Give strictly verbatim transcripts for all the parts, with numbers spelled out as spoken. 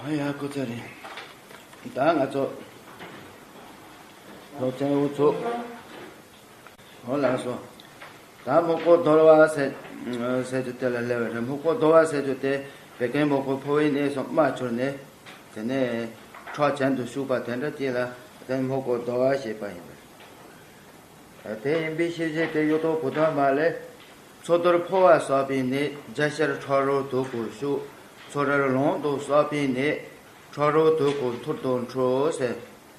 ཨ་ཡ་སྐུ་ཚེ་རིང་། ད་ང་ཚོ་སློབ་ཚན་དབུ་ཚུགས། འོ་ལགས་སོ། ད་སྨུག་པོ་རྡོལ་བ་ཟེར་ཟེར་རྒྱུ་དེ་ལ་སླེབས་པ་རེད། སྨུག་པོ་རྡོལ་བ་ཟེར་རྒྱུ་དེ་བད་ཀན་སྨུག་པོ་ཕོ་བའི་གནས་སུ་རྨ་གྱུར་ནས། དེ་ནས་ཁྲག་གྱེན་དུ་ཞུགས་པ་དེ་འདྲ་ཅིག་ལ་དེ་སྨུག་པོ་རྡོལ་བ་ཞེས་པ་ཡིན་པ་རེད། དེ་ཡིན་པའི་ཤེས་བྱེད་དེ་གཡུ་ཐོག་བུ་ཐོག་མ་ལས། མཚོ་རྡོལ་ཕོ་བ་བསགས་པའི་གནས། རྒྱ་ཤར་ཁྲག་རོ་དུག་གུ་ཞུགས། མཚོ་རལ་ལུང་དུ་བསགས་པའི་གནས། ཁྲག་རོ་དུག་གུ་ཐུར་དུ་འཁྲུ་ཟེར།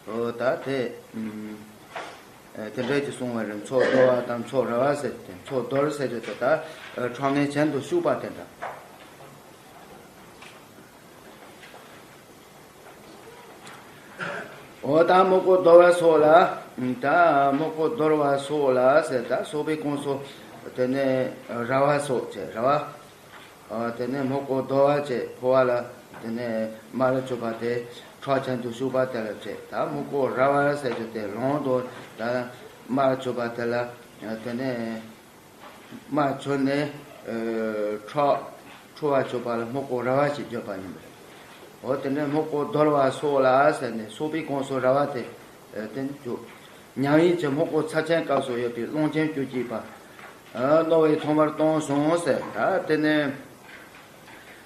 འོ་ད་དེ་ཨ་དེ་འདྲ་ཅིག་གསུངས་པ་རེད། མཚོ་རྡོལ་བ་དང་མཚོ་རལ་བ་ཟེར་ཏེ། མཚོ་རྡོལ་ཟེར་རྒྱུ་དེ་ད་ཨ་ཁྲག་ངན་གྱེན་དུ་ཞུགས་པ་དེ་འདྲ། འོ་ད་སྨུག་པོ་རྡོལ་བ་སོགས་ལ། ད་སྨུག་པོ་རྡོལ་བ་སོགས་ལ་ཟེར། ད་སོགས་པའི་ཁོངས་སུ་དེ་ནས་རལ་བ་སོགས་བྱས། རལ་བ། ཨ་དེ་ནས་སྨུག་པོ་རྡོལ་བ་བྱས་ཕོ་བ་ལ། དེ་ནས་རྨ་ལ་གྱུར་པ་དེ་ཁྲག་གྱེན་དུ་ཞུགས་པ་དེ་ལ་བྱས། ད་སྨུག་པོ་རལ་བ་ཟེར་རྒྱུ་དེ་ལུང་དུ་ད་རྨ་ལ་གྱུར་པ་དེ་ལ། དེ་ནས་རྨ་གྱུར་ནས་ཨ་ཁྲག་འཁྲུ་བར་གྱུར་པ་ལ་སྨུག་པོ་རལ་བ་ཞེས་བརྗོད་པ་ཡིན་པ་རེད། འོ་དེ་ནས་སྨུག་པོ་རྡོལ་བ་སོགས་ལ་ཟེར་ནས་སོགས་པའི་ཁོངས་སུ་རལ་བ་དེ་ཨ་དེ་ནས་བཅུག། མྱ་ངན་གྱི་སྨུག་པོ་ཚབས་ཆེན་སྐབས་སུ་ཡོད་པའི་ཀློང་ཆེན་བཅུ་གཅིག་པ། ཨ་རྣོ་བས་ཐོག་མར་སྟོང་གསུངས་ཟེར། ད་དེ་ནས་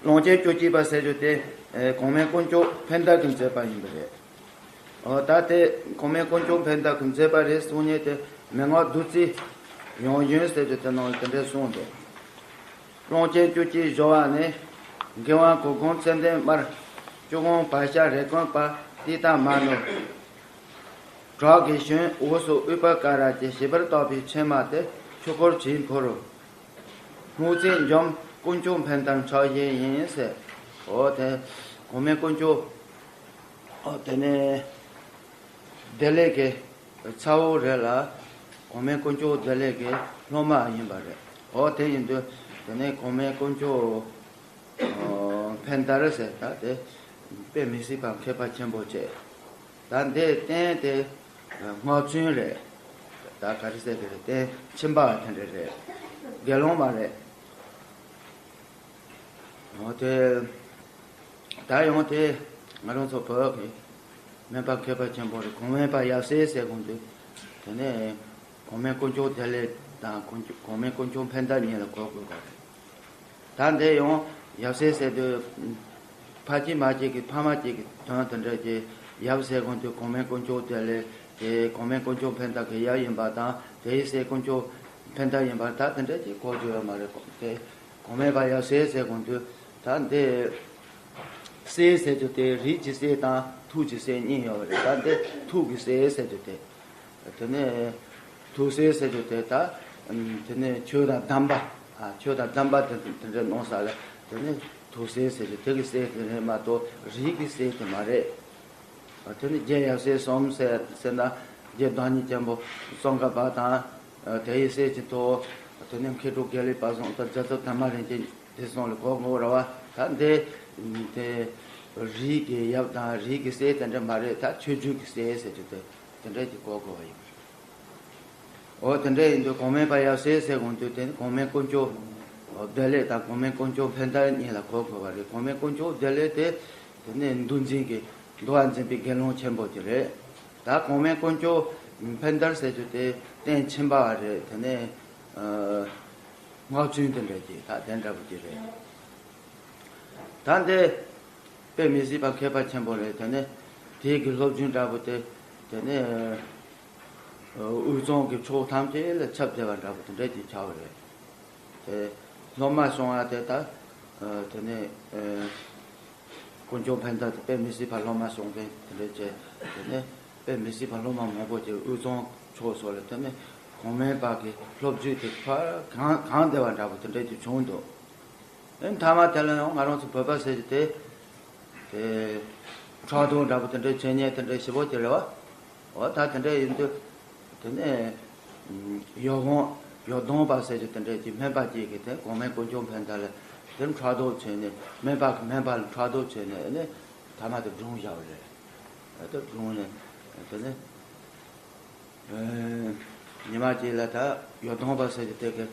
ཀློང་ཆེན་བཅུ་གཅིག་པ་ཟེར་རྒྱུ་དེ་ཨ་གོང་མའི་དཀོན་མཆོག་ཕན་བདག་གིས་མཛད་པ་ཡིན་པ་རེད། འོ་ད་དེ་གོང་མའི་དཀོན་མཆོག་ཕན་བདག་གིས་མཛད་པ་རེད་གསུང་མཁན་དེ་མན་ངག་བདུད་རྩིའི་ཡང་ཞུན་ཟེར་རྒྱུ་དེ་ནང་ལ་དེ་འདྲ་གསུངས་འདུག། ཀློང་ཆེན་བཅུ་གཅིག་སྦྱོར་བ་ནི། མགོན་དབང་གུར་གུམ་ཙནྡན་དམར། ཆུ་ཀོང་བག་ཤ་རེ་སྐོང་པ། ཏིལྟ་མ་ནོར། བྲག་གི་ཞུན་འོག་སུ་ཨུ་པ་ཀ་ར་གྱི་ཞིབ་པར་བཏགས་པའི་ཕྱེ་མ་དེ་ཆོས་འཁོར་བྱིན་ཕུལ་རོ། སྨུག་རྩིས་འཇོམས་དཀོན་མཆོག་ཕན་བདག་ཕྱག་བཞེས་ཡིན་ཟེར། འོ་དེ་གོང་མའི་དཀོན་མཆོག་འོ་དེ་ནས་བདེ་ལེགས་ཀྱི་ཚ་བོ་རེད་ལ། གོང་མའི་དཀོན་མཆོག་བདེ་ལེགས་ཀྱི་སློབ་མ་ཡིན་པ་རེད། འོ་དེ་ཡིན་དུས་དེ་ནས་གོང་མའི་དཀོན་མཆོག་ཨོ་ཕན་དར་ཟེར། ད་དེ་དཔེ་མི་སྲིད་པ་མཁས་པ་ཆེན་པོ་བྱས། ད་འདི་རྟེན་དེ་སྔགས་བཙུན་རེད། ད་ག་རེ་ཟེར་གི་རེད། རྟེན་ཁྱིམ་པ་དེ་འདྲ་རེད། དགེ་སློང་མ་རེད། འོ་དེ་ད་ཡང་དེ་ང་རང་ཚོ་བོད་ཀྱི་སྨན་པ་མཁས་པ་ཆེན་པོ་རེད། གོང་མའི་པ་ཡབ་སྲས་ཟེར་གོང་དུ་དེ་ནས་གོང་མའི་དཀོན་མཆོག་བདེ་ལེགས་དང་དཀོན་མཆོག་གོང་མའི་དཀོན་མཆོག་ཕན་བདག་གཉིས་ལ་གོ་དགོས་པ་རེད། ད་འདི་ཡང་ཡབ་སྲས་ཟེར་དུས་ཕ་གཅིག་མ་གཅིག་གི་ཕ་མ་གཅིག་གི་དོན་དེ་འདྲ་གྱི་ཡབ་ཟེར་གོང་དུ་གོང་མའི་དཀོན་མཆོག་དེ་ལས་དེ་གོང་མའི་དཀོན་མཆོག་ཕན་བདག་གི་ཡབ་ཡིན་པ་དང་། དེའི་སྲས་དཀོན་མཆོག་ཕན་བདག་ཡིན་པ་ད་དེ་འདྲ་གྱི་གོ་རྒྱུ་ཡོད་མ་རེད། དེ་གོང་མའི་པ་ཡབ་སྲས་ཟེར་གོང་དུ་ད་འདི་སྲས་ཟེར་རྒྱུ་དེ་རིགས་ཀྱི་སྲས་དང་ཐུགས་ཀྱི་སྲས་གཉིས་ཡོད་པ་རེད། ད་འདི་ཐུགས་ཀྱི་སྲས་ཟེར་རྒྱུ་དེ། དེ་ནས་ཐུགས་སྲས་ཟེར་རྒྱུ་དེ་ད། དེ་ནས་ཆོས་དང་ལྡན་པ། ཨ་ཆོས་དང་ལྡན་པ་དེ་དེ་འདྲ་ནང་ས་ལ་དེ་ནས་ཐུགས་སྲས་ཟེར་རྒྱུ་དེ་གི་སྲས་དེ་རེད་མ་གཏོགས་རིགས་ཀྱི་སྲས་དེ་མ་རེད། དེ་ནས་རྗེ་ཡབ་སྲས་གསུམ་ཟེར་ཟེར་ན་རྗེ་བདག་ཉིད་ཆེན་པོ་ཙོང་ཁ་པ་དང་། དེའི་སྲས་ཀྱི་ཐོག་དེ་ནས་མཁས་གྲུབ་དགེ་ལེགས་དཔལ་བཟང་དང་རྒྱལ་ཚབ་དར་མ་རིན་ཆེན་དེ་གསུམ་ལ་གོ་དགོས་ར་བ། ད་འདི་དེ་རིགས་ཀྱི་ཡབ་དང་རིགས་ཀྱི་སྲས་དེ་འདྲ་མ་རེད། ད་ཆོས་བརྒྱུད་ཀྱི་སྲས་ཟེར་རྒྱུ་དེ། དེ་འདྲ་ཅིག་གོ་དགོས་པ་ཡིན། འོ་དེ་འདྲ་ཡིན་དུས་གོང་མའི་པ་ཡབ་སྲས་ཟེར་གོང་དུས་དེ་ནི་གོང་མའི་དཀོན་མཆོག་བདེ་ལེགས་དང་གོང་མའི་དཀོན་མཆོག་ཕན་བདག་གཉིས་ལ་གོ་དགོས་པ་རེད། གོང་མའི་དཀོན་མཆོག་བདེ་ལེགས་དེ་དེ་ནི་འདུལ་འཛིན་གྱི་འདུལ་བ་འཛིན་པའི་དགེ་སློང་ཆེན་པོ་ཅིག་རེད། ད་གོང་མའི་དཀོན་མཆོག་ཕན་བདག་ཟེར་རྒྱུ་དེ་རྟེན་ཁྱིམ་པ་རེད། དེ་ནི་ཨ་སྔགས་བཙུན་དེ་འདྲ་ཅིག་ད་དེ་འདྲ་པོ་ཅིག་རེད། ད་འདི་དཔེ་མི་སྲིད་པ་མཁས་པ་ཆེན་པོ་རེད། དེ་ནས་དེའི་གི་སློབ་སྦྱོང་འདྲ་པོ་དེ་དེ་ནས་དབུས་གཙང་གི་ཕྱོགས་ཐམས་ཅད་ལ་ཁྱབ་བསྡད་པ་འདྲ་པོ་དེ་འདྲ་ཅིག་ཆགས་པ་རེད། དེ་སློབ་མ་སོང་བ་དེ་ད་དེ་ནས་དཀོན་མཆོག་ཕན་བདག་དེ་དཔེ་མི་སྲིད་པ་སློབ་མ་སོང་མཁན་དེ་འདྲ་བྱས། དེ་ནས་དཔེ་མི་སྲིད་པ་སློབ་མ་མང་པོ་ཅིག་དབུས་གཙང་ཕྱོགས་སོགས་ལ་དེ་ནས་གོང་མའི་པ་གི་སློབ་བརྒྱུད་དེ་ཕར་གང་གང་བསྡད་པ་འདྲ་པོ་དེ་འདྲ་ཅིག་བྱུང་འདུག། ཨེ་མཐའ་མ་དེ་ལ་ཡང་ང་རང་ཚོ་བོད་པ་ཟེར་གྱི་དེ། དེ་ཕྲག་དོག་འདྲ་པོ་དེ་འདྲའི་བྱེད་ཉེན་དེ་འདྲའི་ཞེ་པོ་ཅིག་རེད་བ། འོ་ད་དེ་འདྲ་ཡིན་དུས། དེ་ནས་ཡོ་གོང་ཡོ་གདོང་པ་ཟེར་གྱི་དེ་འདྲའི་ཅིག་སྨན་པ་ཅིག་གིས་དེ་གོང་མའི་དཀོན་མཆོག་ཕན་བདག་ལ་དེ་ཕྲག་དོག་བྱས་ནས་སྨན་པ་གིས་སྨན་པ་ལ་ཕྲག་དོག་བྱས་ནས་ཨེ་ནས་མཐའ་མ་དེ་བཀྲོངས་བཞག་པ་རེད། ཨེ་དེ་བཀྲོངས་ནས་དེ་ནས། ཉི་མ་གཅིག་ལ་ད་ཡོ་གདོང་པ་ཟེར་གྱི་དེ་གི་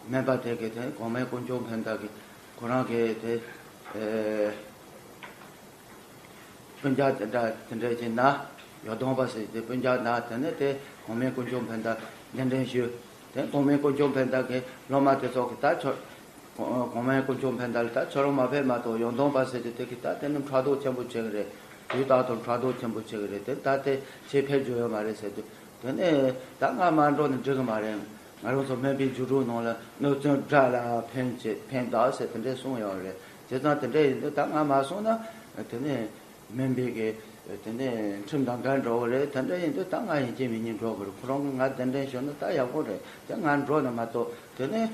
སྨན་པ་དེ་གི་དེ་གོང་མའི་དཀོན་མཆོག་ཕན་བདག་གི་ཁོ་རང་གི་དེ་ སྤུན་ཀྱག་དེ་འདྲ་དེ་འདྲ་ཅིག་ན། ཡོ་དོང་པ་ཟེར་དེ་སྤུན་ཀྱག་ན། དེ་ནས་དེ་གོང་མའི་དཀོན་མཆོག་མཁན་དར་གདན་འདྲེན་ཞུས། དེ་གོང་མའི་དཀོན་མཆོག་མཁན་དར་གྱི་སློབ་མ་དེ་ཚོ་གིས་ད་ཁྱོད། གོང་མའི་དཀོན་མཆོག་མཁན་དར་ལ་ད་ཁྱོད་རང་མ་ཕེབས་མ་གཏོགས་ཡོ་དོང་པ་ཟེར་དེ་དེ་གིས་ད་དེ་ནི་ཕྲག་དོག་ཆེན་པོ་བྱེད་ཀྱི་རེད། དུས་རྟག་ཏུ་ཕྲག་དོག་ཆེན་པོ་བྱེད་ཀྱི་རེད། དེ་ད་དེ་ཁྱེད་ཕེབས་རྒྱུ་ཡོད་མ་རེད་ཟེར་དུས། དེ་ནས་ད་ང་མ་འགྲོ་ན་འགྲིག་གི་མ་རེད། ང་རང་ཚོ་སྨན་པའི་རྒྱུགས་སྤྲོད་ནང་ལ་གནོད་སྐྱོན་དགྲ་ལ་ཕན་བྱེད་ཕན་གདགས་ཟེར་དེ་འདྲས་གསུངས་ཡོད་རེད། བྱས་ཙང་དེ་འདྲས་ཡིན་དུས་ད་ང་མ་སོང་ན་དེ་ནས་སྨན་པའི་གི་དེ་ནས་ཁྲིམས་དང་འགལ་འགྲོ་གི་རེད། དེ་འདྲས་ཡིན་དུས་ད་ང་ཡིན་གཅིག་མིན་གཉིས་འགྲོ་གི་རེད། ཁོ་རང་གིས་ང་གདན་འདྲེན་ཞུས་ན་ད་ཡག་པོ་རེད། དེ་ང་འགྲོ་ན་མ་གཏོགས་དེ་ནས་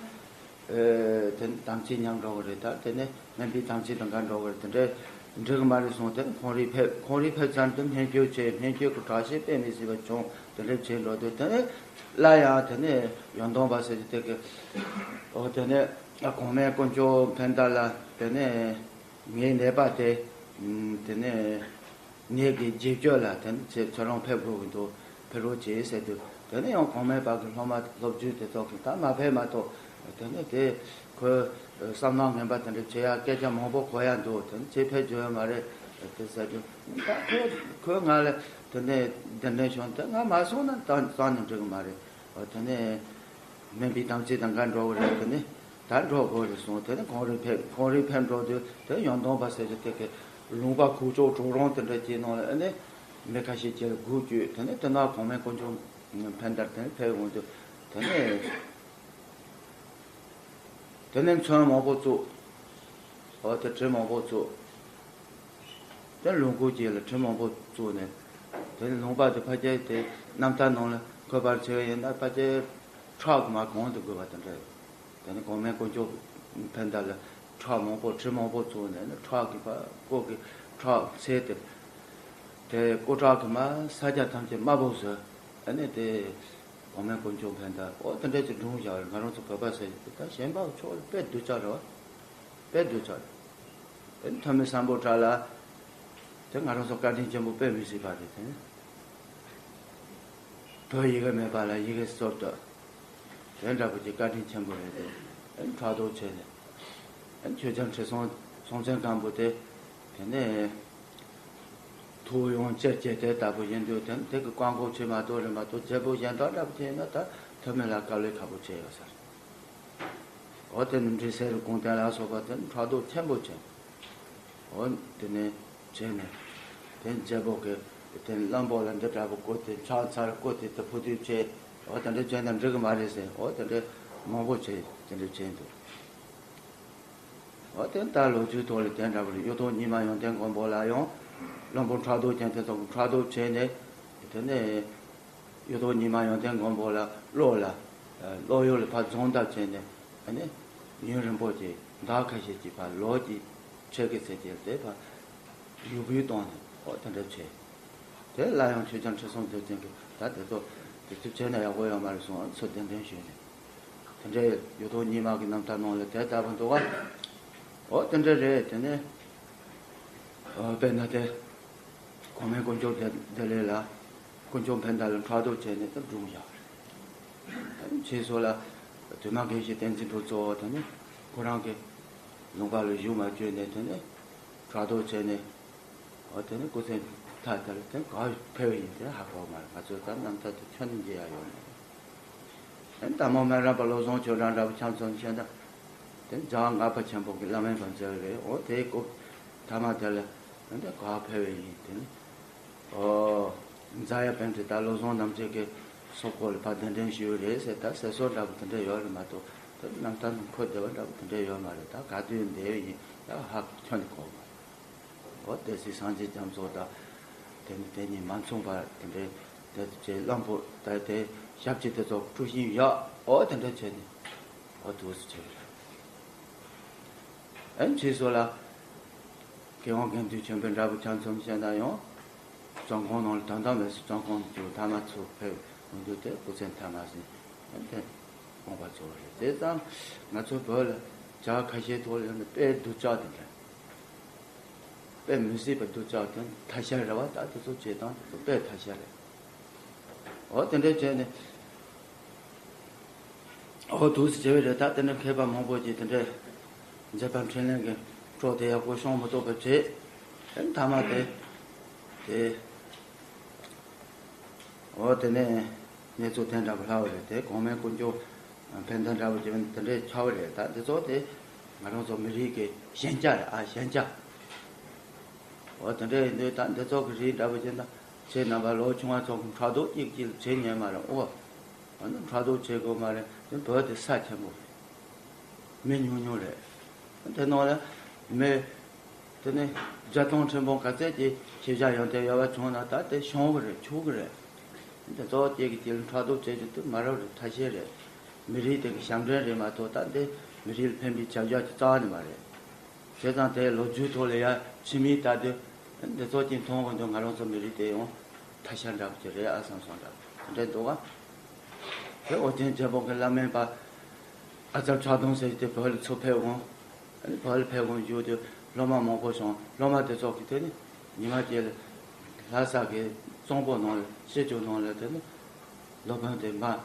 དེ་དམ་ཚིག་ཉམས་འགྲོ་གི་རེད། ད་དེ་ནས་སྨན་པའི་དམ་ཚིག་དང་འགལ་འགྲོ་གི་རེད། དེ་འདྲས་འགྲིག་གི་མ་རེད་གསུངས། དེ་ཁོང་རིགས་ཕེབས། ཁོང་རིགས་ཕེབས་ཙམ་དུ་སྨན་བཅོས་བྱས། སྨན་བཅོས་ཀྱི་དྲག་ཤུགས་དཔེ་མི་སྲིད་པ་བྱུང་། དེ་འདྲས་བྱས་འགྲོ་དུས་དེ་ནས་སླར་ཡང་དེ་ནས་ཡོན་ཏོང་པ་ཟེར་གྱི་དེ་གི་འོ་དེ་ནས་གོང་མའི་དཀོན་མཆོག་མཁན་དར་ལ་དེ་ནས་ངའི་ནད་པ་དེ་དེ་ནས་ངེད་ཀྱི་རྗེས་གཅོད་ལ་དེ་ནས་ཁྱེད་ཚོ་རང་ཕེབས་དགོས་ཀྱི་འདུག་ཕེབས་རོགས་བྱེད་ཟེར་དུས། དེ་ནས་ཡང་གོང་མའི་བར་གྱི་སློབ་མ་སློབ་བརྒྱུད་དེ་ཚོ་གིས་ད་མ་ཕེབས་མ་གཏོགས་དེ་ནས་དེ་ཁོས་བསམ་ནང་ངན་པ་དེ་འདྲ་བྱེད་ཡ་སྐད་ཆ་མང་པོ་གོ་ཡ་འདུག་དེ་ནས་ཁྱེད་ཕེབས་རྒྱུ་ཡོད་མ་རེད་དེ་ཟེར་དུས། ད་ཁོས་ཁོས་ང་ལ་དེ་ནས་གདན་འདྲེན་ཞུས། དེ་ང་མ་སོང་ན་ད་གཙང་ནས་འགྲིག་གི་མ་རེད། འོ་དེ་ནས་སྨན་པའི་དམ་ཚིག་དང་འགལ་འགྲོ་གི་རེད། དེ་ནས་ད་འགྲོ་དགོས་རེད་གསུངས། དེ་ནས་ཁོང་རིགས་ཕེབས། ཁོང་རིགས་ཕེབས་འགྲོ་དུས་དེ་ཡོན་ཏོང་པ་ཟེར་གྱི་དེ་གི་ལུང་པ་ཁུག་ཀྱོག་གྲོག་རོང་དེ་འདྲ་ཅིག་ནང་ལ་ཨ་ནི་མི་ཁ་ཤས་ཅིག་ལ་སྒུག་བཅུག་དེ་ནས་དེ་ན་གོང་མའི་དཀོན་མཆོག་མཁན་དར་དེ་ནས་ཕེབས་འོང་དུས་དེ་ནས་དེ་ནས་མཚོན་མང་པོ་བཙུགས། འོ་དེ་གྲི་མང་པོ་བཙུགས། དེ་ལུང་ཁུག་ཅིག་ལ་གྲི་མང་པོ་བཙུགས་ནས། དེ་ལུང་པ་དེ་ཕལ་ཆེར་དེ་གནམ་ཐང་ནང་ལ་འཁོད་པར་བྱས་ཡིན་ན་ཕལ་ཆེར་ཁྲག་གི་མར་གང་དུ་དགོས་པ་དེ་འདྲ་ཡོད། དེ་ནི་གོང་མའི་དཀོན་མཆོག་མཁན་དར་ལ་ཁྲག་མང་པོ་གྲི་མང་པོ་བཙུགས་ནས་ནི་ཁྲག་གི་ཕར་སྐོར་གྱི་ཁྲག་ཚད་དེ། དེ་སྐོར་ཁྲག་གི་མར་ས་ཆ་ཐམས་ཅད་དམར་པོ་བཟོས། ཨ་ནི་དེ་གོང་མའི་དཀོན་མཆོག་མཁན་དར་འོ་དེ་འདྲ་ཅིག་སྒྲུང་བཞག་རེད། ང་རང་ཚོ་བོད་པ་ཟེར་གྱི་དེ་ད་གཞན་པ་ཕྱོགས་ལ་དཔེ་སྡུག་ཅག་རེད་བ། དཔེ་སྡུག་ཅག་རེད། ཐོན་མི་སམ་བྷོ་ཊ་ལགས། དེ་ང་རང་ཚོ་བཀའ་དྲིན་ཆེན་པོ་དཔེ་མི་སྲིད་པ་རེད་དེ། བོད་ཡི་གེ་མེད་པ་ལ་ཡི་གེ་བཟོ་སྤྲད། དེ་འདྲ་པོ་ཅིག་བཀའ་དྲིན་ཆེན་པོ་རེད་དེ། ཕྲག་དོག་བྱས་ནས། ཆོས་རྒྱལ་ཁྲི་སྲོང་སྲོང་བཙན་སྒམ་པོ་དེ། དེ་ནས་ཐུགས་ཡོན་ཆེར་བསྐྱེད་དེ་ལྟ་བུ་ཡིན་དུས་དེ་དེ་གི་བཀའ་འགོག་བྱེད་མ་གཏོགས་རེད་མ་གཏོགས་རྒྱལ་པོ་གཞན་དག་འདྲ་པོ་ཅིག་ཡིན་ན་ད་ཐོན་མི་ལ་དཀའ་ལས་ཁག་པོ་བྱས་ཡོད་ས་རེད། འོ་དེ་ནི་འབྲི་སའི་རི་ཀོང་བསྟན་ལ་སོགས་པ་དེ་ནི་ཕྲག་དོག་ཆེན་པོ་བྱས། འོ་དེ་ནས་བྱས་ནས་དེ་རྒྱལ་པོ་གི་དེ་གླང་པོ་ལ་འདི་འདྲ་པོ་བཀོད་དེ་ཕྱག་འཚལ་བཀོད་དེ་དེ་ཕུ་དུས་བྱས། འོ་དེ་འདྲ་བྱས་ན་འགྲིག་གི་མ་རེད་ཟེར། འོ་དེ་འདྲ་མང་པོ་བྱས་དེ་འདྲ་བྱས་འདུག་འོ་དེ་ལྟར་ལོ་རྒྱུས་ཐོག་ལ་དེ་འདྲ་པོ་རེད། གཡུ་ཐོག་ཉི་མ་ཡོན་ཏན་མགོན་པོ་ལ་ཡང་བློན་པོ་ཕྲག་དོག་ཅན་དེ་ཚོ་ཕྲག་དོག་བྱས་ནས་དེ་ནས། གཡུ་ཐོག་ཉི་མ་ཡོན་ཏན་མགོན་པོ་ལ་བློ་ལ། བློ་ཡུལ་ལ་ཕར་སྦྱོང་བརྡར་བྱས་ནས་ཨ་ནི་ཡུན་རིང་པོ་ཅིག་ཟླ་ཁ་ཤས་ཀྱི་ཕར་ལོ་གཅིག་ཕྱེད་ཀའི་ཚད་ཀྱི་དེ་ཕར་ཡུར་བུལ་བཏང་ནས་འོ་དེ་འདྲ་བྱས། དེ་སླར་ཡང་ཆོས་རྒྱལ་ཁྲི་སྲོང་ལྡེ་བཙན་གྱིས་ད་དེ་ཚོ་དེ་ཚོ་བྱས་ན་ཡག་པོ་ཡོད་མ་རེད་གསུངས། ཚུར་གདན་འདྲེན་ཞུས་ནས་དེ་འདྲའི་གཡུ་ཐོག་ཉི་མ་གི་རྣམ་ཐར་ནང་ལ་དེ་ལྟ་བུ་འདུག་ག་འོ་དེ་འདྲ་རེད། དེ་ནས་དཔེར་ན་དེ། གོང་མའི་དཀོན་མཆོག་བདེ་བདེ་ལེགས་ལ་དཀོན་མཆོག་མཁན་དར་ལ་ཕྲག་དོག་བྱས་ནས་ད་སྒྲུང་བཞག་པ་རེད། ད་ནི་རྗེས་སུ་ལ་དུ་མ་དགེ་བཤེས་བསྟན་འཛིན་ཕུན་ཚོགས་དེ་ནི་ཁོ་རང་གི་ལུང་པ་ལ་བཞུགས་མ་བཅུག་ནས་དེ་ནི་ཕྲག་དོག་བྱས་ནས་འོ་དེ་ནི་སྐུ་ཚེ་མཐའ་དེར་དེ་ག་ཕེབས་ཡིན་དེ་ཧ་གོ་མ་རེད། ང་ཚོས་ད་རྣམ་ཐར་དེ་ཁྱོན་ནས་མཇལ་ཡ་ཡོད་མ་རེད། ཨ་ནི་ད་མོ་སྨན་རམས་པ་བློ་བཟང་ཆོས་གྲགས་འདྲ་པོ་ཆ་མཚོན་བཤད་ན། དེ་འཇང་ལྔ་པ་ཆེན་པོ་གི་བླ་སྨན་པ་མཛད་རེད། འོ་དེའི་སྐབས་ཐ་མ་དེ་ལ་འདི་ག་ཕེབས་པ་ཡིན་དེ་ནི། ཨོ། རྫ་ཡ་པཎྜི་ཏ་བློ་བཟང་རྣམ་རྒྱལ་གྱི་སོག་པོ་ལ་ཕར་གདན་འདྲེན་ཞུས་རེད་ཟེར་ད་ཟེར་སྲོལ་འདྲ་པོ་དེ་འདྲ་ཡོད་རེད་མ་གཏོགས་དེ་རྣམ་ཐར་ནང་འཁོད་བསྡད་པ་འདྲ་པོ་དེ་འདྲ་ཡོད་མ་རེད། ད་ག་དུས་འདས་པ་ཡིན་ད་ཧ་ཁྱོན་ནས་གོ་མ་རེད། འོ་དེ་སྲིད་སངས་རྒྱས་རྒྱ་མཚོ་དང་དེ་ནི་དེ་གཉིས་མ་མཚུངས་པར་དེ་འདྲའི་དེ་ཚོ་བྱས་གླང་པོ་ད་དེ་ཞབས་ཕྱི་དེ་ཚོ་དཀྲུག་ཤིང་བཞག་འོ་དེ་འདྲ་བྱས་ནས་འོ་དུས་སུ་བྱས་པ་རེད། ཨན་ཕྱིས་སུ་ལ་མཁས་དབང་དགེ་འདུན་ཆོས་འཕེལ་འདྲ་པོ་ཆ་མཚོན་བཤད་ན་ཡང་བཙོན་ཁང་ནང་ལ་དོན་དམ་ལས་སུ་བཙོན་ཁང་དུ་ཐ་མ་ཚུར་ཕེབས་འོང་དུས་དེ་སྐུ་ཚེ་མཐའ་མ་ཟིན་ཨན་དེ་དགོངས་པ་རྫོགས་རེད། དེ་ཙང་ང་ཚོ་བོད་ལ་བྱ་ཁ་ཤས་ཐོག་ལ་ཡོད་ན་དཔེ་སྡུག་ཅག་དེ་འདྲ། དཔེ་མི་སྲིད་པ་སྡུག་ཅག་དེ་ཐ་ཤལ་རེད་བ། ད་དེ་ཚོ་བྱེད་སྟངས་དེ་ཚོ་དཔེ་ཐ་ཤལ་རེད། འོ་དེ་འདྲ་བྱས་ནས་འོ་དུས་སུ་བྱས་པ་རེད། ད་དེ་འདྲ་མཁས་པ་མང་པོ་ཅིག་དེ་འདྲ་མཛད་པ་འཕྲིན་ལས་ཀྱི་སྲོག་དེ་ཡག་པོ་ཤོང་མི་ཐུབ་པ་བྱས། དེ་མཐའ་མ་དེ་ དེ། འོ་དེ་ནས་གནས་ཚུལ་དེ་འདྲ་པོ་ལྷག་པ་རེད། དེ་གོང་མའི་དཀོན་མཆོག་བྷན་དྷ་འདྲ་པོ་ཅིག་དེ་འདྲའི་ཆགས་པ་རེད། ད་འདི་ཚོ་དེ་ང་རང་ཚོ་མི་རིགས་ཀྱི་ཞེན་ཆགས་རེད་ཨ། ཞེན་ཆགས། འོ་དེ་འདྲ་ཡིན་དུས་ད་འདི་ཚོ་གི་རིགས་འདྲ་པོ་ཅིག་ད་ཁྱེད་རྣམ་པ་ལོ་ཆུང་བ་ཚོ་གི་ཕྲག་དོག་ཅིག་ཅིག་བྱེད་ཉན་མ་རེད། འོ་འོ་ན་ཕྲག་དོག་བྱེད་དགོས་མ་རེད། དེ་བོད་དེ་ས་ཆེན་པོ་རེད། མི་ཉུང་ཉུང་རེད། དེ་ནང་ལ་མི་དེ་ནི་བརྒྱ་སྟོང་ཁྲི་འབུམ་ག་ཚད་ཀྱི་ཤེས་བྱ་ཡོན་ཏན་ཡོད་པ་བྱུང་ན་ད་དེ་ཤོང་གི་རེད། ཆོག་གི་རེད། དེ་གཙོ་བོ་སྐྱེ་གི་དེ་ལ་ཕྲག་དོག་བྱེད་རྒྱུ་དེ་མ་རབས་རེད། ཐ་ཤལ་རེད། མི་རིགས་དེ་གི་ཞབས་འདྲེན་རེད་མ་གཏོགས་ད་དེ་མི་རིགས་ལ་ཕན་པའི་བྱ་བཞག་ཅིག་རྩ་བ་ནས་མ་རེད། བྱས་ཙང་དེ་ལོ་རྒྱུས་ཐོག་ལ་ཡ་ཕྱི་མིས་ལྟ་དུས་འདི་ཚོ་ཅིག་མཐོང་གི་འདུག་ང་རང་ཚོ་མི་རིགས་དེ་ཡང་ཐ་ཤལ་འདྲ་པོ་ཅིག་རེད་ཨ་བསམ་སོང་འདྲ་པོ་དེ་འདྲ་འདུག་ག་དེ་ཨོ་རྒྱན་རྒྱལ་པོ་གི་བླ་སྨན་པ་ཨ་ཙར་ཕྱག་སྟོང་ཟེར་དེ་བོད་ལ་ཚུར་ཕེབས་འོང་། ཨ་ནི་བོད་ལ་ཕེབས་འོང་བརྒྱུད་དེ་སློབ་མ་མང་པོ་བྱུང་། སློབ་མ་དེ་ཚོ་གིས་དེ་ནི་ཉི་མ་གཅིག་ལ་ལྷ་ས་གི་གཙང་པོ་ནང་ལ་ཤེལ་ཆུ་ནང་ལ་དེ་ནི་སློབ་དཔོན་དེ་མར་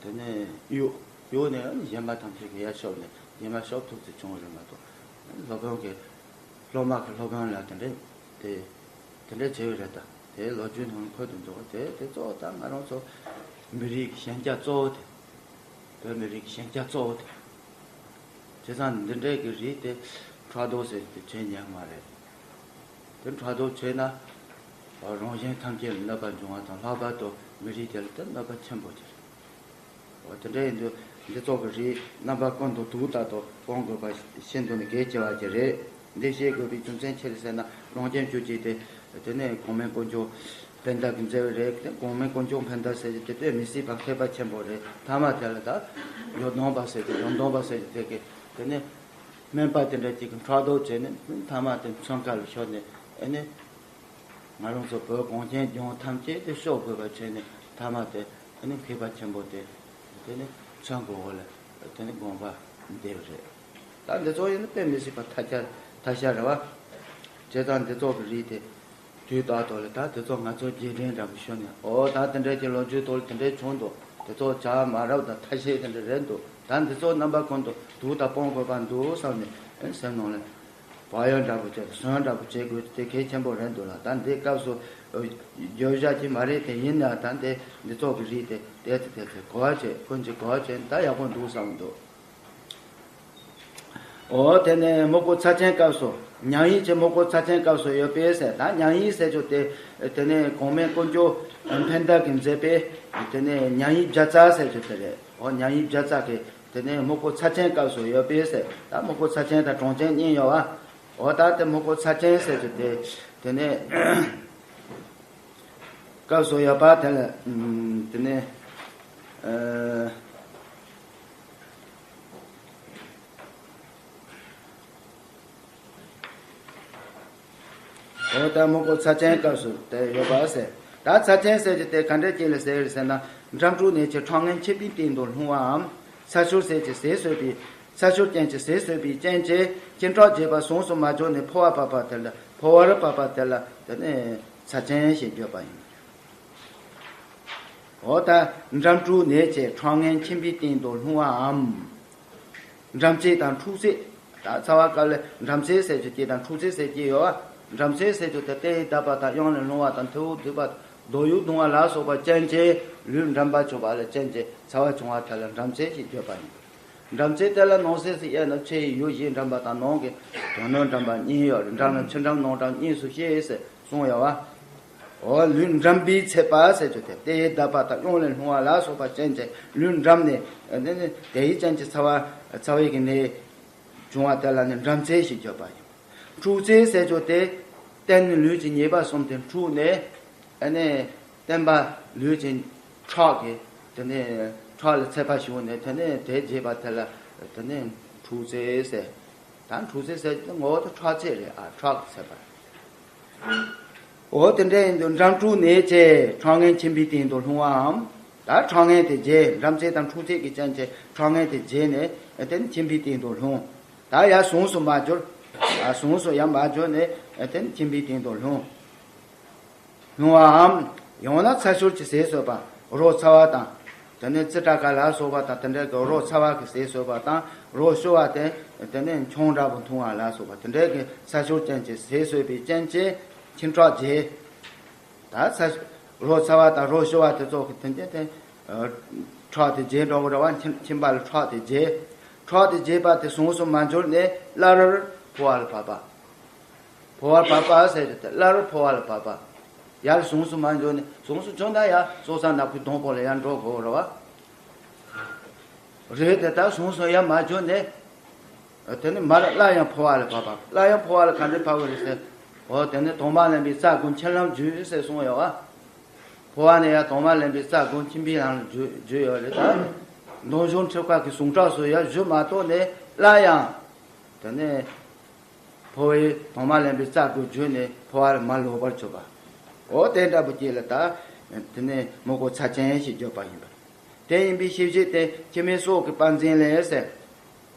དེ་ནས་གཡུག་གཡུག་ནས་ཨ་ནི་གཞན་པ་ཐམས་ཅད་ཀྱིས་ཡར་ཤོར་ནས་གཞན་པ་ཤོར་ཐུབ་ཚེ་བྱུང་རེད་མ་གཏོགས། སློབ་དཔོན་གྱིས་སློབ་མ་གི་སློབ་དཔོན་ལ་དེ་འདྲས་དེ་དེ་འདྲས་བྱས་པ་རེད་ད། དེ་ལོ་རྒྱུས་ནང་འཁོད་དུ་འདུག་དེ་དེ་གཙོ་བོ་ད་ང་རང་ཚོ་མི་རིགས་ཀྱི་ཞན་ཆ་གཙོ་བོ་དེ། བོད་མི་རིགས་ཀྱི་ཞན་ཆ་གཙོ་བོ་དེ། བྱས་ཙང་འདི་འདྲས་ཀྱི་རིགས་དེ་ཕྲག་དོག་ཟེར་དེ་བྱེད་ཉན་མ་རེད། དེ་ཕྲག་དོག་བྱས་ན་རང་གཞན་ཐམས་ཅད་ལ་གནོད་པ་འབྱུང་བ་དང་། ལྷག་པར་དུ་མི་རིགས་དེ་ལ་དེ་གནོད་པ་ཆེན་པོ་ཅིག་རེད། འོ་དེ་འདྲ་ཡིན་དུས་འདི་ཚོ་གི་རིགས་རྣམ་པ་ཀུན་ཏུ་དུག་ལྟར་དུ་སྤོང་དགོས་པ་ཤིན་ཏུ་ནས་གལ་ཆེ་བ་ཅིག་རེད། འདི་ཤེས་དགོས་པའི་རྒྱུ་མཚན་ཅི་རེད་ཟེར་ན། གླང་ཆེན་བཅུ་གཅིག་དེ་དེ་ནས་གོང་མའི་དཀོན་མཆོག་བྷན་དྷ་གིས་མཛད་པ་རེད། དེ་གོང་མའི་དཀོན་མཆོག་བྷན་དྷ་ཟེར་གྱི་དེ་དཔེ་མི་སྲིད་པ་མཁས་པ་ཆེན་པོ་རེད། མཐའ་མ་དེ་ལ་ད་ཡོན་སྡོང་པ་ཟེར་གྱི་ཡོན་སྡོང་པ་ཟེར་གྱི་དེ་གི་དེ་ནས་སྨན་པ་དེ་འདྲ་ཅིག་གིས་ཕྲག་དོག་བྱས་ནས་མཐའ་མ་དེ་མཚོན་ཁ་ལ་ཤོར་ནས་ཨེ་ནས། ང་རང་ཚོ་བོད་གངས་ཅན་ལྗོངས་ཐམས་ཅད་དེ་སྐྱོབ་དགོས་པ་བྱས་ནས་མཐའ་མ་དེ་དེ་ནི་མཁས་པ་ཆེན་པོ་དེ་དེ་ནི་མཚོན་གྱི་འོག་ལ་དེ་ནི་དགོངས་པ་འདེབས་རེད། ད་འདི་ཚོ་ཡིན་ན་དཔེ་མི་སྲིད་པ་ཐ་ཤལ་ཐ་ཤལ་རེད་བ། བྱས་ཙང་འདི་ཚོ་གི་རིགས་དེ་དུས་རྟག་ཏུ་ལ་ད་དེ་ཚོ་ང་ཚོ་རྗེས་དྲན་འདྲ་པོ་ཞུ་ནས། འོ་ད་དེ་འདྲ་གྱི་ལོ་རྒྱུས་ཐོག་ལ་དེ་འདྲ་བྱུང་འདུག་དེ་ཚོ་བྱ་མ་རབས་དང་ཐ་ཤལ་དེ་འདྲ་རེད་འདུག་ད་འདི་ཚོ་རྣམ་པ་ཀུན་ཏུ་དུག་དང་སྤོང་དགོས་པ་འདུག་བསམ་ནས་སེམས་ནང་ལ། བག་ཡོད་འདྲ་པོ་བྱས་ཟོན་འདྲ་པོ་བྱེད་དགོས་དེ་གལ་ཆེན་པོ་རེད་འདུག་ལ། ད་འདི་སྐབས་སུ་བརྗོད་བྱ་ཅིག་མ་རེད། དེ་ཡིན་ན་ད་འདི་འདི་ཚོ་གི་རིགས་དེ་དེ་དེ་དེ་གོ་བ་བྱེད། ཀུན་གྱིས་གོ་བ་བྱེད་ན་ད་ཡག་པོ་འདུག་བསམ་འདུག་འོ་དེ་ནས་སྨུག་པོ་ཚ་ཆེན་སྐབས་སུ། མྱང་ཡིག་ཅེས་སྨུག་པོ་ཚ་ཆེན་སྐབས་སུ་ཡོད་པས་ཟེར། ད་མྱང་ཡིག་ཟེར་རྒྱུ་དེ་དེ་ནས་གོང་མའི་དཀོན་མཆོག་བྷན་དྷ་གིས་མཛད་པའི་དེ་ནས་མྱང་ཡིག་བརྒྱ་རྩ་ཟེར་རྒྱུ་དེ་རེད། འོ་མྱང་ཡིག་བརྒྱ་རྩ་གི་དེ་ནས་སྨུག་པོ་ཚ་ཆེན་སྐབས་སུ་ཡོད་པས་ཟེར། ད་སྨུག་པོ་ཚ་ཆེན་དང་གྲོང་ཆེན་གཉིས་ཡོད་བ། འོ་ད་དེ་སྨུག་པོ་ཚ་ཆེན་ཟེར་རྒྱུ་དེ་དེ་ནས་སྐབས་སུ་ཡོད་པ་དེ་ལ་ཨམ་དེ་ནས་ཨ། འོ་ད་སྨུག་པོ་ཚ་ཆེན་སྐབས་སུ་དེ་ཡོད་པ་ཟེར། ད་ཚ་ཆེན་ཟེར་གྱི་དེ་ག་འདྲ་ཅིག་ལ་ཟེར་ཟེར་ན། འགྲམ་ཕྲུག་ནད་ཀྱི་ཁྲག་ངན་མཆིན་པའི་སྟེང་དུ་ལྷུང་བའམ། ཚ་ཤུར་ཟས་ཀྱི་ཟས་ཟོས་པའི། ཚ་ཤུར་ཅན་གྱི་ཟས་ཟོས་པའི་རྐྱེན་གྱིས་སྐྱེ་འཕྲོག་བྱས་པ་ཟུངས་སུ་མ་གྱུར་ནས་ཕོ་བ་བབས་པ་དེ་ལ། ཕོ་བར་བབས་པ་དེ་ལ་དེ་ནི་ཚ་ཆེན་ཞེས་བརྗོད་པ་ཡིན། འོ་ད་འགྲམ་ཕྲུག་ནད་ཀྱི་ཁྲག་ངན་མཆིན་པའི་སྟེང་དུ་ལྷུང་བའམ། འགྲམ་ཚད་དང་འཁྲུག་ཚད། ད་ཚ་བ་སྐབས་ལ་འགྲམ་ཚད་ཟེར་རྒྱུ་དེ་དང་འཁྲུག་ཚད་ཟེར་གྱི་ཡོད་བ། འགྲམ་ཚད་ཟེར་རྒྱུ་དེ་རྟའི་བརྡབ་པ་དང་གཡང་ལས་ལྷུང་བ་དང་། མཐེ་བོ་བརྡུངས་པ། རྡོ་ཡུ་བརྡུངས་པ་ལ་སོགས་པ་རྐྱེན་གྱིས་ལུས་འགྲམ་པ་ཆག་པ་ལ་རྐྱེན་གྱིས་ཚ་བ་བྱུང་བ་དེ་ལ་འགྲམ་ཚད་ཞེས་བརྗོད་པ་ཡིན། འགྲམ་ཚད་དེ་ལ་ནང་གསེས་སུ་དབྱེ་ན་ཕྱི་ཡི་ཡུལ་བཞིའི་འགྲམ་པ་དང་ནང་གི་དོན་སྣོད་འགྲམ་པ་གཉིས་ཡོད་རེད། འགྲམ་ལ་ཕྱི་འགྲམ་ནང་འགྲམ་གཉིས་སུ་ཕྱེ་ཟེར་གསུངས་ཡོད་བ། འོ་ལུས་འགྲམ་པའི་ཚད་པ་ཟེར་རྒྱུ་དེ་རྟའི་བརྡབ་པ་དང་གཡང་ལས་ལྷུང་བ་ལ་སོགས་པ་རྐྱེན་གྱིས་ལུས་འགྲམ་ནས་དེ་ནི་དེའི་རྐྱེན་གྱིས་ཚ་བ་ཚ་བའི་གི་ནད་བྱུང་བ་དེ་ལ་ནི་འགྲམ་ཚད་ཞེས་བརྗོད་པ་ཡིན། འཁྲུག་ཚད་ཟེར་རྒྱུ་དེ་རྟེན་ནི་ལུས་ཀྱི་ཉེས་པ་གསུམ་དེ་འཁྲུགས་ནས་ཨ་ནི་བརྟེན་པ་ལུས་ཀྱི་ཁྲག་གི་དེ་ནི་ཁྲག་ལ་ཚད་པ་ཞུགས་ནས་དེ་ནི་དེ་བྱེད་པ་དེ་ལ་དེ་ནི་འཁྲུག་ཚད་ཟེར། ད་འཁྲུག་ཚད་ཟེར་དེ་ངོ་བོ་དེ་ཁྲག་ཚད་རེད་ཨ། ཁྲག་གི་ཚད་པ་རེད། འོ་དེ་འདྲ་ཡིན་དུས་འགྲམ་འཁྲུག་ནད་ཀྱིས་ཁྲག་ངན་མཆིན་པའི་སྟེང་དུ་ལྷུང་བའམ། ད་ཁྲག་ངན་དེ་རྒྱས། འགྲམ་ཚད་དང་འཁྲུག་ཚད་ཀྱི་རྐྱེན་གྱིས་ཁྲག་ངན་དེ་རྒྱས་ནས་དེ་ནི་མཆིན་པའི་སྟེང་དུ་ལྷུང་། ད་ཡར་ཟུངས་སུ་མ་གྱུར། ཨ་ཟུངས་སུ་ཡང་མ་གྱུར་ནས་དེ་ནི་མཆིན་པའི་སྟེང་དུ་ལྷུང་། ལྷུང་བའམ། ཡང་ན་ཚ་ཤུར་གྱི་ཟས་ཟོས་པ། རོ་ཚ་བ་དང་། དེ་ནས་ཙི་ཏྲ་ཀ་ལ་སོགས་པ་དང་དེ་འདྲ་གི་རོ་ཚ་བ་གི་ཟས་ཟོས་པ་དང་། རོ་ཤོར་བ་དེ་དེ་ནས་མཆོང་འདྲ་པོ་འཐུང་བ་ལ་སོགས་པ་དེ་འདྲ་གི་ཚ་ཤུར་ཅན་གྱི་ཟས་ཟོས་པའི་རྐྱེན་གྱིས་མཆིན་ཁྲག་རྒྱས། ད་ཚ། རོ་ཚ་བ་དང་རོ་ཞི་བ་དེ་ཚོ་གི་དོན་རྐྱེན་དེ། ཨ། ཁྲག་དེ་རྒྱས་འགྲོ་གི་རེད་བ། མཆིན་མཆིན་པ་ལ་ཁྲག་དེ་རྒྱས། ཁྲག་དེ་རྒྱས་པ་དེ་ཟུངས་སུ་མ་འགྱུར་ནས་སླར་ཕོ་བ་ལ་བབས་པ། ཕོ་བར་བབས་པ་ཟེར་ཏེ་སླར་ཕོ་བ་ལ་བབས་པ། ཡར་ཟུངས་སུ་མ་འགྱུར་ནས། ཟུངས་སུ་འགྱུར་ན་ཡར་སྲོག་རྩ་ནག་པོའི་སྡོང་པོ་ལ་ཡར་འགྲོ་དགོས་རེད་བ། རེད་དེ། ད་ཟུངས་སུ་ཡར་མ་འགྱུར་ནས། དེ་ནས་མར་སླར་ཡང་ཕོ་བ་ལ་བབས་པ། སླར་ཡང་ཕོ་བ་ལ་ག་འདྲ་བབས་པ་རེད་ཟེར། འོ། དེ་ནས་དོག་མ་ལེན་པའི་རྩ་དགུ་མཆིན་ལམ་བརྒྱུད་ཟེར་གསུངས་ཡོད་བ། ཕོ་བ་ནས་ཡར་དོག་མ་ལེན་པའི་རྩ་དགུ་མཆིན་པའི་ལམ་ལ་བརྒྱུད་བརྒྱུད་ཡོད་རེད། ད་འདོམ་གཞུང་ཁྲིད་ཀ་གི་ཟུངས་ཁྲག་སོགས་ཡར་བཞུ་མ་གཏོགས་ནས་སླར་ཡང་། དེ་ནས་ཕོ་བའི་དོག་མ་ལེན་པའི་རྩ་དགུ་བརྒྱུད་ནས་ཕོ་བ་ལ་མར་ལོག་པར་གྱུར་པ། འོ། དེ་འདྲ་པོ་ཅིག་ལ་ད། དེ་ནས་སྨུག་པོ་ཚ་ཅན་ཞེས་བརྗོད་པ་ཡིན་པ། དེ་ཡིན་པའི་ཤེས་བྱེད་དེ་མཆི་མའི་སྲོག་གི་དཔལ་འཛིན་ལས་ཟེར།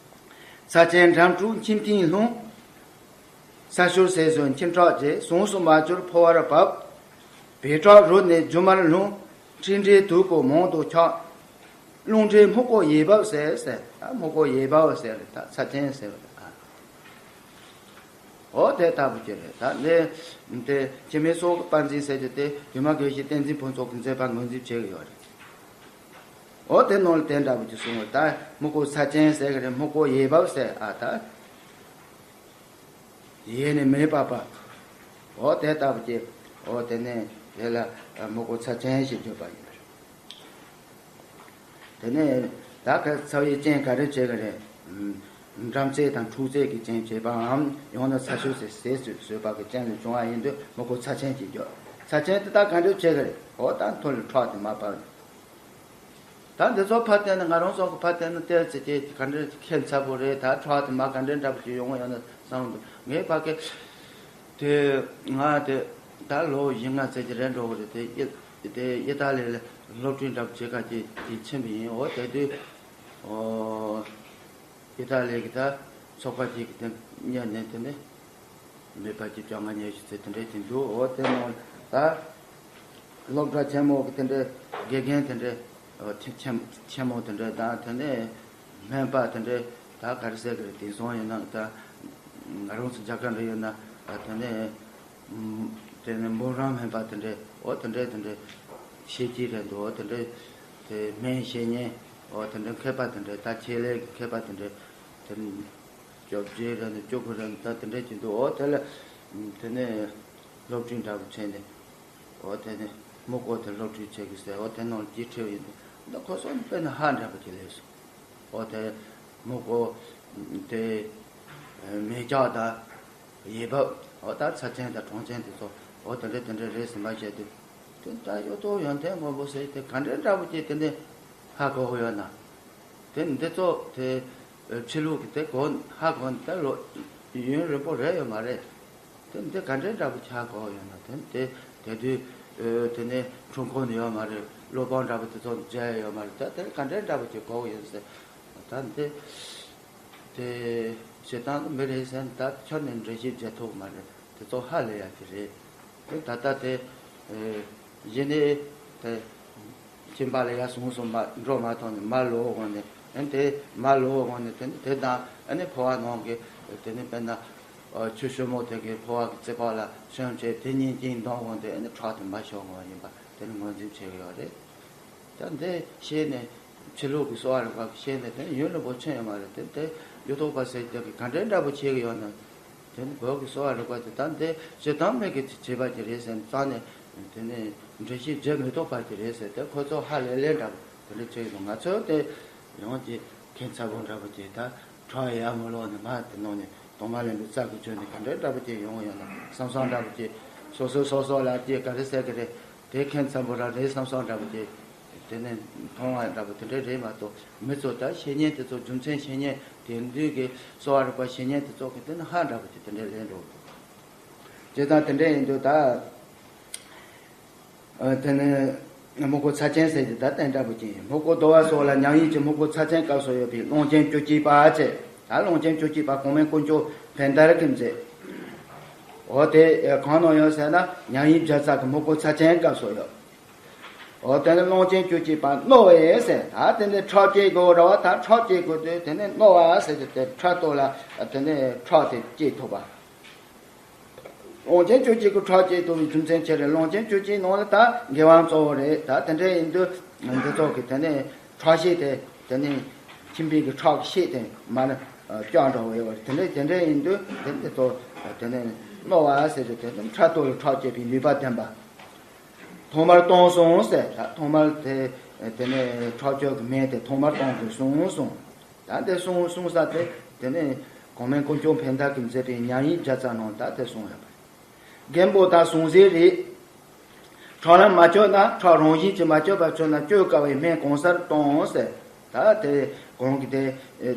ཚ་ཅན་འགྲམ་དྲུག་མཆིན་མཐིལ་ལྷུང་། ཚ་ཤུར་ཟས་ཟོས་མཆིན་ཁྲག་རྒྱས། ཟུངས་སུ་མ་གྱུར་ཕོ་བར་བབས། བད་ཀྲག་རུལ་ནས་རྒྱུ་མར་ལྷུང་། མཁྲིས་འདྲེས་དུག་གོས་མང་དུ་འཁྱག། རླུང་འདྲེས་སྨུག་པོ་ཡལ་བབས་ཟེར་ཟེར། ད་སྨུག་པོ་ཡལ་བབས་ཟེར། ད་ཚ་ཅན་ཟེར་བ་རེད། ཨ། འོ། དེ་ལྟ་བུ་ཅིག་རེད། ད་འདི་དེ་མཆི་མའི་སྲོག་གི་དཔལ་འཛིན་ཟེར་རྒྱུ་དེ་ཡུལ་མ་དགེ་བཤེས་བསྟན་འཛིན་ཕུན་ཚོགས་ཀྱིས་མཛད་པ་ངོས་འཛིན་བྱེད་ཀྱི་ཡོད་རེད། འོ། དེ་ནང་ལ་དེ་འདྲ་བུ་ཅིག་གསུངས་པ། ད་སྨུག་པོ་ཚ་ཅན་ཟེར་གི་རེད། སྨུག་པོ་ཡལ་བབས་ཟེར། ཨ། ད་ཡལ་ནས་མེ་འབར་བ། འོ། དེ་ལྟ་བུ་ཅིག་འོ། དེ་ནས་དེ་ལ་སྨུག་པོ་ཚ་ཅན་ཞེས་བརྗོད་པ་ཡིན། དེ་ནས་ད་ག་ཚ་བའི་རྐྱེན་ག་རེ་བྱེད་ཀྱི་རེད། འགྲམ་རྩེ་དང་འཁྲུག་རྩེ་གི་རྐྱེན་བྱེད་པའམ། ཡང་ན་ཚ་ཤུར་ཟས་ཟས་ཟོས་པ་གི་རྐྱེན་ལས་བྱུང་བ་ཡིན་དུས་སྨུག་པོ་ཚ་ཅན་ཞེས་བརྗོད། ཚ་ཅན་དེ་དག་ག་འདྲ་བྱེད་ཀྱི་རེད། འོ། ད་མཐོ་ལ་ཁྲག་དེ་མར་བབས། ད་འདི་ཚོ་ཕར་བལྟས་ན། ང་རང་ཚོ་གི་ཕར་བལྟས་ན་ལྟས་ཚེ་དེ་ག་འདྲ་ཁྱད་མཚར་པོ་རེད། ད་ཁྲག་དེ་མར་ག་འདྲ་འདྲ་པོ་ཅིག་ཡོང་གི་ཡོད་ན་བསམ་འདུག། ངའི་ཕ་གི་དེ། ང་དེ་ད་ལོ་བཞི་ལྔ་ཙམ་ཅིག་རེད་འགྲོ་གི་རེད། དེ་ཨི་དེ་ཨི་ཏཱ་ལི་ལ་སློབ་ཁྲིད་འདྲ་པོ་བྱེད་ག་ཅིག་ཅིག་ཕྱིན་པ་ཡིན། འོ། དེ་དུས། ཨོ། ཨི་ཏཱ་ལི་གི་ད་ཚོགས་པ་ཅིག་གི་དེ་གཉེར་ནས། དེ་ནས་མི་ཕལ་ཆེར་བཅོ་ལྔ་ཉི་ཤུ་ཙམ་དེ་འདྲ་ཅིག་འདུག། འོ། དེ་ནང་ད་སློབ་གྲྭ་ཆེན་མོ་གི་དེ་འདྲའི་དགེ་རྒན་དེ་འདྲའི། ཨོ། ཆེ་ཆེ་ཆེན་མོ་དེ་འདྲའི་དང་། དེ་ནས་སྨན་པ་དེ་འདྲའི། ད་ག་རེ་ཟེར་གི་རེད། དེང་སང་ཡིན་ན་ད་ང་རང་ཚོ་རྒྱ་གར་འདྲ་ཡོད་ན། ཨ། དེ་ནས་ཨམ། དེ་ནས་འབུམ་རམས་སྨན་པ་དེ་འདྲའི། འོ། དེ་འདྲའི་དེ་འདྲའི་ཤེས་ཀྱི་རེད་འདུག། འོ། དེ་འདྲའི་དེ་སྨན་ཤེས་མཁན། འོ། དེ་འདྲའི་མཁས་པ་དེ་འདྲའི། ད་ཆེད་ལས་ཀྱི་མཁས་པ་དེ་འདྲའི། དེ་བཅོ་བརྒྱད་རེད་འདུག། བཅུ་དགུ་རེད་འདུག། ད་དེ་འདྲའི་ཅིག་འདུག། འོ། དེ་ལ་དེ་ནས་སློབ་ཁྲིད་འདྲ་པོ་བྱས་ནས། འོ། དེ་ནས་སྨུག་པོ་དེ་སློབ་ཁྲིད་བྱེད་དགོས་ཟེར། འོ། དེ་ནང་ལ་དཀྱིལ་ཁྲིད་ཡིན་འདུག། ད་ཁོ་ཚོ་ནི་དཔེ་ནི་ཧ་འདྲ་པོ་ཅིག་ལས་སོང་། འོ། དེ་སྨུག་པོ་དེ་མེ་ལྕགས་དང་ཡལ་བབས། འོ། ད་ཚ་ཅན་དང་གྲང་ཅན་དེ་ཚོ། འོ། དེ་འདྲ་དེ་འདྲ་རེད་ཟིན་པ་བྱས་དུས། དེ་ད་གཡོ་ཐོག་ཡོན་ཏན་མགོན་པོ་ཟེར་དེ་ག་འདྲ་འདྲ་པོ་ཅིག་དེ་འདྲ་ཧ་གོ་གི་ཡོད་ན། དེ་འདི་ཚོ་དེ་ཕྱི་ལུགས་ཀྱི་དེ་གོ་ཧ་གོ་ནས། ད་ལོ་ཡུན་རིང་པོ་རེད་ཡོད་མ་རེད། དེ་འདི་ག་འདྲ་འདྲ་པོ་ཅིག་ཧ་གོ་གི་ཡོད་ན། དེ་དེ་དེ་དུས་དེ་ནས་འཁྲུངས་ཁོངས་ནས་ཡོད་མ་རེད། སློབ་དཔོན་འདྲ་པོ་དེ་ཚོ་མཇལ་ཡོད་མ་རེད། ད་དེ་ག་འདྲ་འདྲ་པོ་ཅིག་གོ་གི་ཡོད་ཟེར། ད་འདི་དེ་བྱེད་སྟངས་མི་རེད་ཟེར་ན། ད་ཁྱོན་ནས་འགྲེལ་བཤད་བྱེད་ཐུབ་མ་རེད། དེ་ཚོ་ཧ་ལས་ཡག་གི་རེད། དེ་ད་ལྟ་དེ་གཞི་ནས་དེ་མཆིན་པ་ལ་ཡར་ཟུངས་སུ་མ་འགྲོ་མ་ཐོན་ནས་མར་ལོག་འོང་ནས། ཨ་ནི་དེ་མར་ལོག་འོང་ནས། དེ་ནི་དེ་དང་ཨ་ནི་ཕོ་བ་ནང་གི་དེ་ནི་དཔེར་ན་ཆུ་ཞིབ་མོ་དེ་གིས་ཕོ་བ་གི་རྩིབ་པ་ལ་ཤོམ་བྱས། དེ་གཉིས་ཀྱིས་འདོམས་འོང་སྟེ། ཨ་ནི་ཁྲག་དེ་མར་ཤོར་འོང་བ་ཡིན་པ་དེ་ནི་ངོས་འཛིན་བྱེད་ཀྱི་ཡོད་རེད། ད་འདི་ཤེས་ནས་ཕྱི་ལུགས་ཀྱི་གསོ་བ་རིག་པ་ཤེས་ནས། དེ་ཡུན་རིང་པོ་ཕྱིན་ཡོད་མ་རེད། དེ་དེ་གཡོ་ཐོག་པ་ཟེར་དེ་གིས་ག་འདྲའི་འདྲ་པོ་བྱེད་ཀྱི་ཡོད་ན། དེ་ནི་བོད་ཀྱི་གསོ་བ་རིག་པ་དེ་ད་འདི་ཞེ་སྡང་མེད་ཀྱི་བྱས་པ་ཅིག་རེད་ཟེར་ནས་རྩ་ནས་དེ་ནི་འགྲེལ་བཤད་བྱེད་མི་ཐུབ་པ་ཅིག་རེད་ཟེར། དེ་ཁོ་ཚོ་ཧ་ལས་ལས་འདྲ་པོ་དེ་འདྲ་བྱེད་ཀྱི་འདུག། ང་ཚོ་དེ་ཡང་ཅིག་ཁྱད་མཚར་པོ་འདྲ་པོ་ཅིག། ད་ཁྲག་ཡར་མར་ལོག་ནས་མར་དེ་ནང་ནས་དོག་མ་ལེན་པའི་རྩ་གི་བརྒྱུད་ནས་ག་འདྲའི་འདྲ་པོ་ཅིག་ཡོང་གི་ཡོད་ན་བསམ་བསམ་འདྲ་པོ་ཅིག། སོ་སོ་སོ་སོ་ལ་ཅིག་ག་རེ་ཟེར་གི་རེད། དེ་ཁྱད་མཚར་པོ་རང་རེད་བསམ་བསམ་འདྲ་པོ་ཅིག། དེ་ནས་མཐོང་བ་འདྲ་པོ་དེ་འདྲ་རེད་མ་གཏོགས། མི་ཚོ་ད་བཤེས་གཉེན་དེ་ཚོ་རྒྱུ་མཚན་བཤེས་གཉེན་དེང་དུས་ཀྱི་གསོ་བ་རིག་པ་བཤེས་གཉེན་དེ་ཚོ་གིས་དེ་ནི་ཧ་འདྲ་པོ་ཅིག་དེ་འདྲ་ལས་འགྲོ་གི་འདུག། བྱས་ཙང་དེ་འདྲ་ཡིན་དུས་ད། ཨ། དེ་ནས་སྨུག་པོ་ཚ་ཅན་ཟེར་གྱི་ད་དེ་འདྲ་པོ་ཅིག་ཡིན། སྨུག་པོ་རྡོལ་བ་སོགས་ལ་མྱང་ཡུལ་གྱི་སྨུག་པོ་ཚ་ཅན་སྐབས་སུ་ཡོད་པའི་རླུང་ཆེན་བཅུ་གཅིག་པ་བཅས། ད་རླུང་ཆེན་བཅུ་གཅིག་པ་གོང་མའི་དཀོན་མཆོག་བཻ་ཌཱ་ར་གིས་མཛད། འོ། དེ་གང་ན་ཡོད་ཟེར་ན་མྱང་ཡུལ་བརྒྱ་རྩ་གི་སྨུག་པོ་ཚ་ཅན་སྐབས་སུ་ཡོད། འོ། དེ་ནས་རླུང་ཆེན་བཅུ་གཅིག་པ་རྣོ་བས་ཟེར། ད་དེ་ནས་ཁྲག་སྐྱེད་དགོས་རེད་བ། ད་ཁྲག་སྐྱེད་དགོས་དུས་དེ་ནས་རྣོ་བ་ཟེར་གྱི་དེ་ཕྲག་དོག་ལ་དེ་ནས་ཁྲག་དེ་སྐྱེད་ཐུབ་པ། ཀློང་ཆེན་བཅུ་གཅིག་གི་ཁྲག་བཅད་གཏུབ་པའི་རྒྱུ་མཚན་ཆེ་རེད། ཀློང་ཆེན་བཅུ་གཅིག་ནང་ལ་ད་འགལ་བ་གཙོ་བོ་རེད། ད་དེ་འདྲ་ཡིན་དུས་འདི་ཚོ་གི་དེ་ནས་ཁྲག་ཤེད་དེ་དེ་ནས་ཁྱིམ་པའི་གི་ཁྲག་ཤེད་དེ་མར་སྐྱོག་འགྲོ་བ་ཡོད་པ་རེད། དེ་འདྲ་དེ་འདྲ་ཡིན་དུས་དེ་འདི་ཚོ་དེ་ནས་རྣོ་བ་ཟེར་རྒྱུ་དེ་ནས་ཕྲག་དོག་ལ་ཁྲག་བཅད་པའི་ནུས་པ་ལྡན་པ། ཐོག་མར་སྟོང་གསུངས་ཟེར། ད་ཐོག་མར་དེ་དེ་ནས་ཁྲག་སྐྱོག་གི་མེ་དེ་ཐོག་མར་སྟོང་གི་གསུངས་གསུངས། ད་དེ་གསུངས་གསུངས་ས་དེ་དེ་ནས་གོང་མའི་དཀོན་མཆོག་ཕན་བདག་གིས་མཛད་པའི་ཉང་ཡིག་བརྒྱ་རྩ་ནང་ད་དེ་གསུངས་ཡོད་པ་རེད། རྒན་པོ་དག་ཟུང་ཟེར་རེད། ཁྲག་ལམ་མ་བཅོས་ན། ཁྲག་རང་བཞིན་གྱིས་མ་བཅོས་པར་བཅོས་ན། བཅོས་དཀའ་བའི་སྨན་གང་སར་གཏོང་ཟེར། ད་དེ་གོང་གི་དེ་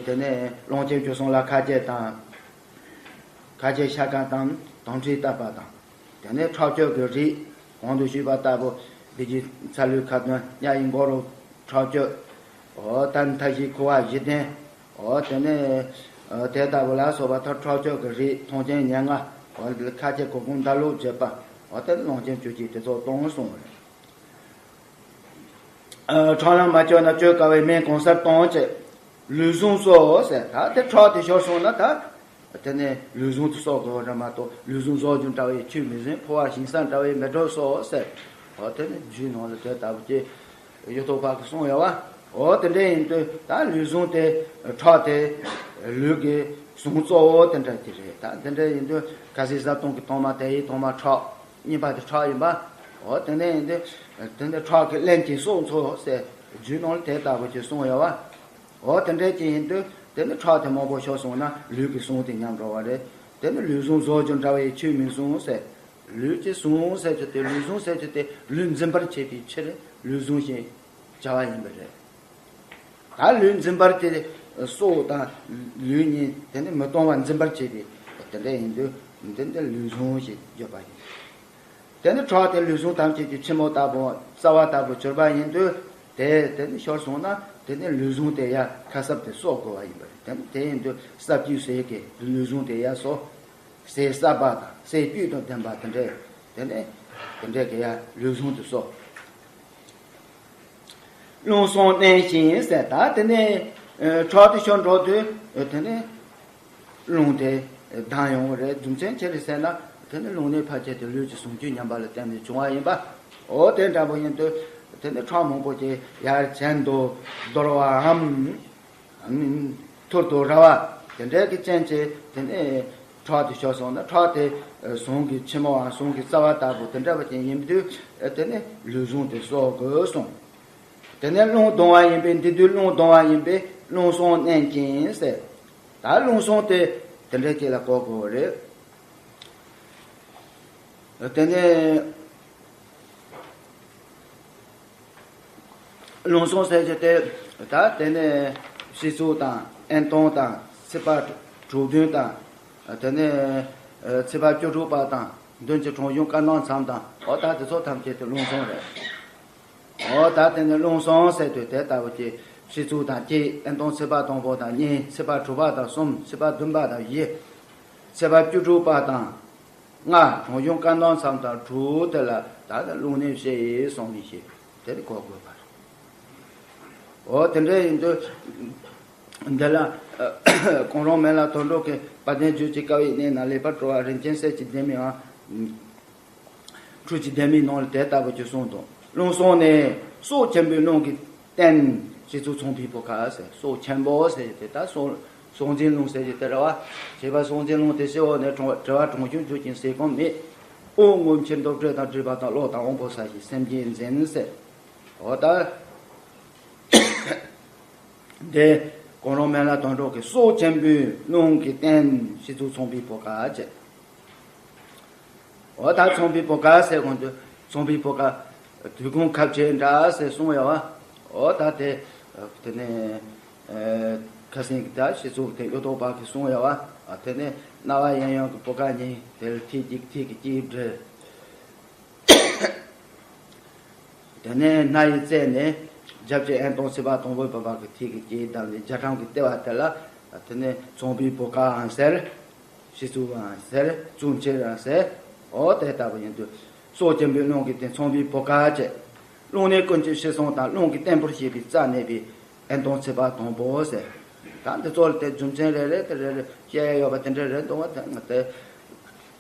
དེ་ནས་ཀློང་ཆེན་བཅུ་གསུམ་ལ་ཁ་རྗེ་དང་། ཁ་རྗེ་ཤ་ཁ་དང་དོང་ཁྲིད་བཏབ་པ་དང་། དེ་ནས་ཁྲག་སྐྱོག་གི་རིགས་གོང་དུ་ཞུས་པ་ལྟ་བུ། བི་ཇི་ཚ་ལུའི་ཁ་གདོན། གཉའ་ཡི་མགོ་རུ་ཁྲག་སྐྱོག་འོ་ད་མཐའ་བཞིའི་ཁུ་བ་བཞི་ལྡན། འོ་དེ་ནས་དེ་ལྟ་བུ་ལ་སོགས་པ་ཐོག་ཁྲག་སྐྱོག་གི་རིགས་མཐོང་ཆེན་ཉེར་ལྔ། འོ་ཁ་ཆེ་གོ་གུང་མདའ་ལུག་བྱེད་པ། འོ་དེ་ཀློང་ཆེན་བཅུ་གཅིག་དེ་ཚོ་གཏོང་གསུངས་པ་རེད། ཁྲག་ལམ་མ་བཅོས་ན། བཅོས་དཀའ་བའི་སྨན་གང་སར་གཏོང་བྱེད། ལུས་ཟུངས་གསོ་ཟེར། ད་དེ་ཁྲག་དེ་ཤོར་སོང་ན་ད། དེ་ནས་ལུས་ཟུངས་དེ་གསོ་དགོས་རེད་མ་གཏོགས། ལུས་ཟུངས་བཟོ་རྒྱུ་འདྲ་བའི་ཆུ་མི་ཟིན། ཕོ་བ་ཞིང་ས་འདྲ་བའི་མེ་དྲོད་གསོ་ཟེར། འོ་དེ་ནི་རྒྱུད་ནང་ལ་དེ་ལྟ་བུ་ཅིག་གཡུ་ཐོག་པ་གིས་གསུངས་ཡོད་པ། འོ་དེ་འདྲ་ཡིན་དུས་ད་ལུས་ཟུངས་དེ་ཁྲག་དེ་ལུས་ཀྱི་ཟུངས་གཙོ་བོ་དེ་འདྲ་ཅིག་རེད། ད་དེ་འདྲ་ཡིན་དུས་ཁ་ཟས་བཟའ་བཏུང་གི་ཐོག་མ་དེ་ཡི་ཐོག་མ་ཁྲག་གཉིས་པ་དེ་ཁྲག་ཡིན་པ། འོ་དེ་འདྲ་ཡིན་དུས་དེ་འདྲ་ཁྲག་གི་རླན་གྱིས་སྲོག་འཚོ་ཟེར་རྒྱུད་ནང་ལ་དེ་ལྟ་བུ་ཅིག་གསུངས་ཡོད་པ། འོ་དེ་འདྲ་ཅིག་ཡིན་དུས་དེ་ནི་ཁྲག་དེ་མང་པོ་ཤོར་སོང་ན་ལུས་ཀྱི་ཟུངས་དེ་ཉམས་འགྲོ་བ་རེད། དེ་ནི་ལུས་ཟུངས་བཟོ་རྒྱུ་འདྲ་བའི་ཆུ་མི་ཟུངས་ཟེར། ལུས་ཀྱི་ཟུངས་ཟེར་རྒྱུ་དེ། ལུས་ཟུངས་ཟེར་རྒྱུ་དེ་ལུས་འཛིན་པར་བྱེད་པའི་ཕྱིར་ལུས་ཟུངས་ཞེས་བྱ་བ་ཡིན་པ་རེད། ད་ལུས་འཛིན་པར་དེ་སྲོག་དང་ལུས་གཉིས་དེ་ནི་མི་གཏོང་བར་འཛིན་པར་བྱེད་པའི་དེ་འདྲ་ཡིན་དུས་འདི་འདི་ལུས་ཟུངས་ཞེས་བརྗོད་པ་ཡིན། དེ་ནི་ཁྲག་དེ་ལུས་ཟུངས་ཐམས་ཅད་ཀྱི་ཕྱི་མོ་ལྟ་བུ་རྩ་བ་ལྟ་བུ་གྱུར་པ་ཡིན་དུས། དེ་དེ་ནི་ཤོར་སོང་ན་དེ་ནི་ལུས་ཟུངས་དེ་ཡང་ཁ་གསབ་དེ་གསོ་དགོས་པ་ཡིན་པ་རེད། དེ་ནི་དེ་ཡིན་དུས་ས་བཅུད་ཟས་ཀྱི་ལུས་ཟུངས་དེ་ཡང་གསོ། ཟས་གསར་པ་དང་ཟས་བཅུད་དང་ལྡན་པ་དེ་འདྲས། དེ་ནི་དེ་འདྲས་ཀྱི་ཡང་ལུས་ཟུངས་དེ་གསོ། རླུང་གསུམ་མནན་ཞིང་ཟེར། ད་དེ་ནས་ཁྲག་དེ་ཤོར་འགྲོ་དུས་དེ་ནས་རླུང་དེ་ལྡང་ཡོང་བ་རེད། རྒྱུ་མཚན་ཅི་རེད་ཟེར་ན་དེ་ནས་རླུང་ནད་ཕལ་ཆེར་དེ་ལུས་ཀྱི་ཟུངས་བཅུད་ཉམས་པ་ལ་བརྟེན་ནས་བྱུང་བ་ཡིན་པ། འོ་དེ་འདྲ་པོ་ཡིན་དུས་དེ་ནས་ཁྲག་མང་པོ་ཅིག་ཡར་གྱེན་དུ་འདོར་བའམ། ཐུར་དུ་ར་བ་དེ་འདྲའི་གི་ཅན་གྱི་དེ་ནས་ཁྲག་དེ་ཤོར་སོང་ན་ཁྲག་དེ་ཟུངས་ཀྱི་ཕྱི་མོའམ་ཟུངས་ཀྱི་རྩ་བ་ལྟ་བུ་དེ་འདྲ་བ་ཅན་ཡིན་དུས་དེ་ནས་ལུས་ཟུངས་དེ་གསོ་དགོས་གསུངས། དེ་ནས་རླུང་ལྡང་བ་ཡིན་པས། འདི་དུས་རླུང་ལྡང་བ་ཡིན་པས་རླུང་གསུམ་མནན་ཅིང་ཟེར། ད་རླུང་གསུམ་དེ་དེ་འདྲའི་ཅིག་ལ་གོ་དགོས་རེད། དེ་ནས་རླུང་གསུམ་ཟེར་རྒྱུ་དེ། ད་དེ་ནས་སྤྱི་གཙུག་དང་། ཨེན་སྟོང་དང་། ཚེས་པ་དྲུག་བདུན་དང་། དེ་ནས་ཚེས་པ་བཅུ་དྲུག་པ་དང་། མདུན་གྱི་གྲོང་གཞུང་བཀའ་གདམས་མཚམས་དང་། འོ་ད་དེ་ཚོ་ཐམས་ཅད་དེ་རླུང་གསུམ་རེད། འོ་ད་དེ་ནས་རླུང་གསུམ་ཟེར་དུས་དེ་ལྟ་བུ་ཅིག་སྤྱི་གཙུག་དང་གཅིག་ཨེན་སྟོང་ཚེས་པ་དང་པོ་དང་གཉིས། ཚེས་པ་དྲུག་པ་དང་གསུམ། ཚེས་པ་བདུན་པ་དང་བཞི། ཚེས་པ་བཅུ་དྲུག་པ་དང་ལྔ། གྲོང་གཞུང་བཀའ་གདམས་མཚམས་དང་དྲུག་དེ་ལ་ད་ལྟ་རླུང་ནད་བཞི་ཡིས་གསུངས་ནས་ཞེས་དེ་ནི་གོ་དགོས་པ་རེད། འོ་དེ་འདྲ་ཡིན་དུས་འདི་ལ་གོང་རོང་སྨན་བླ་དོན་གྲུབ་ཀྱིས་དཔལ་ལྡན་རྒྱུད་ཀྱི་དཀའ་བའི་གནས་ན། ལེགས་པར་གྲོལ་བ་རིན་ཆེན་གསེར་གྱི་ལྡེ་མིག་འམ། འཕྲུལ་གྱི་ལྡེ་མིག་ནང་ལ་དེ་ལྟ་བུ་ཅིག་གསུངས་འདུག་རླུང་གསུམ་ནི་སྲོག་ཆེན་པོའི་རླུང་གི་རྟེན། སྤྱི་གཙུག་ཚངས་པའི་བུ་ག་ཟེར། སྲོག་ཆེན་པོ་ཟེར་དེ་ད་སྲོག་སྲོག་འཛིན་རླུང་ཟེར་གྱི་དེ་རེད་བ། བྱེད་པ་སྲོག་འཛིན་རླུང་དེ་སྤྱི་བོ་ནས་དྲོ་བ་དྲོ་བ་གྲོང་གཞུང་རྒྱུད་ཀྱི་ཟས་སྐོམ་མེད། དབུགས་རྔུབ་ཕྱིར་འདུ་བྲོད་དང་སྒྲིབ་པ་དང་གློ་དང་དབང་པོ་ཟ་ཞིང་སེམས་ཅན་འཛིན་ཟེར། འོ་ད། འདི་གོང་རོང་སྨན་བླ་དོན་གྲུབ་ཀྱིས་སྲོག་ཆེན་པོའི་རླུང་གི་རྟེན་སྤྱི་གཙུག་ཚངས་པའི་བུ་ག་བྱས། འོ་ད་ཚངས་པའི་བུ་ག་ཟེར་གོང་དུ་ཚངས་པའི་བུ་ག་དུས་ཁུངས་ཁ་བྱེ་འདྲ་ཟེར་གསུངས་ཡོད་བ། འོ་ད་དེ་དེ་ནས་ཁ་སང་གི་ད་སྤྱི་གཙུག་དེ་གཡུ་ཐོག་པ་གིས་གསུངས་ཡོད་བ། དེ་ནས་རྣ་བ་གཡས་གཡོན་གྱི་བུ་ག་གཉིས་དེ་ལ་ཐིག་གཅིག་ཐིག་གི་དཀྱིལ་བྲིས། དེ་ནས་སྣ་ཡི་རྩེ་ནས་རྒྱབ་ཀྱི་ཨེན་སྟོང་ཚེས་པ་དང་པོའི་བུམ་པ་གི་ཐིག་གི་དཀྱིལ་བསྡམས་ནས་རྒྱ་གྲམ་གྱི་ལྟེ་བ་དེ་ལ་དེ་ནས་ཚངས་པའི་བུ་གའང་ཟེར། སྤྱི་གཙུག་པའང་ཟེར། གཙུག་ཕྱིར་ཡང་ཟེར། འོ་དེ་ལྟ་བུ་ཡིན་དུས་སྲོག་ཆེན་པོའི་རླུང་གི་རྟེན་ཚངས་པའི་བུ་ག་བྱས། རླུང་ནད་ཀུན་གྱི་གཤེད་ཟུངས་དང་། རླུང་གི་བརྟན་པོར་བྱེད་པའི་རྩ་གནས་པའི་ཨེན་སྟོང་ཚེས་པ་དང་པོ་ཟེར། ད་འདི་ཚོ་ལ་དེ་རྒྱུ་མཚན་རེ་རེ་དེ་རེ་རེ་བཤད་ཡ་ཡོད་པ་དེ་འདྲ་རེད་འདུག་བ། དེ་ང་དེ་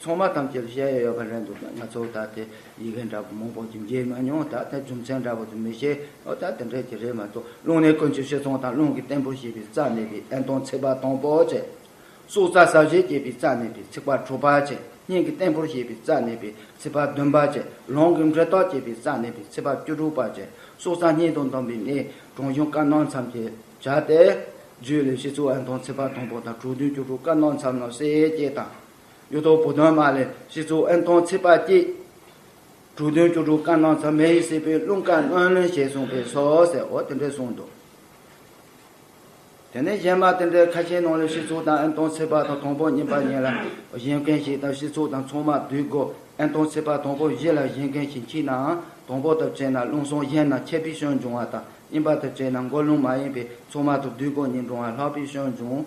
ཚང་མ་ཐམས་ཅད་ལ་བཤད་ཡ་ཡོད་པ་རེད་འདུག་ང་ཚོ་ད་དེ་ཡི་གེ་འདྲ་པོ་མང་པོ་ཅིག་མཇལ་མ་མྱོང་། ད་དེ་རྒྱུ་མཚན་འདྲ་པོ་དེ་མི་ཤེས། འོ་ད་དེ་འདྲ་ཅིག་རེད་མ་གཏོགས། རླུང་ནི་ཀུན་གྱི་གཞི་ཚང་དང་། རླུང་གི་བརྟན་པོར་བྱེད་པའི་རྩ་གནས་པའི་ཨན་དང་ཚེག་པ་དང་པོ་བྱས། སྲོག་རྩ་ཟ་བྱེད་བསྐྱེད་པའི་རྩ་གནས་པའི་ཚེག་པ་དྲུག་པ་བྱས། སྙིང་གི་བརྟན་པོར་བྱེད་པའི་རྩ་གནས་པའི་ཚེག་པ་བདུན་པ་བྱས། ལུས་ཀྱི་འབྲེལ་ཐག་བཅད་པའི་རྩ་གནས་པའི་ཚེག་པ་བཅུ་དྲུག་པ་བྱས། སྲོག་རྩ་གཉིས་དང་ལྡན་པའི་གནས་གྲོང་གཞོན་སྐར་ནག་མཚམས་ཀྱི་བྱ་སྟེ། རྒྱུད་ལ་སྤྱི་གཙུག་ཨན་དང་ཚེག་པ་དང་པོ་དང་དྲུག་བདུན་བཅུ་དྲུག་སྐར་ནག་མཚམས་རྣམས་གསལ་བྱེད་དང་། གཡུ་ཐོག་བུ་དོན་མ་ལས་སྤྱི་གཙུག་ཨན་དང་ཚེག་པ་གཅིག་དྲུག་བདུན་བཅུ་དྲུག་སྐར་ནག་མཚམས་མེ་ཡིས་བསྲེགས་པའི་རླུང་དཀར་སྣང་ལེན་ཞེས་གསུངས་པས་སོ་ཟེར། འོ་དེ་འདྲས་གསུངས་འདུག་དེ་ནས་གཞན་མ་དེ་འདྲའི་ཁ་ཤས་ནང་ལ་སྤྱི་གཙུག་དང་ཨན་དང་ཚེག་པ་དང་དང་པོ་གཉིས་པ་གཉིས་ལ་བཞེངས་མཁན་ཞིག་དང་། སྤྱི་གཙུག་དང་ཚང་མ་བསྡུས་དགོས། ཨན་དང་ཚེག་པ་དང་པོ་བཞི་ལ་བཞེངས་མཁན་ཞིག་མཆིས་ནའང་། དང་པོ་དང་བཅས་ན་རླུང་གསུམ་གཞན་རྣམས་ཁྱད་པར་ཞིག་འབྱུང་བ་དང་། གཉིས་པ་དང་བཅས་ན་མགོ་རླུང་མ་ཡིན་པའི་ཚང་མ་དང་བསྡུས་དགོས་ཉིད་འབྱུང་བ་ལྷག་པར་ཞིག་འབྱུང་།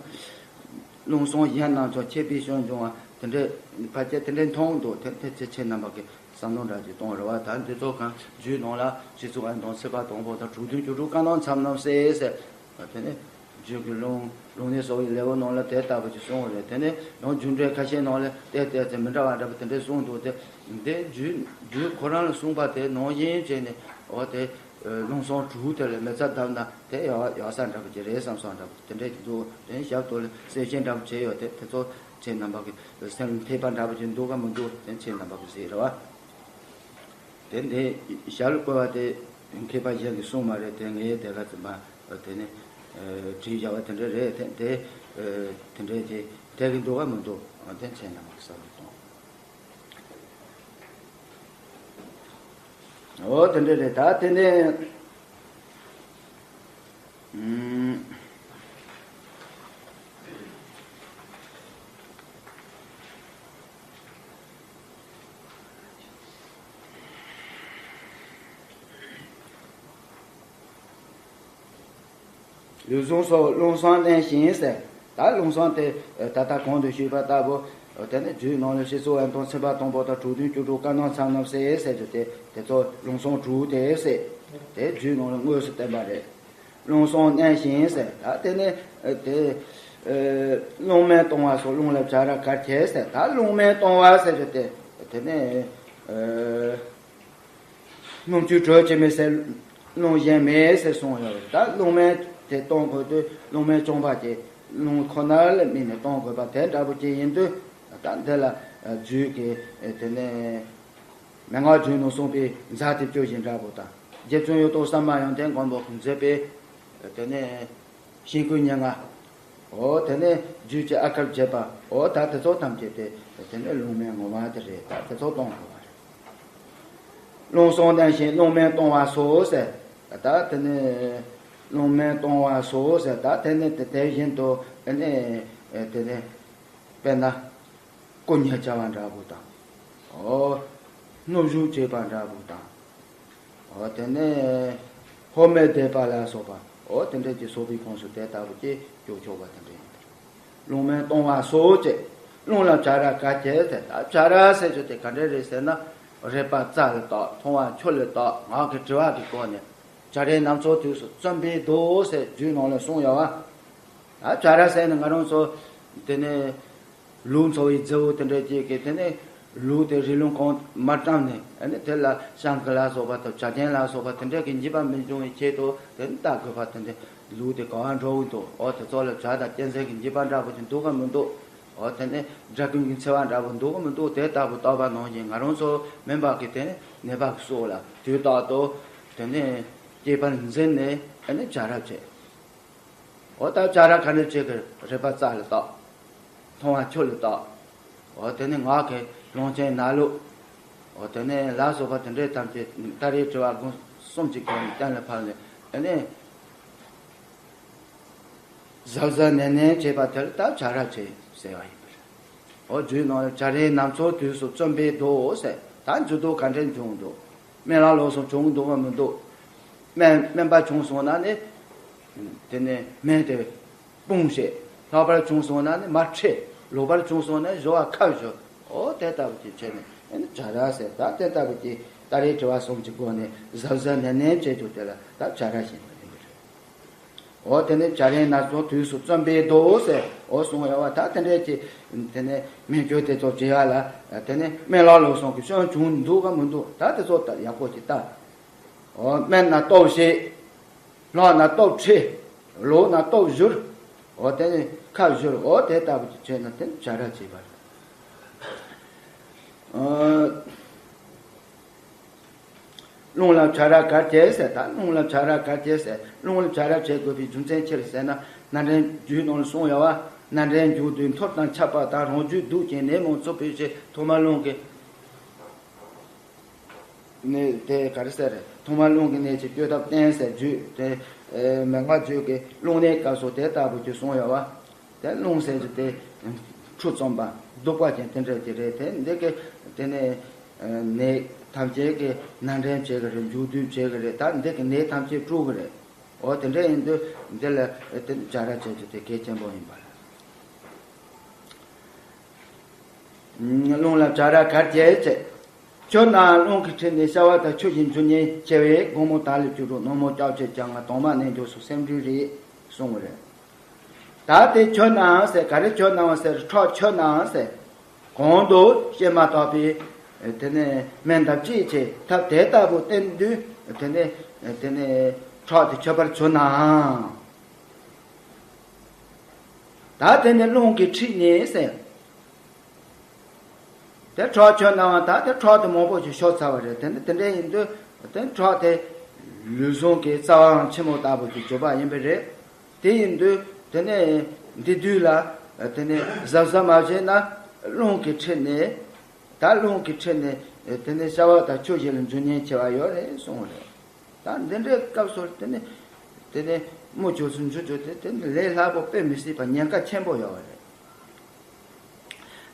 རླུང་གསུམ་གཞན་རྣམས་ཀྱང་ཁྱད་པར་ཞིག་འབྱུང་བ་དེ་འདྲའི་ཕལ་ཆེར་དེ་འདྲའི་མཐོང་འདུག་དེ་དེ་ཚེ་ཁྱེད་རྣམ་པ་གི་བསམ་བློ་འདྲ་ཅིག་གཏོང་རེ་བ། ད་འདི་ཚོ་གང་རྒྱུད་ནང་ལ་སྤྱི་གཙུག་ཨན་དང་ཚེག་པ་དང་པོ་དང་དྲུག་བདུན་བཅུ་དྲུག་སྐར་ནག་མཚམས་རྣམས་གསལ་ཟེར། དེ་ནས་རྒྱུད་ཀྱི་རླུང་རླུང་ནད་གསོ་བའི་ལེའུ་ནང་ལ་དེ་ལྟ་བུ་ཅིག་གསུངས་རེད། དེ་ནས་ཡང་རྒྱུད་འགྲེལ་ཁ་ཤས་ནང་ལ་དེ་ལྟ་ཚེ་མི་འདྲ་བ་འདྲ་པོ་དེ་འདྲས་གསུངས་འདུག་དེ་འདི་རྒྱུད་རྒྱུད་ཁོ་རང་ལ་གསུངས་པ་དེ་ནང་བཞིན་བྱས་ནས། འོ་དེ་རླུང་གསུམ་དྲུག་དེ་ལ་མེ་བཙའ་བརྡབས་ན་དེ་ཡག་ཡག་ས་འདྲ་པོ་ཅིག་རེད་བསམ་སོང་འདྲ་པོ་དེ་འདྲས་ཀྱི་འདུག་དེ་ནས་ཞབས་ཏོག་ལ་གསལ་བཤད་འདྲ་པོ་བྱས་ཡོད། དེ་དེ་ཚོ་ཁྱེད་རྣམ་པ་གི་སེམས་འཐད་པ་འདྲ་པོ་ཅིག་འདུག་ག་མི་འདུག་དེ་ཁྱེད་རྣམ་པ་གི་གཟིགས་རེ་བ། དེ་འདི་ཞབས་ལ་བཀོད་པ་དེ་མཁས་པ་གཞན་གྱིས་གསུངས་མ་རེད། དེ་ངའི་དེ་ག་ཙམ་པ་དེ་ནི་བྲིས་བཞག་པ་དེ་འདྲ་རེད། དེ་དེ་དེ་འདྲ་དེ་དེ་གི་འདུག་ག་མི་འདུག་དེ་ཁྱེད་རྣམ་པ་གི་བསམ་བློ་གཏོང་། འོ་དེ་འདྲ་རེད། ད་དེ་ནས་ཨུམ། ལུས་ཟུངས་སོགས་རླུང་གསུམ་བརྟེན་ཞིང་ཟེར། ད་རླུང་གསུམ་དེ་ད་ལྟ་གོང་དུ་ཞུས་པ་ལྟ་བུ། དེ་ནི་རྒྱུད་ནང་ལ་སྤྱི་གཙུག་ཨན་དང་ཚེག་པ་དང་པོ་དང་དྲུག་བདུན་བཅུ་དྲུག་སྐར་ནག་མཚམས་རྣམས་གསལ་ཟེར་རྒྱུ་དེ། དེ་ཚོ་རླུང་གསུམ་དྲུག་དེ་ཟེར། དེ་རྒྱུད་ནང་ལ་དངོས་སུ་བསྟན་པ་རེད། རླུང་གསུམ་བརྟེན་ཞིང་ཟེར། ད་དེ་ནི་དེ་རླུང་མེ་གཏོང་བ་སོགས་རླུང་ལ་བྱ་ར་གར་བྱེད་ཟེར། ད་རླུང་མེ་གཏོང་བ་ཟེར་རྒྱུ་དེ། དེ་ནི་སྣུམ་བཅུད་དྲོད་ཀྱི་མེ་ཟེར། རླུང་གཞན་མེད་ཟེར་གསུངས་ཡོད་རེད། ད་རླུང་མེ་དེ་གཏོང་དགོས་དུས་རླུང་མེ་གཅོང་པ་དེ་རླུང་ཁོ་ན་ལ་དམིགས་ནས་གཏོང་དགོས་པ་དེ་འདྲ་པོ་ཅིག་ཡིན་དུས། ད་འདི་ལ་རྒྱུད་ཀྱི་དེ་ནས་མན་ངག་རྒྱུད་ནང་གསུངས་པའི་ཛཱ་ཏི་བཅུ་བཞི་འདྲ་པོ་དང་། རྗེ་བཙུན་གཡུ་ཐོག་ཟ་མ་ཡོན་ཏན་མགོན་པོ་གིས་མཛད་པའི་དེ་ནས་ཤིང་ཀུན་ཉེར་ལྔ། འོ་དེ་ནས་རྒྱུད་ཀྱི་ཨ་ཁར་བརྒྱད་པ། འོ་ད་དེ་ཚོ་ཐམས་ཅད་དེ་དེ་ནས་རླུང་མེ་ངོ་མ་དེ་རེད། ད་དེ་ཚོ་གཏོང་དགོས་པ་རེད། རླུང་གསུམ་བརྟེན་ཞིང་རླུང་མེ་གཏོང་བ་སོགས་ཟེར། ད་དེ་ནས་རླུང་མེ་གཏོང་བ་སོགས་ཟེར། ད་དེ་ནས་དེ་དེ་བཞིན་དུ་དེ་ནས་དེ་ནས་དཔེར་ན། སྐུ་མཉེ་བྱ་བ་འདྲ་པོ་དང་། འོ། སྣུམ་བཞུ་བྱེད་པ་འདྲ་པོ་དང་། འོ་དེ་ནས་ཕོ་མེ་བརྡེག་པ་ལ་སོགས་པ། འོ་དེ་འདྲ་གྱི་སོགས་པའི་ཁོངས་སུ་དེ་ལྟ་བུ་ཅིག་འཇུག་ཆོག་པ་དེ་འདྲ་ཡིན། རླུང་མེ་གཏོང་བ་སོགས་ཀྱི་རླུང་ལ་བྱ་ར་གར་བྱེད་ཟེར། ད་བྱ་ར་ཟེར་རྒྱུ་དེ་ག་འདྲ་རེད་ཟེར་ན། རེག་པ་རྩ་ལ་བཏགས། མཐོང་བ་ཆོས་ལ་བཏགས། ངག་གི་དྲི་བ་གི་སྒོ་ནས་བྱ་རའི་རྣམ་ཚོགས་དུས་སུ་བརྩོན་པས་བཟློག་ཟེར་རྒྱུད་ནང་ལ་གསུངས་ཡོད་པ། ད་བྱ་ར་ཟེར་ནས་ང་རང་ཚོ་དེ་ནས། ལུག་འཚོ་བའི་རྫི་བོ་དེ་འདྲ་ཅིག་གིས་དེ་ནས་ལུག་དེ་རི་ལུང་གང་མར་བཀྲམ་ནས། ཨ་ནི་དེ་ལ་ཤང་ཀི་ལ་སོགས་པ་དང་། བྱ་རྒན་ལ་སོགས་པ་དེ་འདྲ་གི་འཇིགས་པ་མི་འབྱུང་བའི་ཆེད་དུ་དེ་ནི་ལྟ་དགོས་པ་དེ་འདྲ། ལུག་དེ་ག་བ་འགྲོ་གི་འདུག་འོ་དེ་ཚོ་ལ་བྱ་དང་གཅན་གཟན་གྱི་འཇིགས་པ་འདྲ་པོ་ཅིག་འདུག་ག་མི་འདུག་འོ་དེ་ནས་དགྲ་རྐུན་གྱི་འཚེ་བ་འདྲ་པོ་འདུག་ག་མི་འདུག་དེ་ལྟ་བུ་རྟོགས་པ་ནང་བཞིན་ང་རང་ཚོ་མིན་པ་གི་དེ་ནི་ནད་པ་གི་སྲོག་ལ་དུས་རྟག་ཏུ་དེ་ནས་སྐྱེས་པར་འཛིན་ནས། ཨ་ནི་བྱ་ར་བྱེད། འོ་ད་བྱ་ར་ག་འདྲ་བྱེད་ཀྱི། རེག་པ་རྩ་ལ་བཏགས། མཐོང་བ་ཆོས་ལ་བཏགས། འོ་དེ་ནས་ངག་གི་ལོངས་སྤྱོད་ནང་ལུགས། འོ་དེ་ནས་ལ་སོགས་པ་དེ་འདྲའི་ཐམས་ཅད་ད་རེས་དྲི་བ་སྒོ་གསུམ་གྱི་སྒོ་ནས་གཏན་ལ་ཕབ་ནས། ཨ་ནི་གཟབ་གཟབ་ནན་ནན་བྱེད་པ་དེ་ལ་ད་བྱ་ར་བྱེད་ཟེར་བ་ཡིན་པ་རེད། འོ་རྒྱུད་ནང་ལ་བྱ་རའི་རྣམ་ཚོགས་དུས་སུ་བརྩོན་པས་བཟློག་ཟེར། ད་འཇུ་བཟློག་ག་འདྲ་འབྱུང་འདུག་སྨན་ལ་ལོག་སོང་བྱུང་འདུག་ག་མི་འདུག་སྨན་སྨན་པ་བྱུང་སོང་ན་ནི། དེ་ནས་སྨན་དེ་སྤུངས་བྱེད། ལྷག་པར་བྱུང་སོང་ན་ནི་མར་ཁྲིད། ལོག་པར་བྱུང་སོང་ན་གཞོལ་བ་ཁ་བཞོན། འོ་དེ་ལྟ་བུ་ཅིག་བྱས་ནས་ཨ་ནི་བྱ་ར་ཟེར། ད་དེ་ལྟ་བུ་ཅིག་ད་རེས་དྲི་བ་གསུམ་གྱི་སྒོ་ནས་གཟབ་གཟབ་ནན་ནན་བྱེད་རྒྱུ་དེ་ལ་ད་བྱ་ར་ཟེར་བ་ཡིན་པ་རེད། འོ་དེ་ནས་བྱ་རན་ན་སོང་དུས་སུ་བརྩོན་པས་བཟློག་ཟེར། འོ་གསུང་ཡོད་པ། ད་དེ་འདྲས་ཀྱི་དེ་ནས་སྨན་བཅོས་དེ་ཚོ་བྱེད་ཡ་ལ་དེ་ནས་སྨན་བླ་ལོ་གསུང་གི་སྐྱོན་བྱུང་འདུག་ག་མི་འདུག་ད་དེ་ཚོ་ད་ཡག་པོ་ཅིག་ལྟ། འོ་སྨན་ན་སྟོབས་བཤད། ལྷག་ན་སྟོབས་ཁྲིད། ལོག་ན་སྟོབས་བཞུར། འོ་དེ་ནས་ཁ་བཞུར། འོ་དེ་ལྟ་བུ་ཅིག་བྱས་ན་དེ་ནས་བྱ་ར་བྱེད་པ་རེད། ཨ། རླུང་ལ་བྱ་ར་གར་བྱེད་ཟེར། ད་རླུང་ལ་བྱ་ར་གར་བྱེད་ཟེར། རླུང་ལ་བྱ་ར་བྱེད་དགོས་པའི་རྒྱུ་མཚན་ཅི་རེད་ཟེར་ན། སྣ་འདྲེན་རྒྱུད་ནང་ལ་གསུངས་ཡོད་པ། སྣ་འདྲེན་རྒྱུད་དུ་འཐོར་དང་ཆགས་པ་དང་རང་རྒྱུད་སྡུག་ཅིང་ནད་མང་ཚུགས་པའི་ཕྱིར། ཐོག་མར་རླུང་གི་ནད་དེ་ག་རེ་ཟེར། ཐོག་མར་རླུང་གི་ནད་ཀྱི་བཅོས་ཐབས་བསྟན་ཟེར། རྒྱུད་དེ་མན་ངག་རྒྱུད་ཀྱི་རླུང་ནད་སྐབས་སུ་དེ་ལྟ་བུ་ཅིག་གསུངས་ཡོད་པ། དེ་རླུང་ཟེར་རྒྱུ་དེ་ཁྲུ་ཙམ་པ་གདུག་པ་ཅན་དེ་འདྲ་ཅིག་རེད། དེ་འདི་གི་དེ་ནས་ནད་ཐམས་ཅད་ཀྱི་སྣ་འདྲེན་བྱེད་ཀྱི་རེད། མཇུག་སྡུད་བྱེད་ཀྱི་རེད། ད་འདི་གི་ནད་ཐམས་ཅད་དཀྲུག་གི་རེད། འོ་དེ་འདྲ་ཡིན་དུས་འདི་ལ་དེ་བྱ་ར་བྱེད་རྒྱུ་དེ་གལ་ཆེན་པོ་ཡིན་པ་རེད། རླུང་ལ་བྱ་ར་གར་བྱེད་ཅེས། ཁྱོད་ནའང་རླུང་གི་ཁྲིད་ནས་བྱ་བ་དང་ཆོས་ཀྱི་འབྱུང་གནས་ཆེ་བས། དགོང་མོ་དར་ལས་བཅུ་དྲུག་ནངས་མོ་སྐྱབས་ཆེ་བྱ་ང་དྭངས་མ་གནས་མཇུག་སུ་སེམས་འགྲུལ་རེད་གསུངས་པ་རེད། ད་དེ་ཁྱོད་ནའང་ཟེར། ག་རེ་ཁྱོད་ནའང་ཟེར། ཁྲག་ཁྱོད་ནའང་ཟེར། གོང་དུ་བཤད་མ་ཐག་པའི་དེ་ནས་སྨན་དང་བཅས་ཀྱི་ཐབས་དེ་ལྟ་བུ་བསྟེན་དུས་དེ་ནས་དེ་ནས་ཁྲག་དེ་ཁྱོད་པར་གྱུར་ནའང་། ད་དེ་ནས་རླུང་གི་ཁྲིད་ནས་ཟེར། དེ་ཁྲག་ཁྱོད་ནའང་། ད་དེ་ཁྲག་དེ་མང་པོ་ཞིག་ཤོར་ཚར་བ་རེད། དེ་ནི་དེ་འདྲ་ཡིན་དུས་དེ་ཁྲག་དེ་ལུས་ཟུངས་ཀྱི་རྩ་བའང་ཆེན་མོ་ལྟ་བུ་ཞིག་གྱུར་པ་ཡིན་པ་རེད། དེ་ཡིན་དུས་དེ་ནས་འདི་དུས་ལ་དེ་ནས་གཟབ་གཟབ་མ་བྱས་ན་རླུང་གི་ཁྲིད་ནས། ད་རླུང་གི་ཁྲིད་ནས་དེ་ནས་བྱ་བ་དང་ཆོས་བཞིན་ལ་འབྱུང་ཉེན་ཆེ་བ་ཡོད་རེད་གསུངས་པ་རེད། ད་འདི་འདྲའི་སྐབས་སུ་དེ་ནས་དེ་ནས་དམུ་ཆུ་སུ་འཇུ་རྒྱུ་དེ་དེ་ནི་ལས་སླ་པོ་དཔེ་མི་སྲིད་པ་ཉེན་ཁ་ཆེན་པོ་ཡོད་པ་རེད།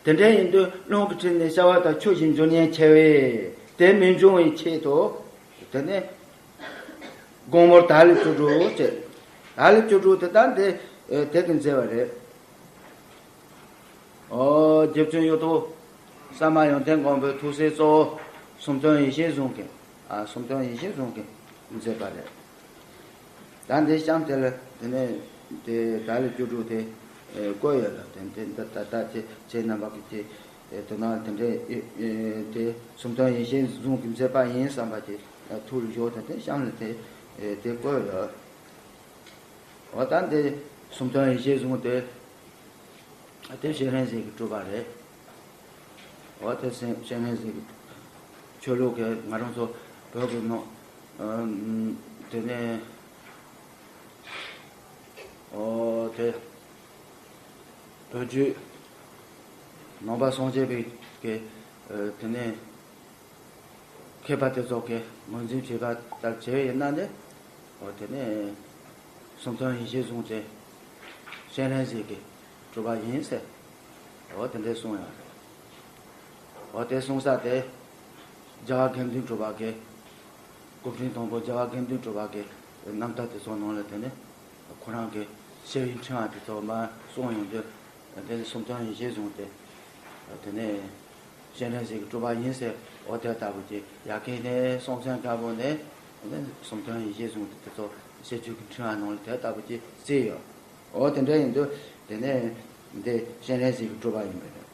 དེ་འདྲ་ཡིན་དུས་རླུང་གི་ཁྲིད་ནས་བྱ་བ་དང་ཆོས་བཞིན་འབྱུང་ཉེན་ཆེ་བས། དེ་མི་འབྱུང་བའི་ཆེད་དུ་དེ་ནས་དགོང་མོར་དར་ལས་བཅུ་དྲུག་ཅེས། དར་ལས་བཅུ་དྲུག་དེ་ད་འདི་དེ་གི་མཛད་པ་རེད། ཨོ། རྗེ་བཙུན་གཡུ་ཐོག་ས་མ་ཡོན་ཏན་མགོན་པོའི་ཐུགས་སྲས་གཙོ་བོ་སུམ་སྟོན་ཡེ་ཤེས་གསུང་གིས། ཨ། སུམ་སྟོན་ཡེ་ཤེས་གསུང་གིས་མཛད་པ་རེད། ད་འདི་གཤམ་དེ་ལ་དེ་ནས་དེ་དར་ལས་བཅུ་དྲུག་དེ་བཀོད་ཡོད་ལ། དེ་དེ་ད་ད་ད་ཁྱེད་ཁྱེད་རྣམ་པ་གིས་དེ་དེ་ནང་དེ་འདྲའི་དེ་སུམ་སྟོན་ཡེ་ཤེས་གསུང་གིས་མཛད་པ་ཡིན་བསམ་པ་དེ་ཐུགས་ལ་བཞག། ད་དེ་གཤམ་ལ་དེ་དེ་བཀོད་ཡོད། འོ། ད་འདི་སུམ་སྟོན་ཡེ་ཤེས་གསུང་དེ། དེ་སྤྱན་རས་གཟིགས་ཀྱི་སྤྲུལ་པ་རེད། འོ། དེ་སྤྱན་སྤྱན་རས་གཟིགས་ཀྱི་ཆོས་ལུགས་ཀྱི་ང་རང་ཚོ་བོད་ཀྱི་ནང་། ཨ། དེ་ནས། འོ། དེ་བོད་བརྒྱུད་ནང་པ་སངས་རྒྱས་པའི་གི། ཨ། དེ་ནས། མཁས་པ་དེ་ཚོ་གིས་ངོས་འཛིན་བྱས་པ་ལྟར་བྱས་པ་ཡིན་ན་ནི། འོ། དེ་ནས་སུམ་སྟོན་ཡེ་ཤེས་གསུང་དེ་སྤྱན་རས་གཟིགས་ཀྱི་སྤྲུལ་པ་ཡིན་ཟེར། འོ། དེ་འདྲས་གསུངས་ཡོད་རེད། འོ། དེ་གསུང་ས་དེ་རྒྱལ་བ་དགེ་འདུན་གྲུབ་པ་གི། སྐུ་ཕྲེང་དང་པོ་རྒྱལ་བ་དགེ་འདུན་གྲུབ་པ་གི་རྣམ་ཐར་དེ་ཚོ་ནང་ལ་དེ་ནས་ཁོ་རང་གི་ཞི་བའི་འཕྲེང་བ་དེ་ཚོ་མར་གསུངས་ཡོང་དུས། དེ་ནས་སུམ་སྟོན་ཡེ་ཤེས་གསུང་དེ། དེ་ནས་སྤྱན་རས་གཟིགས་ཀྱི་སྤྲུལ་པ་ཡིན་ཟེར། འོ། དེ་ལྟ་བུ་ཅིག་ཡ་གི་ནས་སྲོང་བཙན་སྒམ་པོ་ནས་སུམ་སྟོན་ཡེ་ཤེས་གསུང་དེ་ཚོ་ཞི་རྒྱས་ཀྱི་འཕྲེང་བ་ནང་ལ་དེ་ལྟ་བུ་ཅིག་བརྩིས་ཡོད། འོ། དེ་འདྲ་ཡིན་དུས་དེ་ནས་འདི་སྤྱན་རས་གཟིགས་ཀྱི་སྤྲུལ་པ་ཡིན་པ་རེད།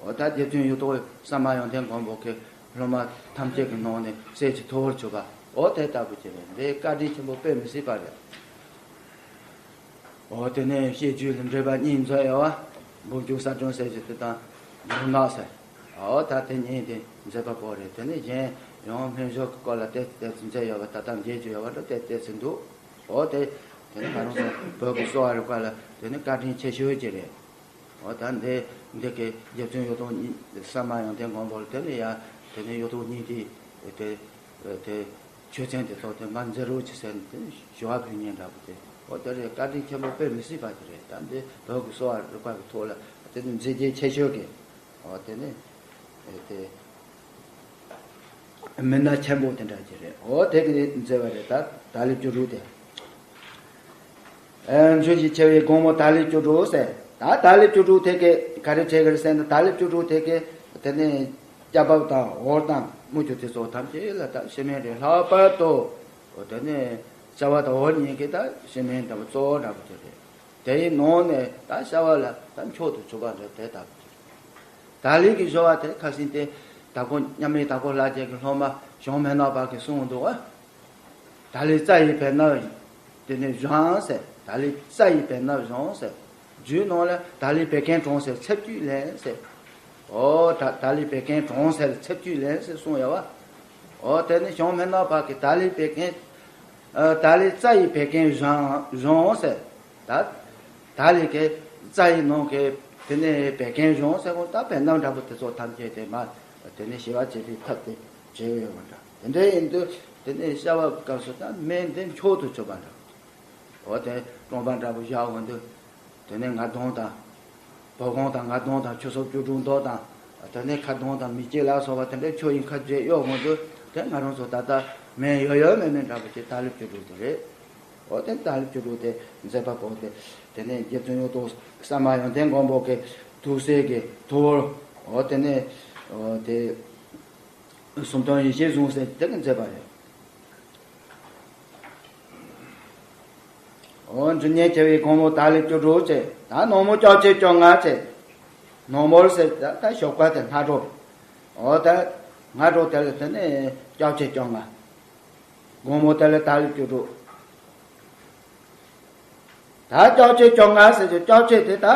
འོ། ད་རྗེ་བཙུན་གཡུ་ཐོག་ས་མ་ཡོན་ཏན་མགོན་པོ་གི་སློབ་མ་ཐམས་ཅད་ཀྱི་ནང་ནས་སྲས་ཀྱི་ཐུ་བོར་གྱུར་པ། འོ། དེ་ལྟ་བུ་ཅིག་རེད། འདི་བཀའ་དྲིན་ཆེན་པོ་དཔེ་མི་སྲིད་པ་རེད། འོ། དེ་ནས་བཤད་རྒྱུད་ལ་འགྲེལ་པ་གཉིས་མཛད་ཡོད་པ། འབུམ་འཇུག་གསལ་སྒྲོན་ཟེར་གྱི་དེ་དང་མན་ངག་ཟེར། འོ། ད་དེ་གཉིས་དེ་མཛད་པ་པོ་རེད། དེ་ནས་གཞན་ཡང་སྨན་སྦྱོར་གྱི་སྐོར་ལ་ཏོག་ཙམ་མཛད་ཡོད་པ། ད་ལྟ་མཇལ་རྒྱུ་ཡོད་པ་འདྲ་ཏོག་ཙམ་འདུག། འོ། དེ་དེ་ནས་ང་རང་ཚོ་བོད་ཀྱི་གསོ་བ་རིག་པ་ལ་དེ་ནི་བཀའ་དྲིན་ཆེ་ཤོས་ཅིག་རེད། འོ། ད་འདི་འདི་གི་རྗེ་བཙུན་གཡུ་ཐོག་གཉིས། ས་མ་ཡོན་ཏན་མགོན་པོ་ལ་དེ་ནི་ཡ་དེ་ནི་གཡུ་ཐོག་གཉིས་དེ་དེ་དེ་ཆོས་ཚན་དེ་ཚོ་དེ་མར་མཛད་རོགས་གྱིས་ཟེར་ནས་དེ་ནི་ཞུ་བ་ཕུལ་མཁན་འདྲ་པོ་དེ། འོ། དེ་རེད། བཀའ་དྲིན་ཆེན་པོ་དཔེ་མི་སྲིད་པ་དེ་རེད། ད་འདི་བོད་ཀྱི་གསོ་བ་རིག་པ་གི་ཐོག་ལ་དེ་ནི་མཛད་རྗེས་ཆེ་ཤོས་ཀྱི། འོ། དེ་ནི་དེ་མི་སྣ་ཆེན་པོ་དེ་འདྲ་ཅིག་རེད། འོ། དེ་གི་མཛད་པ་རེད། ད་དར་ལས་བཅུ་དྲུག་དེ། ཨ། འབྱུང་བཞི་ཆེ་བའི་དགོང་མོ་དར་ལས་བཅུ་དྲུག་ཟེར། ད་དར་ལས་བཅུ་དྲུག་དེ་གི་ག་རེ་བྱེད་ཀྱི་རེད་ཟེར་ན། དར་ལས་བཅུ་དྲུག་དེ་གི་དེ་ནས་སྐྱ་རྦབ་དང་འོར་དང་དམུ་ཆུ་དེ་ཚོ་ཐམས་ཅད་ལ་ད་ཤི་རྨེན་རེད། ལྷག་པར་དུ། འོ། དེ་ནས་ ཤ་བ་དང་འོར་གཉིས་ཀྱི་ད་སྐྱེ་དམན་འདྲ་པོ་གཙོ་བོ་འདྲ་པོ་དེ་རེད། དེའི་ནང་ནས་ད་ཤ་བ་ལ་ད་མཆོག་ཏུ་གྱུར་པ་འདྲ་དེ་ལྟ་བུ་དེ་རེད། ད་ལི་གི་བཞི་བ་དེ་ཁ་སང་དེ་དྭགས་པོ་མཉམ་མེད་དྭགས་པོ་ལྷ་རྗེ་གི་སློབ་མ་ཞང་མི་ནག་པ་གིས་གསུངས་འདུག་བ། ད་ལི་རྩ་ཡི་བེར་ནག་དེ་ནས་བཞེངས་ཟེར། ད་ལི་རྩ་ཡི་བེར་ནག་བཞེངས་ཟེར། རྒྱུད་ནང་ལ་ད་ལི་བད་ཀན་གྲང་ཟེར་ཚེ་བཅུད་ལེན་ཟེར། ཨོ་ད་ད་ལི་བད་ཀན་གྲང་ཟེར་ཚེ་བཅུད་ལེན་ཟེར་གསུངས་ཡོད་བ། ཨོ་དེ་ནས་ཞང་མི་ནག་པ་གིས་ད་ལི་བད་ཀན་ཨ་ད་ལི་རྩ་ཡི་བད་ཀན་བཞེངས་བཞེངས་ཟེར། ད་ད་ལི་གི་རྩ་ཡི་ནང་གི་དེ་ནས་བད་ཀན་བཞེངས་ཟེར་གོ། ད་བེར་ནག་འདྲ་པོ་དེ་ཚོ་ཐམས་ཅད་དེ་མ་དེ་ནས་ཞི་བ་བྱེད་པའི་ཐབས་དེ་བྱེད་ཡོད་བ་འདྲ། དེ་འདྲ་ཡིན་དུས་དེ་ནས་ཤ་བ་སྐབས་སུ་ད་སྨན་དེ་མཆོག་ཏུ་གྱུར་པ་འདྲ། འོ་དེ་རློན་པ་འདྲ་པོ་བཞག་འོང་དུས། དེ་ནས་ང་གདོང་དང་། བ་གོང་དང་ང་གདོང་དང་ཆུ་སོབ་བཅུ་དྲུག་མདོག་དང་། དེ་ནས་ཁ་གདོང་དང་མིག་ལྕེ་ལ་སོགས་པ་དེ་འདྲའི་ཆོས་དབྱིངས་ཁ་བརྗེ་གཡོག་འོང་དུས། དེ་ང་རང་ཚོ་ད་ལྟ་སྨན་ཡོད་ཡོད་མེད་མེད་འདྲ་པོ་ཅིག་ད་ལི་བཅུ་དྲུག་དེ་རེད། འོ་དེ་ད་ལི་བཅུ་དྲུག་དེ་མཛད་པ་པོ་དེ། དེ་ནས་རྗེ་བཙུན་གཡུ་ཐོག་ས་མ་ཡོན་ཏན་མགོན་པོ་གི་ཐུགས་སྲས་ཀྱི་ཐུ་བོ། འོ་དེ་ནས་འོ་དེ་སུམ་སྟོན་ཡེ་ཤེས་ཟུང་ཟེར་དེ་གིས་མཛད་པ་རེད། འོ་འབྲི་ཉན་ཆེ་བའི་དགོང་མོ་ད་ལི་བཅུ་དྲུག་བྱས། ད་ནངས་མོ་སྐྱབས་ཆེན་བཅོ་ལྔ་བྱས། ནངས་མོར་ཟེར་ད་ད་ཞོགས་པ་དེ་སྔ་དྲོ། འོ་ད་སྔ་དྲོ་དེ་ལ་དེ་ནས་སྐྱབས་ཆེན་བཅོ་ལྔ། དགོང་མོ་དེ་ལ་ད་ལི་བཅུ་དྲུག། ད་སྐྱབས་ཆེན་བཅོ་ལྔ་ཟེར་གྱི་སྐྱབས་ཆེན་དེ་ད།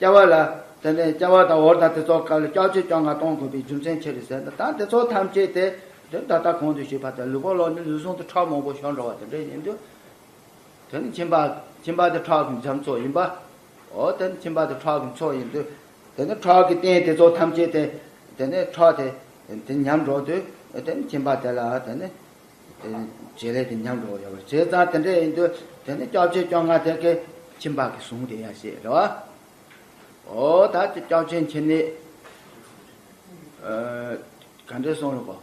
སྐྱ་བ་ལ། དེ་ནས་སྐྱ་བ་དང་འོར་དང་དེ་ཚོ་སྐབས་ལ་སྐྱབས་ཆེན་བཅོ་ལྔ་གཏོང་དགོས་པའི་རྒྱུ་མཚན་ཅི་རེད་ཟེར་ན། ད་དེ་ཚོ་ཐམས་ཅད་དེ་དེ་ད་ལྟ་གོང་དུ་ཞུས་པ་ལྟར་ལུས་པོ་ལོག་ནས་ལུས་ཟུངས་དེ་ཁྲག་མང་པོ་ཤོར་འགྲོ་བ་དེ་འདྲ་ཡིན་དུས། དེ་ནི་ཁྱིམ་པ་ཁྱིམ་པ་དེ་ཁྲག་གི་རྒྱ་མཚོ་ཡིན་པ། འོ་དེ་ནི་ཁྱིམ་པ་དེ་ཁྲག་གི་མཚོ་ཡིན་དུས། དེ་ནི་ཁྲག་གི་རྟེན་དེ་ཚོ་ཐམས་ཅད་དེ། དེ་ནི་ཁྲག་དེ་དེ་ཉམས་འགྲོ་དུས། དེ་ནི་ཁྱིམ་པ་དེ་ལ་དེ་ནི་དེ་བྱེད་ལས་དེ་ཉམས་འགྲོ་ཡོད་པ་བྱས་ཙང་། དེ་འདྲ་ཡིན་དུས་དེ་ནི་སྐྱབས་ཆེན་བཅོ་ལྔ་དེ་གི་ཁྱིམ་པ་གི་ཟུངས་དེ་ཡང་བཤད་རེད་བ། འོ་ད་དེ་སྐྱབས་ཆེན་ཁྱེད་ནི་ཨ་ག་འདྲས་སོང་ལོ་གོ།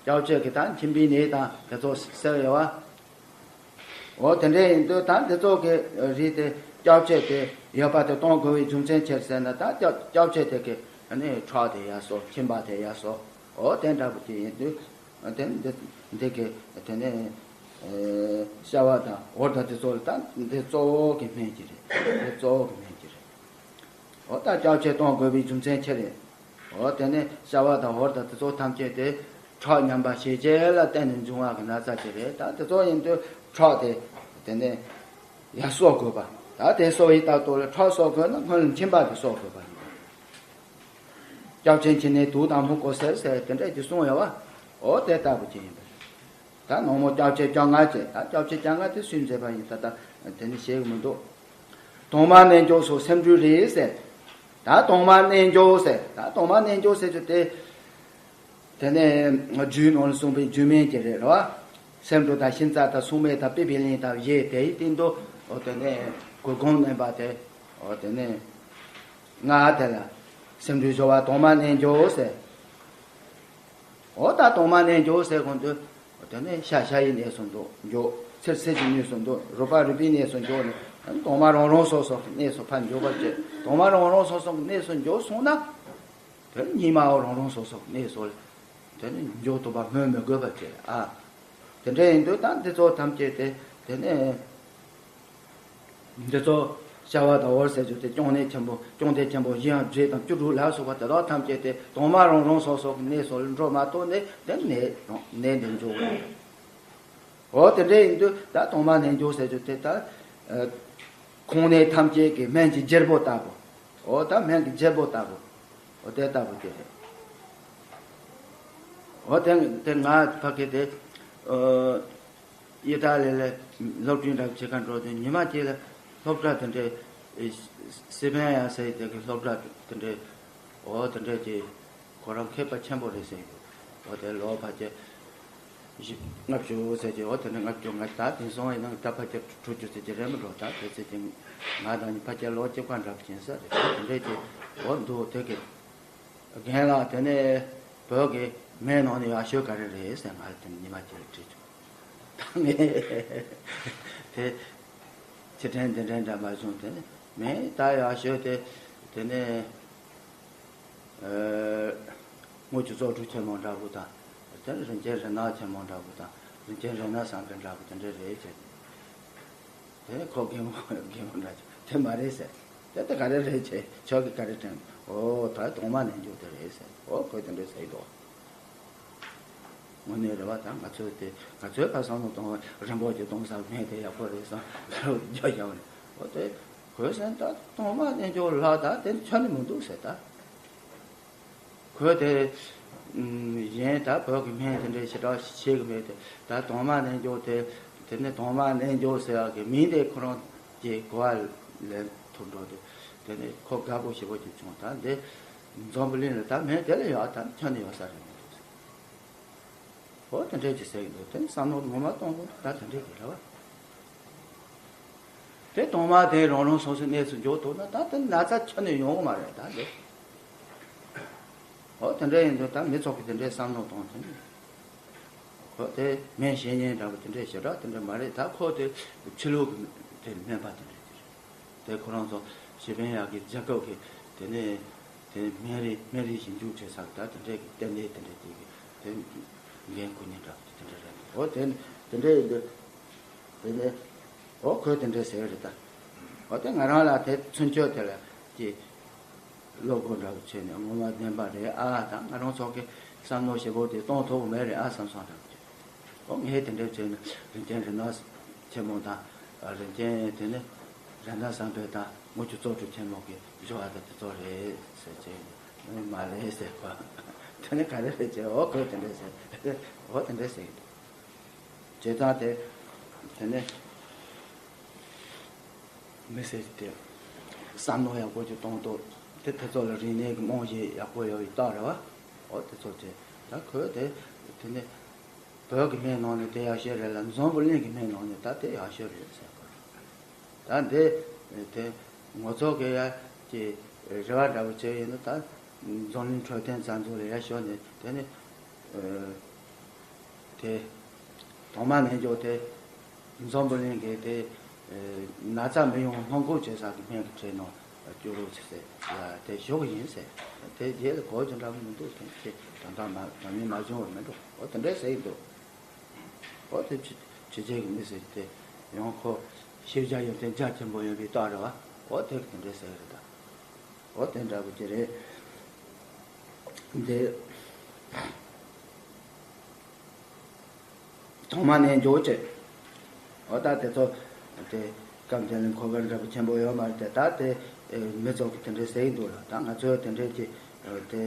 སྐྱབས་ཆེན་གྱི་ད་ཁྱིམ་པའི་ནད་དང་དེ་ཚོ་སེལ་ཡོད་བ། འོ་དེ་འདྲས་ཡིན་དུས་ད་དེ་ཚོ་གི་རིགས་དེ་སྐྱབས་ཆེན་དེ་ཡོད་པ་དེ་གཏོང་དགོས་པའི་རྒྱུ་མཚན་ཅི་རེད་ཟེར་ན། ད་སྐྱབས་སྐྱབས་ཆེན་དེ་གི་ནི་ཁྲག་དེ་ཡར་གསོ། ཁྱིམ་པ་དེ་ཡར་གསོ། འོ་དེ་འདྲ་པོ་ཅིག་ཡིན་དུས། དེ་འདི་འདི་གི་དེ་ནས་ཨེ་ཤ་བ་དང་འོར་དང་དེ་ཚོ་ལ་ད་འདི་གཙོ་བོ་གི་སྨན་གྱི་རེད། འདི་གཙོ་བོ་གི་སྨན་གྱི་རེད། འོ་ད་སྐྱབས་ཆེན་གཏོང་དགོས་པའི་རྒྱུ་མཚན་ཅི་རེད། འོ་དེ་ནས་ཤ་བ་དང་འོར་དང་དེ་ཚོ་ཐམས་ཅད་དེ་ཁྲག་ཉམས་པ་ཞེ་བཅད་ལ་བརྟེན་ནས་འབྱུང་བ་གི་ན་ཚ་ཅིག་རེད། ད་དེ་ཚོ་ཡིན་དུས་ཁྲག་དེ་དེ་ནས་ཡར་གསོ་དགོས་པ། ད་དེ་གསོ་བའི་རྟགས་ཐོག་ལ་ཁྲག་གསོ་དགོས་ན་སྔོན་ལ་མཁྱེན་པ་དེ་གསོ་དགོས་པ་ཡིན་པ། སྐྱབས་ཆེན་ཁྱེད་ནི་དུག་དང་མུ་གོ་སེལ་ཟེར་དེ་འདྲས་ཀྱི་གསུངས་ཡོད་བ། འོ་དེ་ལྟ་བུ་ཅིག་ཡིན་པས། ད་ནངས་མོ་སྐྱབས་ཆེན་བཅོ་ལྔ་བྱས། ད་སྐྱབས་ཆེན་བཅོ་ལྔ་དེ་སུས་མཛད་པ་ཡིན། ད་ལྟ་དེ་ནི་ཤེས་ཀྱི་མི་འདུག། དོང་མ་རྣལ་འབྱོར་སོགས་སེམས་འགྲུལ་རེད་ཟེར། ད་དོང་མ་རྣལ་འབྱོར་ཟེར། ད་དོང་མ་རྣལ་འབྱོར་ཟེར་རྒྱུ་དེ། དེ་ནས་རྒྱུད་ནང་ལ་གསུངས་པའི་རྒྱུད་སྨན་གྱི་རེད་རོ། སེ་འབྲུ་དང་ཤིང་རྩ་དང་སྲུང་མའི་དང་པི་པི་ལིང་དང་བཞེས། དེའི་སྟེང་དུ་འོ་དེ་ནས་གུར་གུམ་མནན་པ་དེ། འོ་དེ་ནས་སྔགས་དེ་ལ་སེམས་འགྲུལ་སྦྱོར་བ་དོང་མ་རྣལ་འབྱོར་ཟེར། འོ་ད་དོང་མ་རྣལ་འབྱོར་ཟེར་གོང་དུ། དེ་ནས་ཤ་ཤ་ཡི་གནས་སུ་འགྲོ་འགྱོ། ཚེར་ཚེར་གྱི་གནས་སུ་འགྲོ། རུས་པ་རུས་པའི་གནས་སུ་འགྱོ་ནས། དོང་མ་རང་རང་སོ་སོ་གི་གནས་སུ་ཕར་འགྱོ་བར་བྱེད། དོང་མ་རང་རང་སོ་སོ་གི་གནས་སུ་འགྱོ་སོང་ན། དེ་ཉི་མའོ་རང་རང་སོ་སོ་གི་གནས་སུ་ལ་དེ་ནས་འགྱོ་ཐུབ་པ་སྨོན་མི་དགོས་པ་བྱེད་ཨ། དེ་འདྲ་ཡིན་དུས་ད་འདི་ཚོ་ཐམས་ཅད་དེ་དེ་ནས། འདི་ཚོ་ཤ་བ་དང་འོར་ཟེར་རྒྱུ་དེ་སྐྱོན་གནས་ཆེན་པོ། སྐྱོན་གནས་ཆེན་པོ་བཞི་ཡང་བརྒྱད་དང་བཅུ་དྲུག་ལ་སོགས་པ་དེ་དག་ཐམས་ཅད་དེ་དོང་མ་རང་རང་སོ་སོ་གི་གནས་སུ་ལ་འགྲོ་མ་གཏོགས་ནས་དེ་ནས་ནས་འདི་འཇོག་གི་རེད། འོ་དེ་འདྲ་ཡིན་དུས་ད་དོང་མ་རྣལ་འབྱོར་ཟེར་རྒྱུ་དེ་ད་ཁོང་ནས་ཐམས་ཅད་ཀྱི་སྨན་གྱི་རྒྱལ་པོ་ལྟ་བུ། འོ་ད་སྨན་གྱི་རྒྱལ་པོ་ལྟ་བུ། འོ་དེ་ལྟ་བུ་དེ་རེད། འོ་དེ་དེ་ང་ཕ་གི་དེ། ཨི་ཏཱ་ལི་ལ་སློབ་གྲྭའི་འདྲ་བྱེད་ག་འགྲོ་དུས་ཉི་མ་གཅིག་ལ་སློབ་གྲྭ་དེ་འདྲའི་ཨེ་སི་པན་ཡ་ཟེར་དེ་གི་སློབ་གྲྭ་དེ་འདྲའི་འོ་དེ་འདྲའི་གི་ཁོ་རང་མཁས་པ་ཆེན་པོ་རེད་ཟེར་གི་འདུག། འོ་དེ་ལོ་ཕལ་ཆེར་བཞི་ལྔ་བཅུ་ཟེར་གི། འོ་དེ་ནས་ལྔ་བཅུ་ང་ད་དེང་སང་ཡིན་ན་ད་ཕལ་ཆེར་དྲུག་ཅུ་ཟེར་གི་རེད་མི་འགྲོ། ད་དེ་ཚེ་དེ་ང་དང་ཕལ་ཆེར་ལོ་གཅིག་པ་འདྲ་བ་ཅན་ས་རེད། དེ་འདྲའི་གི་འོ་འདུག། དེ་གི་རྒན་ལགས་དེ་ནས་བོད་ཀྱི་སྨན་ནང་ནས་ཡག་ཤོས་ག་རེ་རེད་ཟེར་ང་ལ་དེ་ནས་ཉི་མ་གཅིག་ལ་དྲིས་བྱུང་། ད་ངས་དེ་ཕྱིར་དྲན་འདི་འདྲའི་འདྲ་མ་བྱུང་། དེ་ནས་སྨན་ད་ཡག་ཤོས་དེ་དེ་ནས་ཨ་དངུལ་གྱི་བཙོག་གྲུ་ཆེན་མོ་འདྲ་པོ་དང་། དེ་ནས་རིན་ཆེན་རིན་ནག་ཆེན་མོ་འདྲ་པོ་དང་ རིན་ཆེན་རི་ནས་བསམ་པའི་འདྲ་པོ་དེ་འདྲ་རེད་ཟེར། དེ་ནས་ཁོ་རྒན་མོ་རྒན་མོ་འདྲ་ཅིག་དེ་མ་རེད་ཟེར། དེ་ལྟ་ག་རེ་རེད་ཟེར། ཁྱོད་ཀྱིས་ག་རེ་དྲན། ཨོ་ད་དྭངས་མ་རྣལ་འབྱོར་དེ་རེད་ཟེར། ཨོ་ཁོས་དེ་འདྲ་ཟེར་འདུག་དངོས་གནས་རེད་བ། ད་ང་ཚོས་དེ་ང་ཚོའི་ཁ་བསམ་བློ་གཏོང་བ་རིན་པོ་ཆེ་གཏོང་ས་མེད་དེ་ཡག་པོ་རེད་བསམ་རོགས་རྒྱག་བཞག་ནས། ཨོ་དེ་ཁོས་ཟེར། ད་དྭངས་མ་རྣལ་འབྱོར་ལགས་ད་དེ་ཁྱོན་ནས་མི་འདུག་ཟེར། ད་ཁོས་དེ་གཞན་ད་བོད་ཀྱི་སྨན་དེ་འདྲའི་ཞེ་དྲག་བྱེད་ཀྱི་མེད་དེ། ད་དྭངས་མ་རྣལ་འབྱོར་དེ། དེ་ནས་དྭངས་མ་རྣལ་འབྱོར་ཟེར་བ་གི་མིང་དེ་ཁོ་རང་གི་གོ་བ་ལེན་ཐུབ་འགྲོ་དེ། དེ་ནས་ཁོ་དགའ་པོ་ཞེ་པོ་ཅིག་བྱུང་། ད་འདི་འཛམ་བུ་གླིང་ལ་ད་སྨན་དེ་ལས་ཡག་ད་ཁྱོན་ནས་ཡོད་ས་རེད་མི་འདུག་ཟེར། འོ་དེ་འདྲས་ཀྱི་ཟེར་གྱི་འདུག་དེ་ནི་བསམ་བློ་ངོ་མ་གཏོང་དགོས་ད་དེ་འདྲས་ཀྱི་རེད་བ། དེ་དྭངས་མ་དེ་རང་རང་སོ་སོའི་གནས་སུ་འཇོག་ཐུབ་ན་ད་དེ་ན་ཚ་ཁྱོན་ནས་ཡོང་གི་མ་རེད་ད་འདི། འོ་དེ་འདྲས་ཡིན་དུས་ད་མི་ཚོགས་ཀྱིས་དེ་འདྲས་བསམ་བློ་གཏོང་དེ་ནི། འོ་དེ་སྨན་བཤད་མཁན་འདྲ་པོ་དེ་འདྲས་ཞེ་དྲག་དེ་འདྲས་མ་རེད། ད་ཁོ་དེ་ཕྱི་ལོགས་ཀྱི་དེ་སྨན་པ་དེ་འདྲས་དེ་རེད། དེ་ཁོ་རང་ཚོ་ཞི་པན་ཡག་གི་རྒྱལ་ཁབ་ཀྱི་དེ་ནས་དེ་སྨན་རིགས་སྨན་རིགས་ཞིབ་འཇུག་བྱེད་ས་གི་ད་དེ་འདྲས་ཀྱི་ལྟེ་གནས་དེ་འདྲས་དེ་གི་དེ་འགན་འཁུར་མཁན་འདྲ་པོ་དེ་འདྲས་རེད། འོ་དེ་དེ་འདྲས་ཡིན་དུས་དེ་ནས་འོ་ཁོས་དེ་འདྲས་ཟེར་རེད་ད། འོ་དེ་ང་རང་ལ་དེ་ཚུན་ཆད་དེ་ལ་ཀྱི་བློ་སྒོ་འདྲ་པོ་ཕྱེ་ནས་ངོ་མ་བདེན་པ་རེད་ཨ། ད་ང་རང་ཚོ་གི་བསམ་བློ་ཞེ་པོ་དེ་གཏོང་ཐུབ་མེད་རེད་ཨ་བསམ་སོང་འདྲ་པོ་དེ། ཨོ་ངས་དེ་འདྲ་བྱས་ན་རིན་ཆེན་རི་ནགས་ཆེན་མོ་དང་། རིན་ཆེན་དེ་ནི་ར་ན་བསམ་འཕེལ་དང་དངུལ་ཆུ་གཙོ་གྲུབ་ཆེན་མོ་གི་སྦྱོར་བ་དང་དེ་ཚོ་རེད་ཟེར་བྱས་ནས་མ་རེད་ཟེར་གོ། དེ་ནི་ག་རེ་རེད་ཟེར། ཨོ་ཁོས་དེ་འདྲ་ཟེར། ཨོ་དེ་འདྲ་ཟེར་གི་འདུག་བྱས་ཙང་དེ་དེ་ནི། མི་སེར་གྱི་དེ་བསམ་བློ་ཡག་པོ་ཅིག་གཏོང་ཐུབ་དེ་དེ་ཚོ་ལ་རིག་གནས་ཀྱི་རྨང་གཞི་ཡག་པོ་ཡོད་པའི་རྟགས་རེད་བ། འོ་དེ་ཚོ་བྱས། ད་ཁོས་དེ་དེ་ནས་བོད་ཀྱི་སྨན་ནང་ནས་དེ་ཡག་ཤོས་རེད་ལ་འཛམ་བུ་གླིང་གི་སྨན་ནང་ནས་ད་དེ་ཡག་ཤོས་རེད་ཟེར་གོ། ད་འདི་དེ་ངོ་ཚོགས་ཀྱི་ཡ་གི་རེ་བ་འདྲ་པོ་བྱས་ཡིན་ན་ད་འཛམ་གླིང་འཕྲོད་བསྟེན་རྩ་འཛུགས་ལ་ཡར་ཤོག་ནས་དེ་ནས། དེ། དྭངས་མ་རྣལ་འབྱོར་དེ། འཛམ་བུ་གླིང་གི་དེ། ན་ཚ་མི་ཡོང་སྔོན་འགོག་བྱེད་ས་གི་སྨན་གྱི་གྲས་ནང་བཅུག་རོགས་ཟེར་ཡ་དེ་ཞུ་གི་ཡིན་ཟེར། དེ་རྗེས་ལ་གོ་རྒྱུ་འདྲ་པོ་མི་འདུག་དེ་དེ་ད་ལྟ་མ་དྲ་མིན་མ་བྱུང་བ་མི་འདུག་འོ་དེ་འདྲས་ཟེར་གྱི་འདུག་འོ་དེ་ཕྱི་ཕྱི་རྒྱལ་གྱི་མི་ཟེར་དེ་ཡང་ཁོ་ཤེས་བྱ་ཡོན་ཏན་རྒྱ་ཆེན་པོ་ཡོད་པའི་རྟགས་རེད་བ། འོ་དེ་གི་དེ་འདྲས་ཟེར་གྱི་རེད་ད། འོ་དེ་འདྲ་པོ་ཅིག་རེད། འདི། དྭངས་མ་རྣལ་འབྱོར་བྱས། འོ་ད་དེ་ཚོ་དེ་སྐབས་དེ་ལ་གོ་སྐབས་འདྲ་པོ་ཆེན་པོ་ཡོད་མ་རེད་དེ། ད་དེ་མི་ཚོགས་ཀྱིས་དེ་འདྲས་ཟེར་གྱི་འདུག་ལ། ད་ང་ཚོས་དེ་འདྲས་ཀྱི་དེ་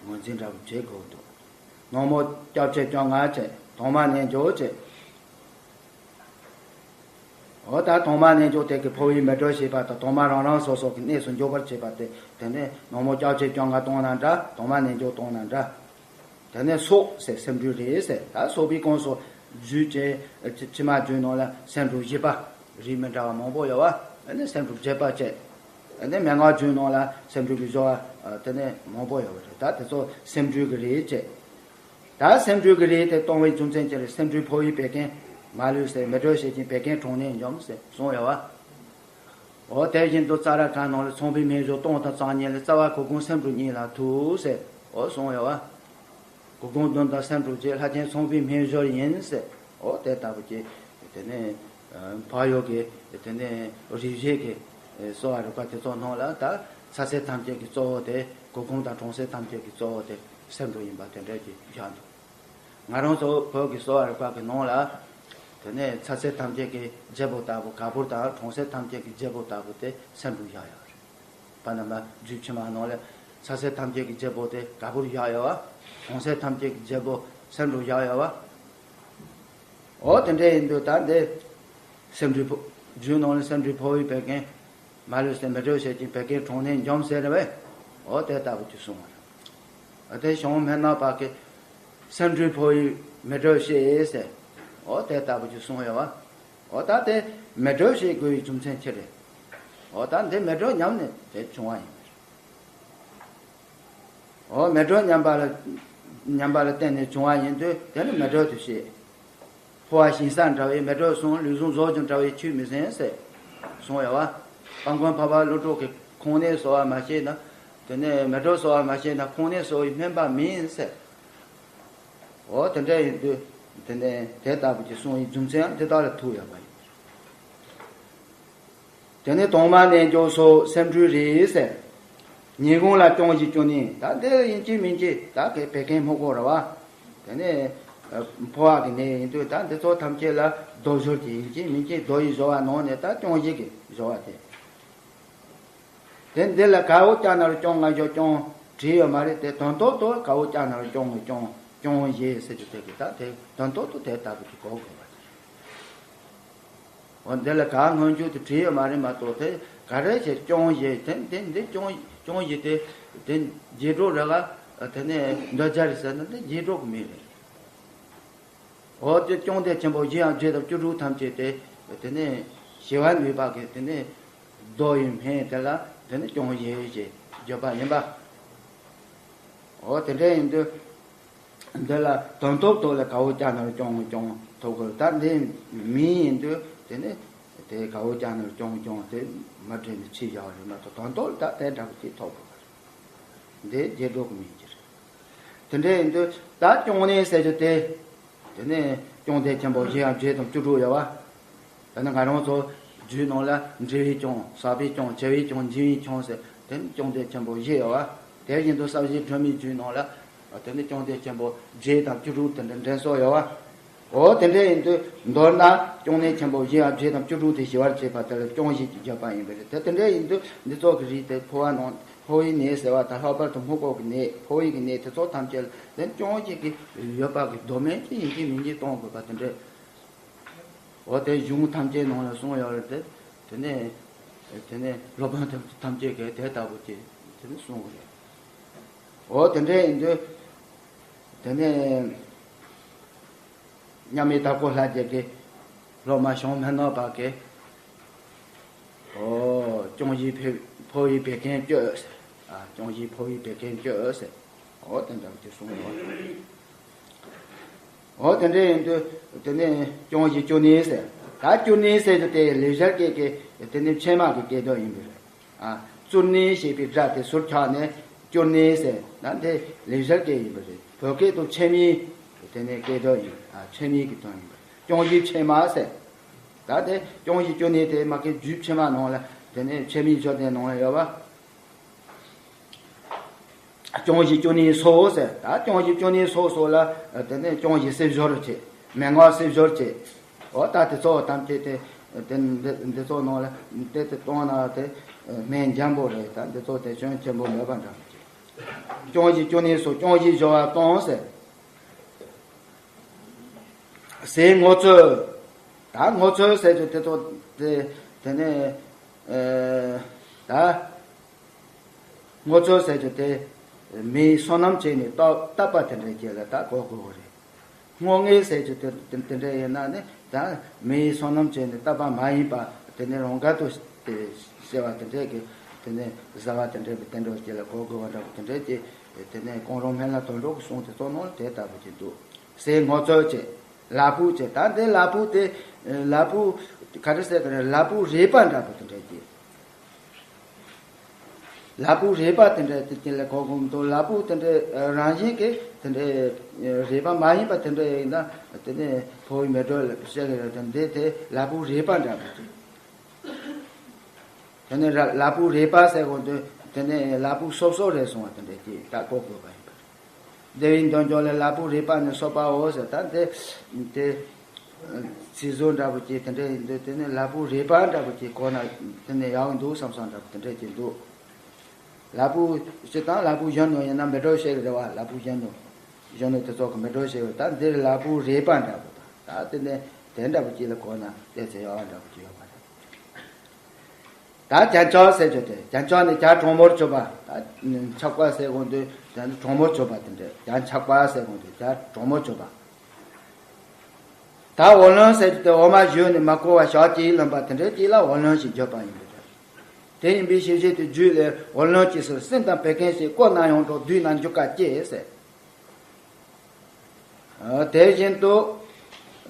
ངོས་འཛིན་འདྲ་པོ་བྱེད་དགོས་འདུག་ནག་མོ་སྐྱབས་ཆེན་བཅོ་ལྔ་བྱས། དྭངས་མ་རྣལ་འབྱོར་བྱས། འོ་ད་དྭངས་མ་རྣལ་འབྱོར་དེ་གི་འཕོ་བའི་མེ་སྒྲོན་བྱེད་པ་དང་དྭངས་མ་རང་རང་སོ་སོ་གི་གནས་སུ་འཇོག་པར་བྱེད་པ་དེ། དེ་ནས་ནག་མོ་སྐྱབས་ཆེན་བཅོ་ལྔ་བཏང་ན་འདྲ། དྭངས་མ་རྣལ་འབྱོར་བཏང་ན་འདྲ། དེ་ནས་སོགས་ཟེར་སེམས་འགྲེལ་རེད་ཟེར། ད་སོགས་པའི་ཁོངས་སུ་རྒྱུད་ཀྱི་ཕྱི་མ་རྒྱུད་ནང་ལ་སེམས་འགྲེལ་བཞི་པ་རིགས་མི་འདྲ་བ་མང་པོ་ཡོད་བ། དེ་ནས་སེམས་འགྲེལ་བརྒྱད་པ་བཅས། དེ་ནས་མན་ངག་རྒྱུད་ནང་ལ་སེམས་འགྲེལ་གྱི་སྦྱོར་བ་དེ་ནས་མང་པོ་ཡོད་པ་རེད། ད་དེ་ཚོ་སེམས་འགྲེལ་གྱི་རིགས་བཅས། ད་སེམས་འགྲེལ་གྱི་རིགས་དེ་གཏོང་བའི་རྒྱུ་མཚན་ཅི་རེད། སེམས་འགྲེལ་འཕོ་བའི་བད་ཀན་མ་ལུས་ཟེར། མེ་སྒྲོན་བྱེད་ཅིང་བད་ཀན་གྲངས་ནི་འཇོམས་ཟེར་གསུངས་ཡོད་བ། འོ་དེ་བཞིན་དུ་ཙཱ་ར་ག་ནང་ལ་ཚངས་པའི་སྨན་གཞུང་སྟོང་དང་རྩ་གཉིས་ལས་རྩ་བ་གོ་གུང་སེམས་འགྲུབ་གཉིས་ལ་ཐུག་ཟེར་འོ་གསུངས་ཡོད་བ། གོ་གུང་བདུན་དང་སེམས་འགྲུབ་བརྒྱད། ལྷ་ཆེན་ཚངས་པའི་སྨན་གཞུང་ཡིན་ཟེར། འོ་དེ་ལྟ་བུ་ཅིག་དེ་ནས་བག་ཡོད་ཀྱི་དེ་ནས་རིག་བྱེད་ཀྱི་གསོ་བ་རིག་པ་དེ་ཚོ་ནང་ལ་ད་ཚ་ཚད་ཐམས་ཅད་ཀྱི་གཙོ་བོ་དེ་གོ་གུང་དང་གྲང་ཚད་ཐམས་ཅད་ཀྱི་གཙོ་བོ་དེ་སེམས་འགྲོ་ཡིན་པ་དེ་འདྲ་ཅིག་བཞག་འདུག་ང་རང་ཚོ་བོད་ཀྱི་གསོ་བ་རིག་པ་གི་ནང་ལ་དེ་ནས་ཚ་ཚད་ཐམས་ཅད་ཀྱི་བརྒྱད་པོ་ལྟ་བུ་ག་བུར་དང་གྲང་ཚད་ཐམས་ཅད་ཀྱི་བརྒྱད་པོ་ལྟ་བུ་དེ་སེམས་འགྲོ་བཞག་ཡོད་རེད། ཕ་ན་མ་རྒྱུད་ཕྱི་མ་ནང་ལ་ཚ་ཚད་ཐམས་ཅད་ཀྱི་བརྒྱད་པོ་དེ་ག་བུར་བཞག་ཡོད་བ། གྲང་ཚད་ཐམས་ཅད་ཀྱི་བརྒྱད་པོ་སེམས་འགྲོ་བཞག་ཡོད་བ། འོ་དེ་འདྲ་ཡིན་དུས་ད་འདི་སེམས་འགྲེལ་འཕོ་རྒྱུད་ནང་ལ་སེམས་འགྲེལ་འཕོ་བའི་བད་ཀན་མ་ལུས་ཏེ་མེ་སྒྲོན་བྱེད་ཅིང་བད་ཀན་གྲངས་ནི་འཇོམས་ཟེར་བས། འོ་དེ་ལྟ་བུ་ཅིག་གསུངས་པ་རེད། འོ་དེ་ཞང་སྨན་ནག་པ་གིས་སེམས་འགྲེལ་འཕོ་བའི་མེ་སྒྲོན་བྱེད་ཟེར། འོ་དེ་ལྟ་བུ་ཅིག་གསུངས་ཡོད་བ། འོ་ད་དེ་མེ་སྒྲོན་བྱེད་དགོས་པའི་རྒྱུ་མཚན་ཅི་རེད། འོ་ད་འདི་མེ་སྒྲོན་ཉམས་ནས་དེ་བྱུང་བ་ཡིན། འོ་མེ་སྒྲོན་ཉམས་པ་ལ་ཉམས་པ་ལ་བརྟེན་ནས་བྱུང་བ་ཡིན་དུས་དེ་ནི་མེ་སྒྲོན་དུ་བཤད། ཕོ་བ་ཞིང་ས་འདྲ་བའི་མེ་སྒྲོན་གསུམ། ལུས་ཟུངས་རྫོགས་ཀྱང་འདྲ་བའི་ཆོས་མི་ཟིན་ཟེར་གསུངས་ཡོད་བ། སྤང་མགོན་འཕགས་པ་ཀླུ་སྒྲུབ་ཀྱིས་ཁོང་ནད་གསོ་བ་མ་ཤེས་ན། དེ་ནས་མེ་སྒྲོན་གསོ་བ་མ་ཤེས་ན་ཁོང་ནད་གསོ་བའི་སྨན་པ་མིན་ཟེར། འོ་དེ་འདྲ་ཡིན་དུས་ དེ་ནས་དེ་ལྟ་བུ་གྱི་གསུང་བའི་རྒྱུ་མཚན་ཡང་འདི་དག་ལ་ཐུག་ཡོད་པ་ཡིན། དེ་ནས་དྭངས་མ་རྣལ་འབྱོར་སོགས་སེམས་འགྲོས་རེད་ཟེར། ཉིན་གུང་ལ་སྐྱོང་བཞི་བཅུ་གཉིས། ད་འདི་ཡིན་གཅིག་མིན་གཅིག་ད་གའི་བད་ཀན་སྨུག་པོ་རེད་བ། དེ་ནས་ཨ་འཕོ་བ་གི་ནད་ཡིན་དུས་ད་འདི་ཚོ་ཐམས་ཅད་ལ་མདོ་སྦྱོར་གྱི་ཡིན་གཅིག་མིན་གཅིག་མདོ་ཡི་སྦྱོར་བ་ནང་ནས་ད་སྐྱོང་བཞི་གི་སྦྱོར་བ་དེ། དེ་འདི་ལ་གའོ་ཀྱ་ན་རོ་སྐྱོང་ང་ཞོ་སྐྱོང་བྲིས་ཡོད་མ་རེད་དེ། དོན་ཐོག་ཏུ་གའོ་ཀྱ་ན་རོ་སྐྱོང་ངོ་སྐྱོང་སྐྱོང་བཞི་ཟེར་རྒྱུ་དེ་གི་ད་དེ་དོན་ཐོག་ཏུ་དེ་ལྟ་བུ་གི་གོ་དགོས་པ་རེད། འོ་འདི་ལ་ག་སྔོན་འཇུག་ཏུ་བྲིས་ཡོད་མ་རེད་མ་གཏོགས་དེ་ག་རེ་བྱས་སྐྱོང་བཞི་དེ་དེ་འདི་སྐྱོང་སྐྱོང་བཞི་དེ་དེ་རྗེས་འགྲོ་རེད་ག། དེ་ནས་འདོད་སྦྱར་ཟེར་ན་འདི་རྗེས་འགྲོ་གི་མིང་རེད། འོ་དེ་སྐྱོང་རྡེག་ཆེན་པོ་བཞི་ཡང་བརྒྱད་དང་བཅུ་དྲུག་ཐམས་ཅད་དེ། དེ་ནས་ཞི་བ་འདུས་པ་གི་དེ་ནས་མདོ་ཡི་སྨན་དེ་ལ་དེ་ནས་སྐྱོང་བཞི་ཞེས་བརྗོད་པ་ཡིན་པ། འོ་དེ་འདྲ་ཡིན་དུས། འདི་ལ་དོན་ཐོག་ཏུ་ལ་གའོ་ཀྱ་ན་རོ་སྐྱོང་སྐྱོང་ཐོག་གི་ད་འདི་མིང་ཡིན་དུས་དེ་ནས་དེ་གའོ་ཀྱ་ན་རོ་སྐྱོང་སྐྱོང་དེ་མ་བྲིས་ནས་ཕྱིས་བཞག་པ་རེད་མ་གཏོགས་དོན་ཐོག་ལ་ད་དེ་འདྲ་བོ་ཅིག་ཐོག་གི་འདི་རྗེས་འགྲོ་གི་མིང་ཅིག་རེད། དེ་འདྲ་ཡིན་དུས་ད་སྐྱོང་གནས་ཟེར་རྒྱུ་དེ། དེ་ནས་སྐྱོང་རྡེག་ཆེན་པོ་བཞི་ཡང་བརྒྱད་དང་བཅུ་དྲུག་ཡོད་བ། ད་ནི་ང་རང་ཚོ་རྒྱུད་ནང་ལ་འབྲས་བུའི་སྐྱོང་ཟག་པའི་སྐྱོང་བྱ་བའི་སྐྱོང་འབྱིན་པའི་སྐྱོང་ཟེར་དེ་ནི་སྐྱོང་རྡེག་ཆེན་པོ་བཞི་ཡོད་བ། དེ་བཞིན་དུ་ས་གཞི་སྒྲོན་མེའི་རྒྱུད་ནང་ལ་དེ་ནི་སྐྱོང་རྡེག་ཆེན་པོ་བརྒྱད་དང་བཅུ་དྲུག་དེ་འདྲ་འདྲེན་སོགས་ཡོད་བ། འོ་དེ་འདྲ་ཡིན་དུས་མདོར་ན་སྐྱོང་གནས་ཆེན་པོ་བཞི་ཡང་བརྒྱད་དང་བཅུ་དྲུག་དེ་ཞི་བར་བྱེད་པ་དེ་ལ་སྐྱོང་བཞི་ཅེས་བརྗོད་པ་ཡིན་པ་རེད་དེ། དེ་འདྲ་ཡིན་དུས་འདི་ཚོ་གི་རིགས་དེ་འཕོ་བ་ནང་འཕོ་བའི་ནད་ཟེར་བ་དང་ལྷག་པར་དུ་སྨུག་པོ་གི་ནད་འཕོ་བའི་གི་ནད་དེ་ཚོ་ཐམས་ཅད་ལ་དེ་སྐྱོང་བཞི་གི་ཡོད་པ་གི་མདོ་སྨན་གྱི་ཡིན་གཅིག་མིན་གཅིག་གཏོང་དགོས་པ་དེ་འདྲ། འོ་དེ་གཞུང་ཐམས་ཅད་ནང་ལ་གསུངས་ཡོད་རེད་དེ། དེ་ནས་དེ་ནས་སློབ་དཔོན་ཐམས་ཅད་ཀྱིས་དེ་ལྟ་བུ་ཅིག་དེ་ནས་གསུངས་པ་རེད། འོ་དེ་འདྲ་ཡིན་དུས་དེ་ནས་མཉམ་མེད་དྭགས་པོ་ལྷ་རྒྱལ་གྱི་སློབ་མ་བྱང་སྨན་ནག་པ་གིས། འོ་སྐྱོང་བཞི་འཕོ་འཕོ་བའི་བད་ཀན་བཅོས། ཨ་སྐྱོང་བཞི་འཕོ་བའི་བད་ཀན་བཅོས་ཟེར། འོ་དེ་འདྲ་བ་ཅིག་གསུངས་ཡོད། འོ་དེ་འདྲ་ཡིན་དུས་དེ་ནས་སྐྱོང་བཞི་བཅུ་གཉིས་ཟེར། ད་བཅུ་གཉིས་ཟེར་དུས་དེ་ལེགས་སྦྱར་སྐད་ཀྱི་དེ་ནས་ཕྱེ་མ་གི་སྐད་དོད་ཡིན་པ་རེད། ཨ་བཙུར་ནི་ཞེས་པའི་སྒྲ་དེ་ཟུར་ཆག་ནས་བཅུར་ནི་ཟེར་ན་དེ་ལེགས་སྦྱར་སྐད་ཡིན་པ་རེད། བོད་སྐད་དུ་ཕྱེ་མའི་དེ་ནས་སྐད་དོད་ཡིན། ཨ་ཕྱེ་མའི་གི་དོན་ཡིན་པ་རེད། སྐྱོང་བཞི་ཕྱེ་མ་ཟེར། ད་དེ་སྐྱོང་བཞི་བཅུ་གཉིས་དེ་མ་གི་རྒྱུད་ཕྱེ་མ་ནང་ལ་དེ་ནས་ཕྱེ་མའི་སྦྱོར་དེ་ནང་ལ་ཡོད་པ། སྐྱོང་བཞི་བཅུ་གཉིས་སོགས་ཟེར། ད་སྐྱོང་བཞི་བཅུ་གཉིས་སོགས་སོགས་ལ་དེ་ནས་སྐྱོང་བཞི་གསེར་ཞོར་བྱེད། མན་ངག་གསེར་ཞོར་བྱེད། འོ་ད་དེ་ཚོ་ཐམས་ཅད་དེ་དེ་འདི་འདི་ཚོ་ནང་ལ་དེ་དེ་གཏོང་ན་དེ་སྨན་འཇམ་པོ་རེད། ད་འདི་ཚོ་དེ་སྐྱོན་ཆེན་པོ་མེད་པ་འདྲ་བྱེད། སྐྱོང་བཞི་བཅུ་གཉིས་སོགས་སྐྱོང་བཞི་སྦྱོར་བ་གཏོང་ཟེར། ཟས་ངོ་ཚོས། ད་ངོ་ཚོས་ཟེར་རྒྱུ་དེ་ཚོ་དེ་དེ་ནས་ཨེ་ད་ངོ་ཚོས་ཟེར་རྒྱུ་དེ་མི་ཡིས་བསོད་ནམས་བྱས་ནས་བཏབ་བཏབ་པ་དེ་འདྲ་ཅིག་ལ་ད་གོ་དགོས་པ་རེད། བསྔོ་ངེས་ཟེར་རྒྱུ་དེ་དེ་དེ་འདྲ་ཡིན་ན་ནི་ད་མི་ཡིས་བསོད་ནམས་བྱས་ནས་བཏབ་པ་མ་ཡིན་པ་དེ་ནི་རང་དགར་དུ་དེ་བྱས་པ་དེ་འདྲ་གི་དེ་ནི་བཟའ་བ་དེ་འདྲ་གི་དེ་འདྲ་ཅིག་ལ་གོ་དགོས་པ་འདྲ་པོ་དེ་འདྲ་ཅིག་དེ་ནི་གོང་རོལ་སྨན་བླ་དོན་གྲུབ་ཀྱི་གསུང་དེ་ཚོ་ནང་ལ་དེ་ལྟ་བུ་ཅིག་འདུག་ཟས་ངོ་ཚོས་བྱེད། ལ་ཕུག་བྱེད། ད་འདི་ལ་ཕུག་དེ་ལ་ཕུག་ག་རེ་ཟེར་ག་རེ། ལ་ཕུག་རས་པ་འདྲ་པོ་དེ་འདྲ་ཅིག་ལ་ཕུག་རས་པ་དེ་འདྲ་དེ་དེ་ལ་གོ་གོ་མི་འདུག་ལ་ཕུག་དེ་འདྲ་རང་བཞིན་གྱི་དེ་འདྲ་རས་པ་མ་ཡིན་པ་དེ་འདྲ་ཡིན་ན་དེ་ནས་འཕོ་བའི་མེ་དྲོད་ལ་བཤད་གི་རེད། དེ་འདི་དེ་ལ་ཕུག་རས་པ་འདྲ་པོ་དེ། དེ་ནས་ར་ལ་ཕུག་རས་པ་ཟེར་གོ་དུས་དེ་ནས་ལ་ཕུག་སོབ་སོབ་རེད་གསུང་བ་དེ་འདྲ་ཅིག་ད་གོ་དགོས་པ་ཡིན་པ་རེད། བདེ་བའི་འདོད་འཇོ་ལས་ལ་ཕུག་རས་པ་ནི་སོབ་པའོ་ཟེར། ད་དེ་དེ་ཚིག་ཟུར་འདྲ་པོ་ཅིག་དེ་འདྲ་ཡིན་དུས་དེ་ནས་ལ་ཕུག་རས་པ་འདྲ་པོ་ཅིག་གོ་ན་དེ་ནས་ཡག་འདུག་བསམ་བསམ་འདྲ་པོ་དེ་འདྲ་ཅིག་འདུག་ལ་ཕུག་སྤྱིར་བཏང་ལ་ཕུག་གཞོན་ནུ་ཡིན་ན་མེ་དྲོད་བཤད་གི་རེད་བ། ལ་ཕུག་གཞོན་ནུ་གཞོན་ནུ་དེ་ཚོ་གི་མེ་དྲོད་བཤད་གི་རེད། ད་འདིར་ལ་ཕུག་རས་པ་འདྲ་པོ་དང་ད་དེ་ནས་དེ་འདྲ་པོ་ཅིག་ལ་གོ་ན་དེ་ཚེ་ཡག་འདྲ་པོ་ཅིག་ཡོད་པ་རེད། ད་བརྒྱ་ཆགས་ཟེར་རྒྱུ་དེ། བརྒྱ་ཆགས་ནི་བརྒྱ་གྲོག་མོར་གྱུར་པ། ད་ཆགས་པ་ཟེར་གོ་དུས་བརྒྱ་གྲོག་མོར་གྱུར་པ་དེ་འདྲ། བརྒྱ་ཆགས་པ་ཟེར་གོ་དུས་བརྒྱ་གྲོག་མོར་གྱུར་པ། ད་འོག་རློན་ཟེར་རྒྱུ་དེ་འོ་མ་བཞོས་ནས་མ་བསྐོལ་བ་ཞག་གཅིག་ལོན་པ་དེ་འདྲ་ཅིག་ལ་འོག་རློན་ཞེས་བརྗོད་པ་ཡིན་པས། དེ་ཡིན་པའི་ཕྱིར་ཞེས་དེ་རྒྱུད་ལས། འོག་རློན་གྱིས་སུ་སྲིན་དང་བད་ཀན་ཞེས། བསྐོལ་ན་ཡང་གྲོག་བསྡུས་ན་འཇུ་དཀའ་སྐྱེ་ཟེར། དེ་བཞིན་དུ།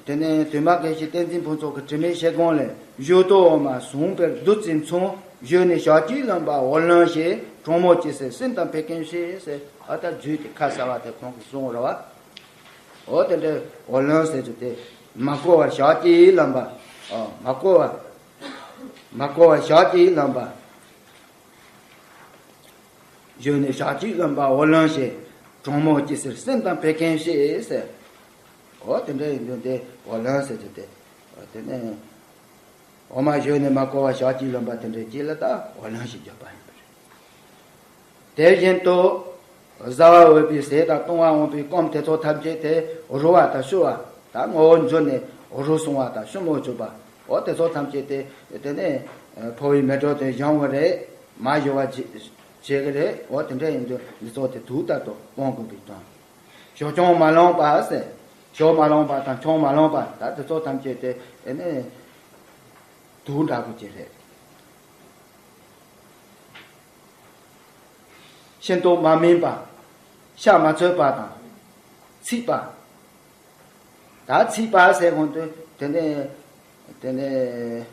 དེ་ནས་དུ་མ་དགེ་བཤེས་བསྟན་འཛིན་ཕུན་ཚོགས་ཀྱི་དྲི་མེད་བཤད་སྒོམ་ལས། བཞོ་དུ་འོ་མ་ཟུངས་འཕེལ་བདུད་རྩི་མཚུངས། བཞོས་ནས་ཞག་གཅིག་ལོན་པ་འོག་རློན་ཞེས། གྲོག་མོ་གྱིས་སུ་སྲིན་དང་བད་ཀན་ཞེས་ཟེར། ཨ་ད་རྒྱུད་ཀྱི་ཁ་གསལ་བ་དེ་ཁོང་གིས་གསུངས་རེད་བ། འོ་དེ་འདྲའི་འོ་ལོན་ཟེར་རྒྱུ་དེ། མ་གོ་བར་ཞག་གཅིག་ལངས་པ། ཨོ་མ་གོ་བར། མ་གོ་བར་ཞག་གཅིག་ལངས་པ། གཞོན་ནུ་ཞག་གཅིག་ལངས་པ་འོ་ལོན་ཞེས། གྲོགས་མོ་སྐྱེ་སར་སེམས་དང་བད་ཀན་ཞེས་ཟེར། འོ་དེ་འདྲ་ཡིན་དུས་དེ་འོ་ལོན་ཟེར་རྒྱུ་དེ། འོ་དེ་ནས་འོ་མ་གཞོན་ནུ་མ་གོ་བ་ཞག་གཅིག་ལངས་པ་དེ་འདྲའི་རྗེས་ལ་ད་འོ་ལོན་ཞེས་བརྗོད་པ་ཡིན་པ་རེད། དེ་བཞིན་དུ་བཟའ་བར་འོས་པའི་ཟས་དང་བཏུང་བར་འོས་པའི་སྐོམ་དེ་ཚོ་ཐམས་ཅད་དེ་རུལ་བ་དང་བཤུ་བ་དང་ངོ་བོ་འགྱུར་ནས་རུལ་སོང་བ་དང་ཤུབས་མོ་གྱུར་པ། འོ་དེ་ཚོ་ཐམས་ཅད་དེ་དེ་ནས་ཕོ་བའི་མེ་དྲོད་དེ་སྦྱང་བ་རེད། མ་ཞུ་བ་བྱེད་བྱེད་ཀྱི་རེད། འོ་དེ་འདྲ་ཡིན་དུས་འདི་ཚོ་དེ་དུག་ལྟར་དུ་སྤོང་དགོས་པའི་དོན། ཞོ་ཆུང་མ་ལོངས་པ་ཟེར། ཞོ་མ་ལོངས་པ་དང་ཆུང་མ་ལོངས་པ་ད་དེ་ཚོ་ཐམས་ཅད་དེ་ཨེ་ནས་དུག་འདྲ་པོ་ཅིག་རེད། ཤིན་ཏུ་མ་སྨིན་པ། ཤ་མ་ཚོས་པ་དང་། ཚིག་པ། ད་ཚིག་པ་ཟེར་གོང་དུ་དེ་ནས་དེ་ནས་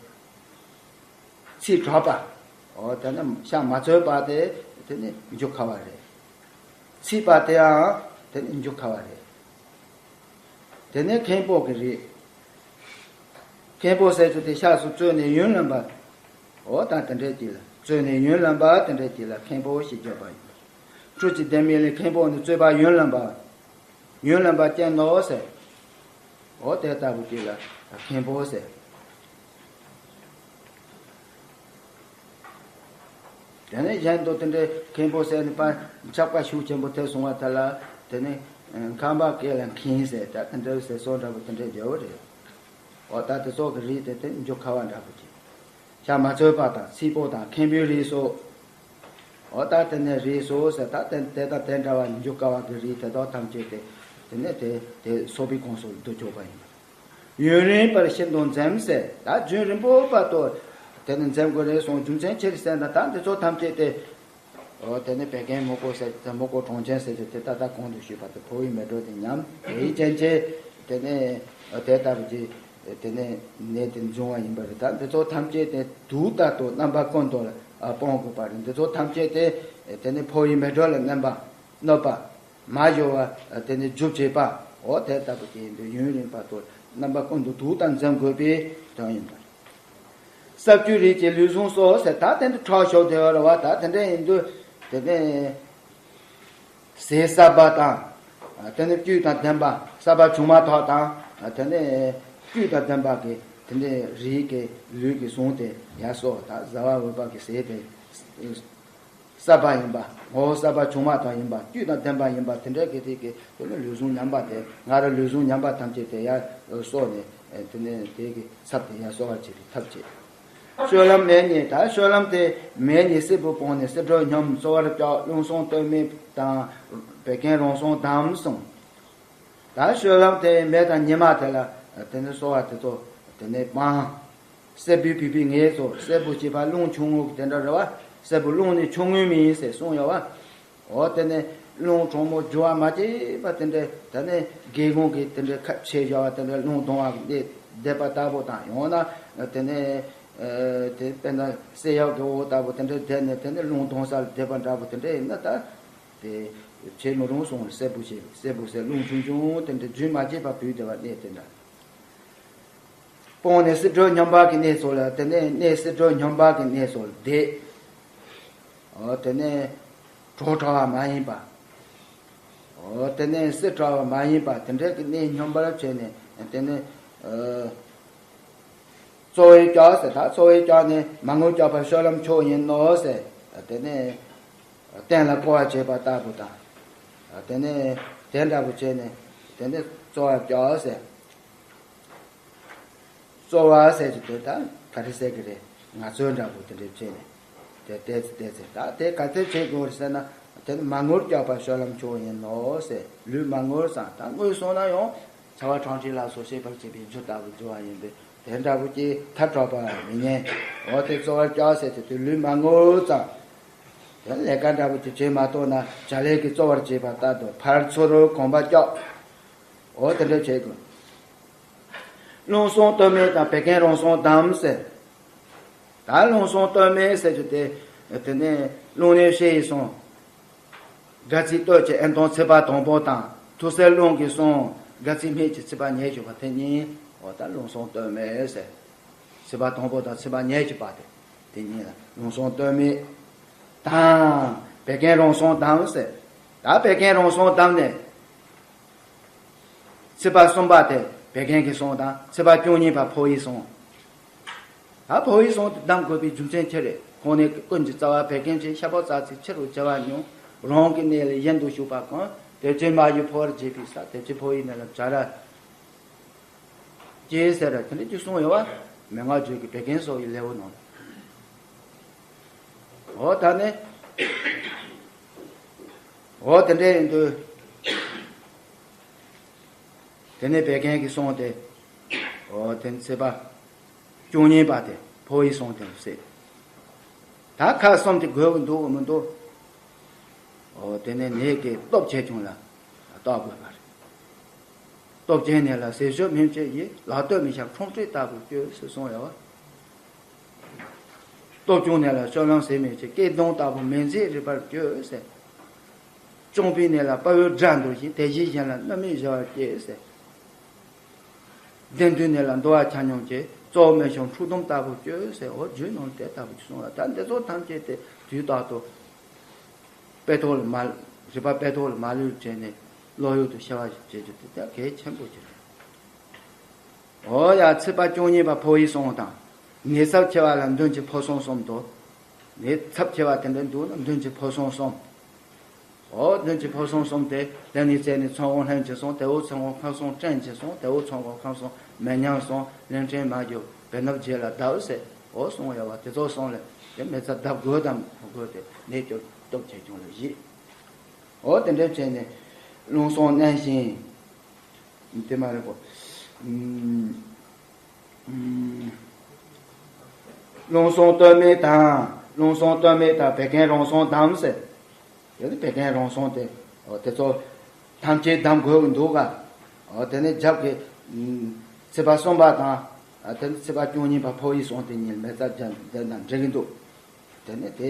ཚིག་དྲག་པ། འོ་དེ་ནས་ཤ་མ་ཚོས་པ་དེ་དེ་ནས་འཇུ་ཁ་བ་རེད། ཚིག་པ་དེའང་དེ་ནས་འཇུ་ཁ་བ་རེད། དེ་ནས་མཁན་པོ་གི་རིགས། མཁན་པོ་ཟེར་རྒྱུ་དེ་ཤ་སོགས་བཙོས་ནས་ཡུན་ལོན་པ། འོ་ད་དེ་འདྲའི་དེ་ལ་བཙོས་ནས་ཡུན་ལོན་པ་དེ་འདྲའི་དེ་ལ་མཁན་པོ་ཞེས་བརྗོད་པ་ཡིན། སྤྲུལ་གྱི་ལྡེ་མིག་ལས་མཁན་པོ་ནི་བཙོས་པ་ཡུན་ལོན་པ། ཡུན་ལོན་པ་ཅན་ནོ་ཟེར། འོ་དེ་ལྟ་བུ་དེ་ལ་མཁན་པོ་ཟེར། དེ་ནས་གཞན་དུ་དེ་འདྲའི་མཁན་པོ་ཟེར་ནས་པ་ཆགས་པ་ཤུགས་ཆེན་པོ་ཐེབས་སོང་བ་དེ་ལ་དེ་ནས་ཁམས་པ་སྐད་ལ་མཁན་ཟེར། ད་དེ་འདྲའི་ཟེར་སྲོལ་འདྲ་པོ་དེ་འདྲའི་ཡོད་རེད། འོ་ད་དེ་ཚོ་གི་རིགས་དེ་དེ་འཇུ་ཁ་བ་འདྲ་པོ་ཅིག་ཤ་མ་ཚོས་པ་དང་ཚིག་པོ་དང་མཁན་པོའི་རིགས་སོགས། འོ་ད་དེ་ནས་རིགས་སོགས་ཟེར། ད་དེ་དེ་དང་དེ་འདྲ་བ་འཇུ་དཀའ་བ་གི་རིགས་དེ་དག་ཐམས་ཅད་དེ་དེ་ནས་དེ་དེ་སོགས་པའི་ཁོངས་སུ་བསྡུ་ཆོག་པ་ཡིན། ཡུན་རིང་བར་ཤིན་ཏུ་འཛེམ་ཟེར། ད་རྒྱུན་རིང་པོ་བར་དུ་དེ་ནས་འཛེམ་དགོས་རེད་གསུངས། རྒྱུ་མཚན་ཅི་རེད་ཟེར་ན། ད་འདི་ཚོ་ཐམས་ཅད་དེ། འོ་དེ་ནས་བད་ཀན་མུ་གུ་ཟེར་དེ། མུ་གུ་གྲང་ཅན་ཟེར་རྒྱུ་དེ་ད་ལྟ་གོང་དུ་ཞུས་པ་དེ་ཕོ་བའི་མེ་དྲོད་དེ་ཉམས། དེའི་རྐྱེན་གྱིས་དེ་ནས་དེ་ལྟ་བུ་ཅིག་དེ་ནས་ནད་དེ་འབྱུང་བ་ཡིན་པ་རེད། ད་འདི་ཚོ་ཐམས་ཅད་དེ་དུག་ལྟར་དུ་རྣམ་པ་ཀུན་ཏུ་སྤོང་དགོས་པ་རེད། འདི་ཚོ་ཐམས་ཅད་དེ་དེ་ནས་ཕོ་བའི་མེ་དྲོད་ལ་གནོད་པ་གནོད་པ། མ་ཞུ་བ་དེ་ནས་འཇུ་བྱེད་པ། འོ་དེ་ལྟ་བུ་དེ་ཡིན་དུས་ཡུན་རིང་བར་དུ་རྣམ་པ་ཀུན་ཏུ་དུག་ལྟར་འཛེམ་དགོས་པའི་དོན་ཡིན་པ་རེད། ས་བཅུད་རིགས་ཀྱི་ལུས་ཟུངས་སོགས་ཟེར། ད་དེ་འདི་ཁྲག་ཤོག་དེ་ཡོད་རེད་བ། ད་དེ་འདྲ་ཡིན་དུས་དེ་ནས་ཟས་གསར་པ་དང་། དེ་ནས་བཅུད་དང་ལྡན་པ། གསར་པ་བྱུང་མ་ཐག་དང་། དེ་ནས་བཅུད་དང་ལྡན་པ་གི་དེ་འདྲའི་རིགས་ཀྱི་ལུས་ཀྱི་ཟུངས་དེ་ཡར་གསོ། ད་བཟའ་བར་འོས་པ་གི་ཟས་དེ་གསར་པ་ཡིན་པ། ངོ་བོ་གསར་པ་བྱུང་མ་ཐག་ཡིན་པ། བཅུད་དང་ལྡན་པ་ཡིན་པ། དེ་འདྲ་གི་དེ་གི་དེ་ནི་ལུས་ཟུངས་ཉམས་པ་དེ། ང་རང་ལུས་ཟུངས་ཉམས་པ་ཐམས་ཅད་དེ་ཡར་གསོ་ནས་དེ་ནས་དེ་གི་ཚབ་དེ་ཡར་གསོ་བར་བྱེད་པའི་ཐབས་བྱེད། སྤྱོད་ལམ་མེ་ཉིད། ད་སྤྱོད་ལམ་དེ་མེ་ཉིད་སྲད་བུ་སྤུངས་ནས་སེ་འབྲུ་སྙོམས། གསོ་བར་བྱ་རླུང་སྲུང་སྟོད་སྨད་དང་། བད་ཀན་རང་སྲུང་དམ་གསུངས། ད་སྤྱོད་ལམ་དེ་མེ་དང་ཉི་མ་དེ་ལ་དེ་ནས་གསོ་བ་དེ་ཚོ་དེ་ནས་སྤང་། སྲད་བུས་བུས་པའི་ངད་སོགས། སྲད་བུ་ཞེས་པ་རླུང་ཆུང་ངུ་གི་དེ་འདྲ་རེད་བ། སྲད་བུ་རླུང་ནི་ཆུང་ངུ་མིན་ཟེར་གསུངས་ཡོད་བ། འོ་དེ་ནས་རླུང་གྲང་མོ་རྒྱུ་བ་མ་བྱས་པ་དེ་འདྲ། དེ་ནས་སྒེའུ་ཁུང་གི་དེ་འདྲ་ཁ་ཕྱེ་བཞག་པ་དེ་འདྲ་རླུང་གཏོང་བ་གི་བསྡད་པ་ལྟ་བུ་དང་། ཡང་ན་དེ་ནས་དེ་དཔེར་ན་སེ་ཡག་གི་འོག་ལྟ་བུ་དེ་འདྲ་བསྡད་ནས་དེ་ནས་རླུང་གཏོང་སར་བསྡད་པ་འདྲ་བོ་དེ་འདྲ་ཡིན་ན་ད། དེ་བྱེད་མི་རུང་གསུངས། སྲད་བུ་ཞེས། སྲད་བུ་ཟེར་རླུང་ཆུང་ཆུང་དེ་འདྲ་རྒྱུན་མ་བཅད་པར་བུས་བསྡད་པ་གནས་དེ་འདྲ། སྤངས་ནས་སེ་འབྲུ་སྙོམས་པ་གི་གནས་སུ་ལ། དེ་ནས་གནས་སེ་འབྲུ་སྙོམས་པ་གི་གནས་སུ་ལ་བསྡད། འོ་དེ་ནས་གྲོགས་བྲལ་བ་མ་ཡིན་པ། འོ་དེ་ནས་སྲིད་བྲལ་བ་མ་ཡིན་པ་དེ་འདྲ་གི་གནས་སྙོམས་པར་བྱས་ནས། དེ་ནས་ཨ། རྩོལ་བས་བཀྱག་ཟེར། ད་རྩོལ་བས་བཀྱག་ནས་མ་ངུར་བཀྱག་པ་སྤྱོད་ལམ་མཆོག་ཡིན་ནོ་ཟེར། དེ་ནས་གཏན་ལ་དབབ་པར་བྱེད་པ་ལྟ་བུ་དང་། དེ་ནས་དེ་འདྲ་བོ་བྱས་ནས་དེ་ནས་རྩོལ་བས་བཀྱག་ཟེར། རྩོལ་བ་ཟེར་རྒྱུ་དེ་ད་ག་རེ་ཟེར་གི་རེད། ངལ་རྩོལ་འདྲ་བོ་དེ་འདྲ་བྱས་ནས། དེ་ལྟས་ཚེ་ལྟས་ཚེ་ད་དེ་ག་ཚོད་བྱེད་དགོས་རེད་ཟེར་ན། དེ་ནི་མ་ངུར་བཀྱག་པ་སྤྱོད་ལམ་མཆོག་ཡིན་ནོ་ཟེར། ལུས་མ་ངུར་ཙང་། ད་ངུས་སོང་ན་ཡང་ཚ་བ་གྲང་ཕྱིར་ལ་སོགས་ཤེས་པར་བྱེད་པའི་རྒྱུ་ལྟ་བུ་སྦྱོར་བ་ཡིན་པས། དེ་འདྲ་བོ་ཅིག་ཐལ་དྲགས་པ་མི་ཉན། འོ་དེ་རྩོལ་བས་བཀྱག་ཟེར་དུས་དེ་ལུས་མ་ངུར་ཙང་། དེ་ལས་ཀ་འདྲ་བོ་ཅིག་བྱེད་མ་གཏོགས་ན། བྱ་ལས་ཀྱིས་རྩོལ་བར་བྱེད་པ་ལྟར་དུ་ཕར་ཚུར་གོམ་པ་བཀྱག། འོ་དེ་འདྲ་བྱེད་དགོས། རླུང་སྲུང་སྟོད་སྨད་དང་། བད་ཀན་རང་སྲུང་དམ་ཟེར། ད་རླུང་སྲུང་སྟོད་སྨད་ཟེར་རྒྱུ་དེ། དེ་ནས་རླུང་ནད་ཕྱི་ཡི་སྲུང་། དགའ་ཚིགས་སྟོད་ཀྱི་ཨེ་མཐོང་ཚིགས་པ་དང་པོ་དང་། ཐུག་སེལ་རླུང་གིས་སྲུང་། དགའ་ཚིག་སྨད་ཀྱི་ཚེས་པ་ཉེར་བཞི་པ་དེ་གཉིས་འོ་ད་ལུང་གསུམ་སྟོད་སྨད་ཟེར། ཚེས་པ་དང་པོ་དང་ཚེས་པ་ཉེར་བཞི་པ་དེ་དེ་གཉིས་ལ་ལུང་གསུམ་སྟོད་སྨད་དང་བད་ཀན་རང་སྲུང་དམ་ཟེར། ད་བད་ཀན་རང་སྲུང་དམ་ནས། ཚེས་པ་གསུམ་པ་དེ་བད་ཀན་གྱི་སྲུང་དང་ཚེས་པ་བཅུ་གཉིས་པ་ཕོ་ཡི་སྲུང་། ད་ཕོ་ཡི་སྲུང་དེ་གདམ་དགོས་པའི་རྒྱུ་མཚན་ཅི་རེད། ཁོང་ནི་ཀུན་གྱི་རྩ་བ་བད་ཀན་ཆེ། ཤ་པགས་རྩ་ཚིག་ཕྱི་རུ་བྱ་བ་ཉུང་། རང་གི་གནས་ལས་གཞན་དུ་ཞུགས་པ་གང་། དེ་ཕྱིར་མ་གཞི་ཕོ་བར་བྱེད་པའི་ས། དེ་ཕྱིར་ཕོ་ཡི་གནས་ལ་བྱ་ར་སྐྱེ་ཟེར་ར་དེ་འདྲ་ཅིག་གསུངས་ཡོད་བ། མན་ངག་བརྗོད་ཀྱི་བད་ཀན་སོགས་ཀྱི་ལེའུ་ནང་ལ། འོ་ད་ནི། འོ་དེ་འདྲ་ཡིན་དུས། དེ་ནས་བད་ཀན་གྱི་སྲུང་དེ། འོ་དེ་ཚེས་པ་བཅུ་གཉིས་པ་དེ་ཕོ་ཡི་སྲུང་དེ་ཟེར། ད་ཁག་གསུམ་དེ་དགོས་ཀྱི་འདུག་མི་འདུག་འོ་དེ་ནས་ནད་ཀྱི་སྟོབས་ཆེ་ཆུང་ལ་བརྟག་དགོས་པ་རེད། སྟོབས་ཆེ་ནད་ལ་ཟས་སྤྱོད་སྨན་དཔྱད་ཡིས། ལག་སྟོད་མི་ཤ་ཁྲུམས་སྤྲོད་ལྟ་བུར་སྤྱོད་ཟེར་གསུངས་ཡོད་བ། སྟོབས་ཆུང་ནད་ལ་སྤྱོད་ལམ་ཟས་མི་བྱེད། སྐེ་གདོང་ལྟ་བུ་མེ་འཛེག་རིག་པར་སྤྱོད་ཟེར། གཅོང་པའི་ནད་ལ་དཔའ་བོའི་དགྲ་འདུལ་ཞིང་། དེ་བཞིན་གཞན་ལ་མནར་མེད་བཞི་བར་བྱེད་ཟེར། གདན་དུས་ནད་ལ་འདུ་བ་ཆ་སྙོམས་བྱེད། གཙོ་བོ་མེ་ཤོང་འཁྲུག་སྡོམ་ལྟ་བུ་སྤྱོད་ཟེར། འོ་རྒྱུད་ནང་དེ་ལྟ་བུ་གསུངས་ལ། ད་འདི་ཚོ་ཐམས་ཅད་དེ་དུས་རྟག་ཏུ་དཔེ་ཐོག་ལ་མ། རིག་པ་དཔེ་ཐོག་ལ་མ་ལུས་བྱས་ནས་བློ་ཡུལ་དུ་ཤར་བ་ཞིག་བྱེད་རྒྱུ་དེ་ད་གལ་ཆེན་པོ་ཅིག་རེད། འོ་ཡ། ཚེས་པ་བཅུ་གཉིས་པ་ཕོ་ཡི་སྲུང་དང་། ནད་ཚབས་ཆེ་བ་ལ་མདུན་གྱི་ཕོ་སྲུང་གསུམ་དང་། ནད་ཚབས་ཆེ་བ་དེ་འདྲ་འདུག་ན་མདུན་གྱི་ཕོ་སྲུང་གསུམ། འོ་མདུན་གྱི་ཕོ་སྲུང་གསུམ་དེ་དེ་ནས་བཙས་ནས་ཚངས་དབང་ལྷན་ཅིག་སྲུང་། དེ་འོག་ཚངས་དབང་ཁམས་སྲུང་བྲན་གྱིས་སྲུང་། དེ་འོག་ཚངས་དབང་ཁམས་སྲུང་མེ་མཉམ་སྲུང་། ལན་ཕྲན་མ་རྒྱུ་བེ་སྣབས་རྒྱས་ལ་བརྡབ་ཟེར། འོ་གསུངས་ཡོད་བ། དེ་ཚོ་གསུམ་ལ་དེ་མེ་བཙའ་བརྡབ་དགོས་དང་མི་དགོས་དེ་ནད་སྐྱོབ་སྟོབས་ཆེ་ཆུང་ལ་གཞིགས། འོ་དེ་འདྲ་བྱས་ནས་ལུང་གསུམ་མནན་ཞིང་། དེ་མ་རེད་གོ། ཨུམ། ཨུམ། ལུང་གསུམ་སྟོད་སྨད་དང་། ལུང་གསུམ་སྟོད་སྨད་དང་བད་ཀན་རང་སྲུང་དམ་ཟེར། དེ་ནི་བད་ཀན་རང་སྲུང་དེ། འོ་དེ་ཚོ་ཐམས་ཅད་གདམ་དགོས་ཀྱི་འདུག་ག་འོ་དེ་ནི་རྒྱབ་ཀྱི། ཨུམ། ཚེས་པ་གསུམ་པ་དང་། ཨ་དེ་ནི་ཚེས་པ་བཅུ་གཉིས་པ་ཕོ་ཡི་སྲུང་དེ་གཉིས་མེ་བཙའ་བརྒྱབ་དེ་དང་འགྲིག་གི་འདུག་དེ་ནས་དེ་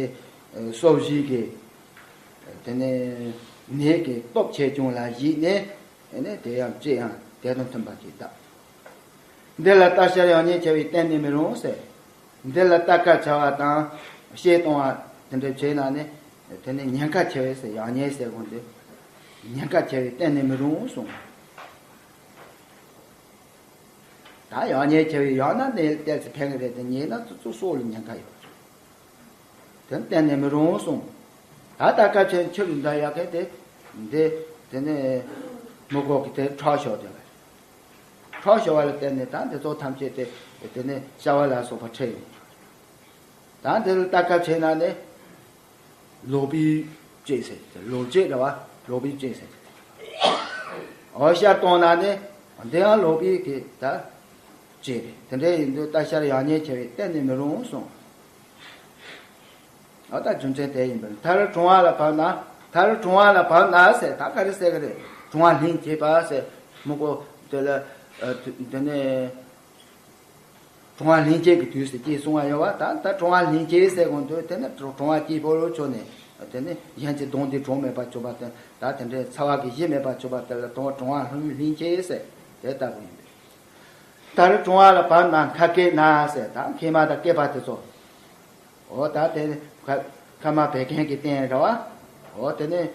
གསོ་བཞི་གི། དེ་ནས་ནད་ཀྱི་སྟོབས་ཆེ་ཆུང་ལ་གཞིགས་ནས། དེ་ནས་དེ་ཡང་ཅི་ཡང་དེ་དང་མཐུན་པ་ཅིག་གདབ། འདི་ལ་རྟ་བཤལ་ཡང་ཉལ་བྱ་བས་གཏན་ནས་མི་རུང་ཟེར། འདི་ལ་རྟ་དཀར་བྱ་བ་དང་། བཤལ་གཏོང་བ་དེ་འདྲ་བྱས་ན་ནི། དེ་ནས་ཉེན་ཁ་ཆེ་བས་ཟེར། ཡང་ཉལ་ཟེར་གོ་འདི། ཉེན་ཁ་ཆེ་བས་གཏན་ནས་མི་རུང་གསུངས། ད་ཡང་ཉལ་ཆེ་བས་ཡང་ན་ནི་ལྟས་སུ་ཕན་གི་རེད་དེ། ཉལ་ན་ཙུ་ཙུ་སྲོག་ལ་ཉེན་ཁ་ཡོད། དེ་གཏན་ནས་མི་རུང་གསུངས། ད་ལྟ་སྐབས་ཆེན་ཆུ་ལུད་འདྲ་ཡག་གི་དེ། འདི། དེ་ནས་མི་གོ་གི་དེ་ཁྲག་ཤོར་དེ་བས། ཁྲག་ཤོར་བ་ལ་བརྟེན་ནས་ད་འདི་ཚོ་ཐམས་ཅད་དེ། དེ་ནས་བཤལ་བ་ལ་སོགས་པ་འཕྲད་ཡོང་། ད་འདི་ལ་ལྟ་སྐབས་ཆེན་ན་ནི། ལོག་པའི་བཅས་ཟེར། ལོག་བཅས་རེད་བ། ལོག་པའི་བཅས་ཟེར། འོ་བཤལ་གཏོང་ན་ནི། འདི་ཡང་ལོག་པའི་གི་ད། བཅས་རེད། དེ་འདྲ་ཡིན་དུས་རྟ་བཤལ་ཡང་ཉལ་ཆེ་བས་གཏན་ནས་མི་རུང་གསུངས། ཨ་ད་རྒྱུ་མཚན་དེ་ཡིན་པས། མཐར་གྲོང་བ་ལ་བབས་ན། མཐར་གྲོང་བ་ལ་བབས་ན་ཟེར། ད་ག་རེ་ཟེར་གི་རེད། གྲོང་བ་ལྷན་སྐྱེས་པ་ཟེར། མི་གོ་དེ་ལ། ཨ་དེ་ནས་གྲོང་བ་ལྷན་སྐྱེས་ཀྱི་དུས་སུ་སྐྱེས་གསུང་བ་ཡོད་བ། ད་ད་གྲོང་བ་ལྷན་སྐྱེས་ཟེར་གོ་འདུག་དེ་ནི་གྲོང་བ་སྐྱེས་ཕོ་རོ་ཆོ་ནས། དེ་ནི་གཞན་གྱི་གདོང་འདི་གྲོང་མེད་པ་ཆོག་པ་དེ། ད་དེ་འདྲའི་ཚ་བ་གི་གཞི་མེད་པ་ཆོག་པ་དེ་ལ་གྲོང་བ་གྲོང་བ་ལྷན་ལྷན་སྐྱེས་ཟེར། དེ་ལྟ་བུ་ཡིན་པས། མཐར་གྲོང་བ་ལ་བབས་ན་ཁ་སྐད་ན་ཟེར། ད་མཁལ་མ་དང་སྐེད་པ་དེ་ཚོ། འོ་ད་དེ་ཁ་ཁ་མ་བད་ཀན་གྱི་རྟེན་རེད་བ། འོ་དེ་ནས་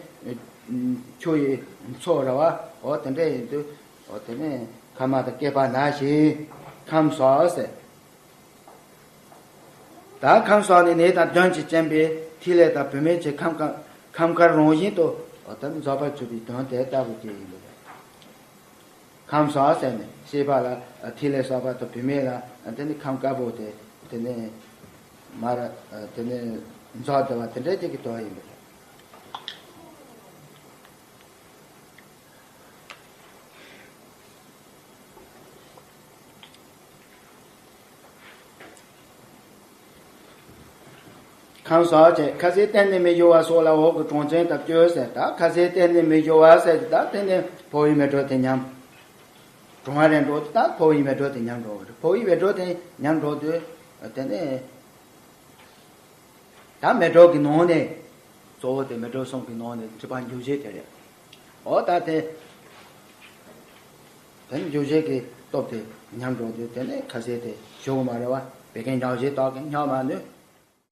ཆུ་ཡི་མཚོ་རེད་བ། འོ་དེ་འདྲ་ཡིན་དུས། འོ་དེ་ནས་ཁ་མ་དང་སྐེད་པ་ན་ཞིང་ཁམས་བཟང་ཟེར། ད་ཁམས་བཟང་ནས་ནད་དང་གདོན་གྱིས་རྐྱེན་པས་ཐིག་ལེ་དང་བུད་མེད་ཀྱི་ཁམས་དཀར་ཁམས་དཀར་རང་བཞིན་དུ། འོ་དེ་ནི་རྫོགས་པར་གྱུར་པའི་དོན་དེ་ལྟ་བུ་ཅིག་ཡིན་པ་རེད། ཁམས་བཟང་ཟེར་ནས་ཤེས་པ་ལ་ཐིག་ལེ་གསར་པ་དང་བུད་མེད་ལ་དེ་ནི་ཁམས་དཀར་པོ་དེ་དེ་ནི་མར་དེ་ནི་འཛག་བསྡད་པ་དེ་འདྲ་ཅིག་གི་དོན་ཡིན་པ་རེད། ཁམས་བཟང་བྱས། ཁ་ཟས་གཏན་ནས་མི་གཡོ་བ་སོགས་ལ་འོག་གི་གྲངས་ཅན་དང་སྤྱོད་ཟེར། ད་ཁ་ཟས་གཏན་ནས་མི་གཡོ་བ་ཟེར་གྱི་ད་དེ་ནས་ཕོ་བའི་མེ་དྲོད་དེ་ཉམས། གྲང་བ་རེད་འགྲོ་དུས་ད་ཕོ་བའི་མེ་དྲོད་དེ་ཉམས་འགྲོ་གི་རེད། ཕོ་བའི་མེ་དྲོད་དེ་ཉམས་འགྲོ་དུས་དེ་ནས་ད་མེ་དྲོད་ཀྱི་ནང་ནས་གཙོ་བོ་དེ་མེ་དྲོད་གསུམ་གྱི་ནང་ནས་མཁྲིས་པ་འཇུ་བྱེད་དེ་རེད། འོ་ད་དེ། དེ་ནི་འཇུག་བྱེད་ཀྱི་སྟོབས་དེ་ཉམས་འགྲོ་དུས་དེ་ནི་ཁ་ཟས་དེ་ཞུ་གི་མ་རེད་བ། བད་ཀན་ཉག་གཅིག་བཏགས་ཀྱི་ཉག་མ་ནུས།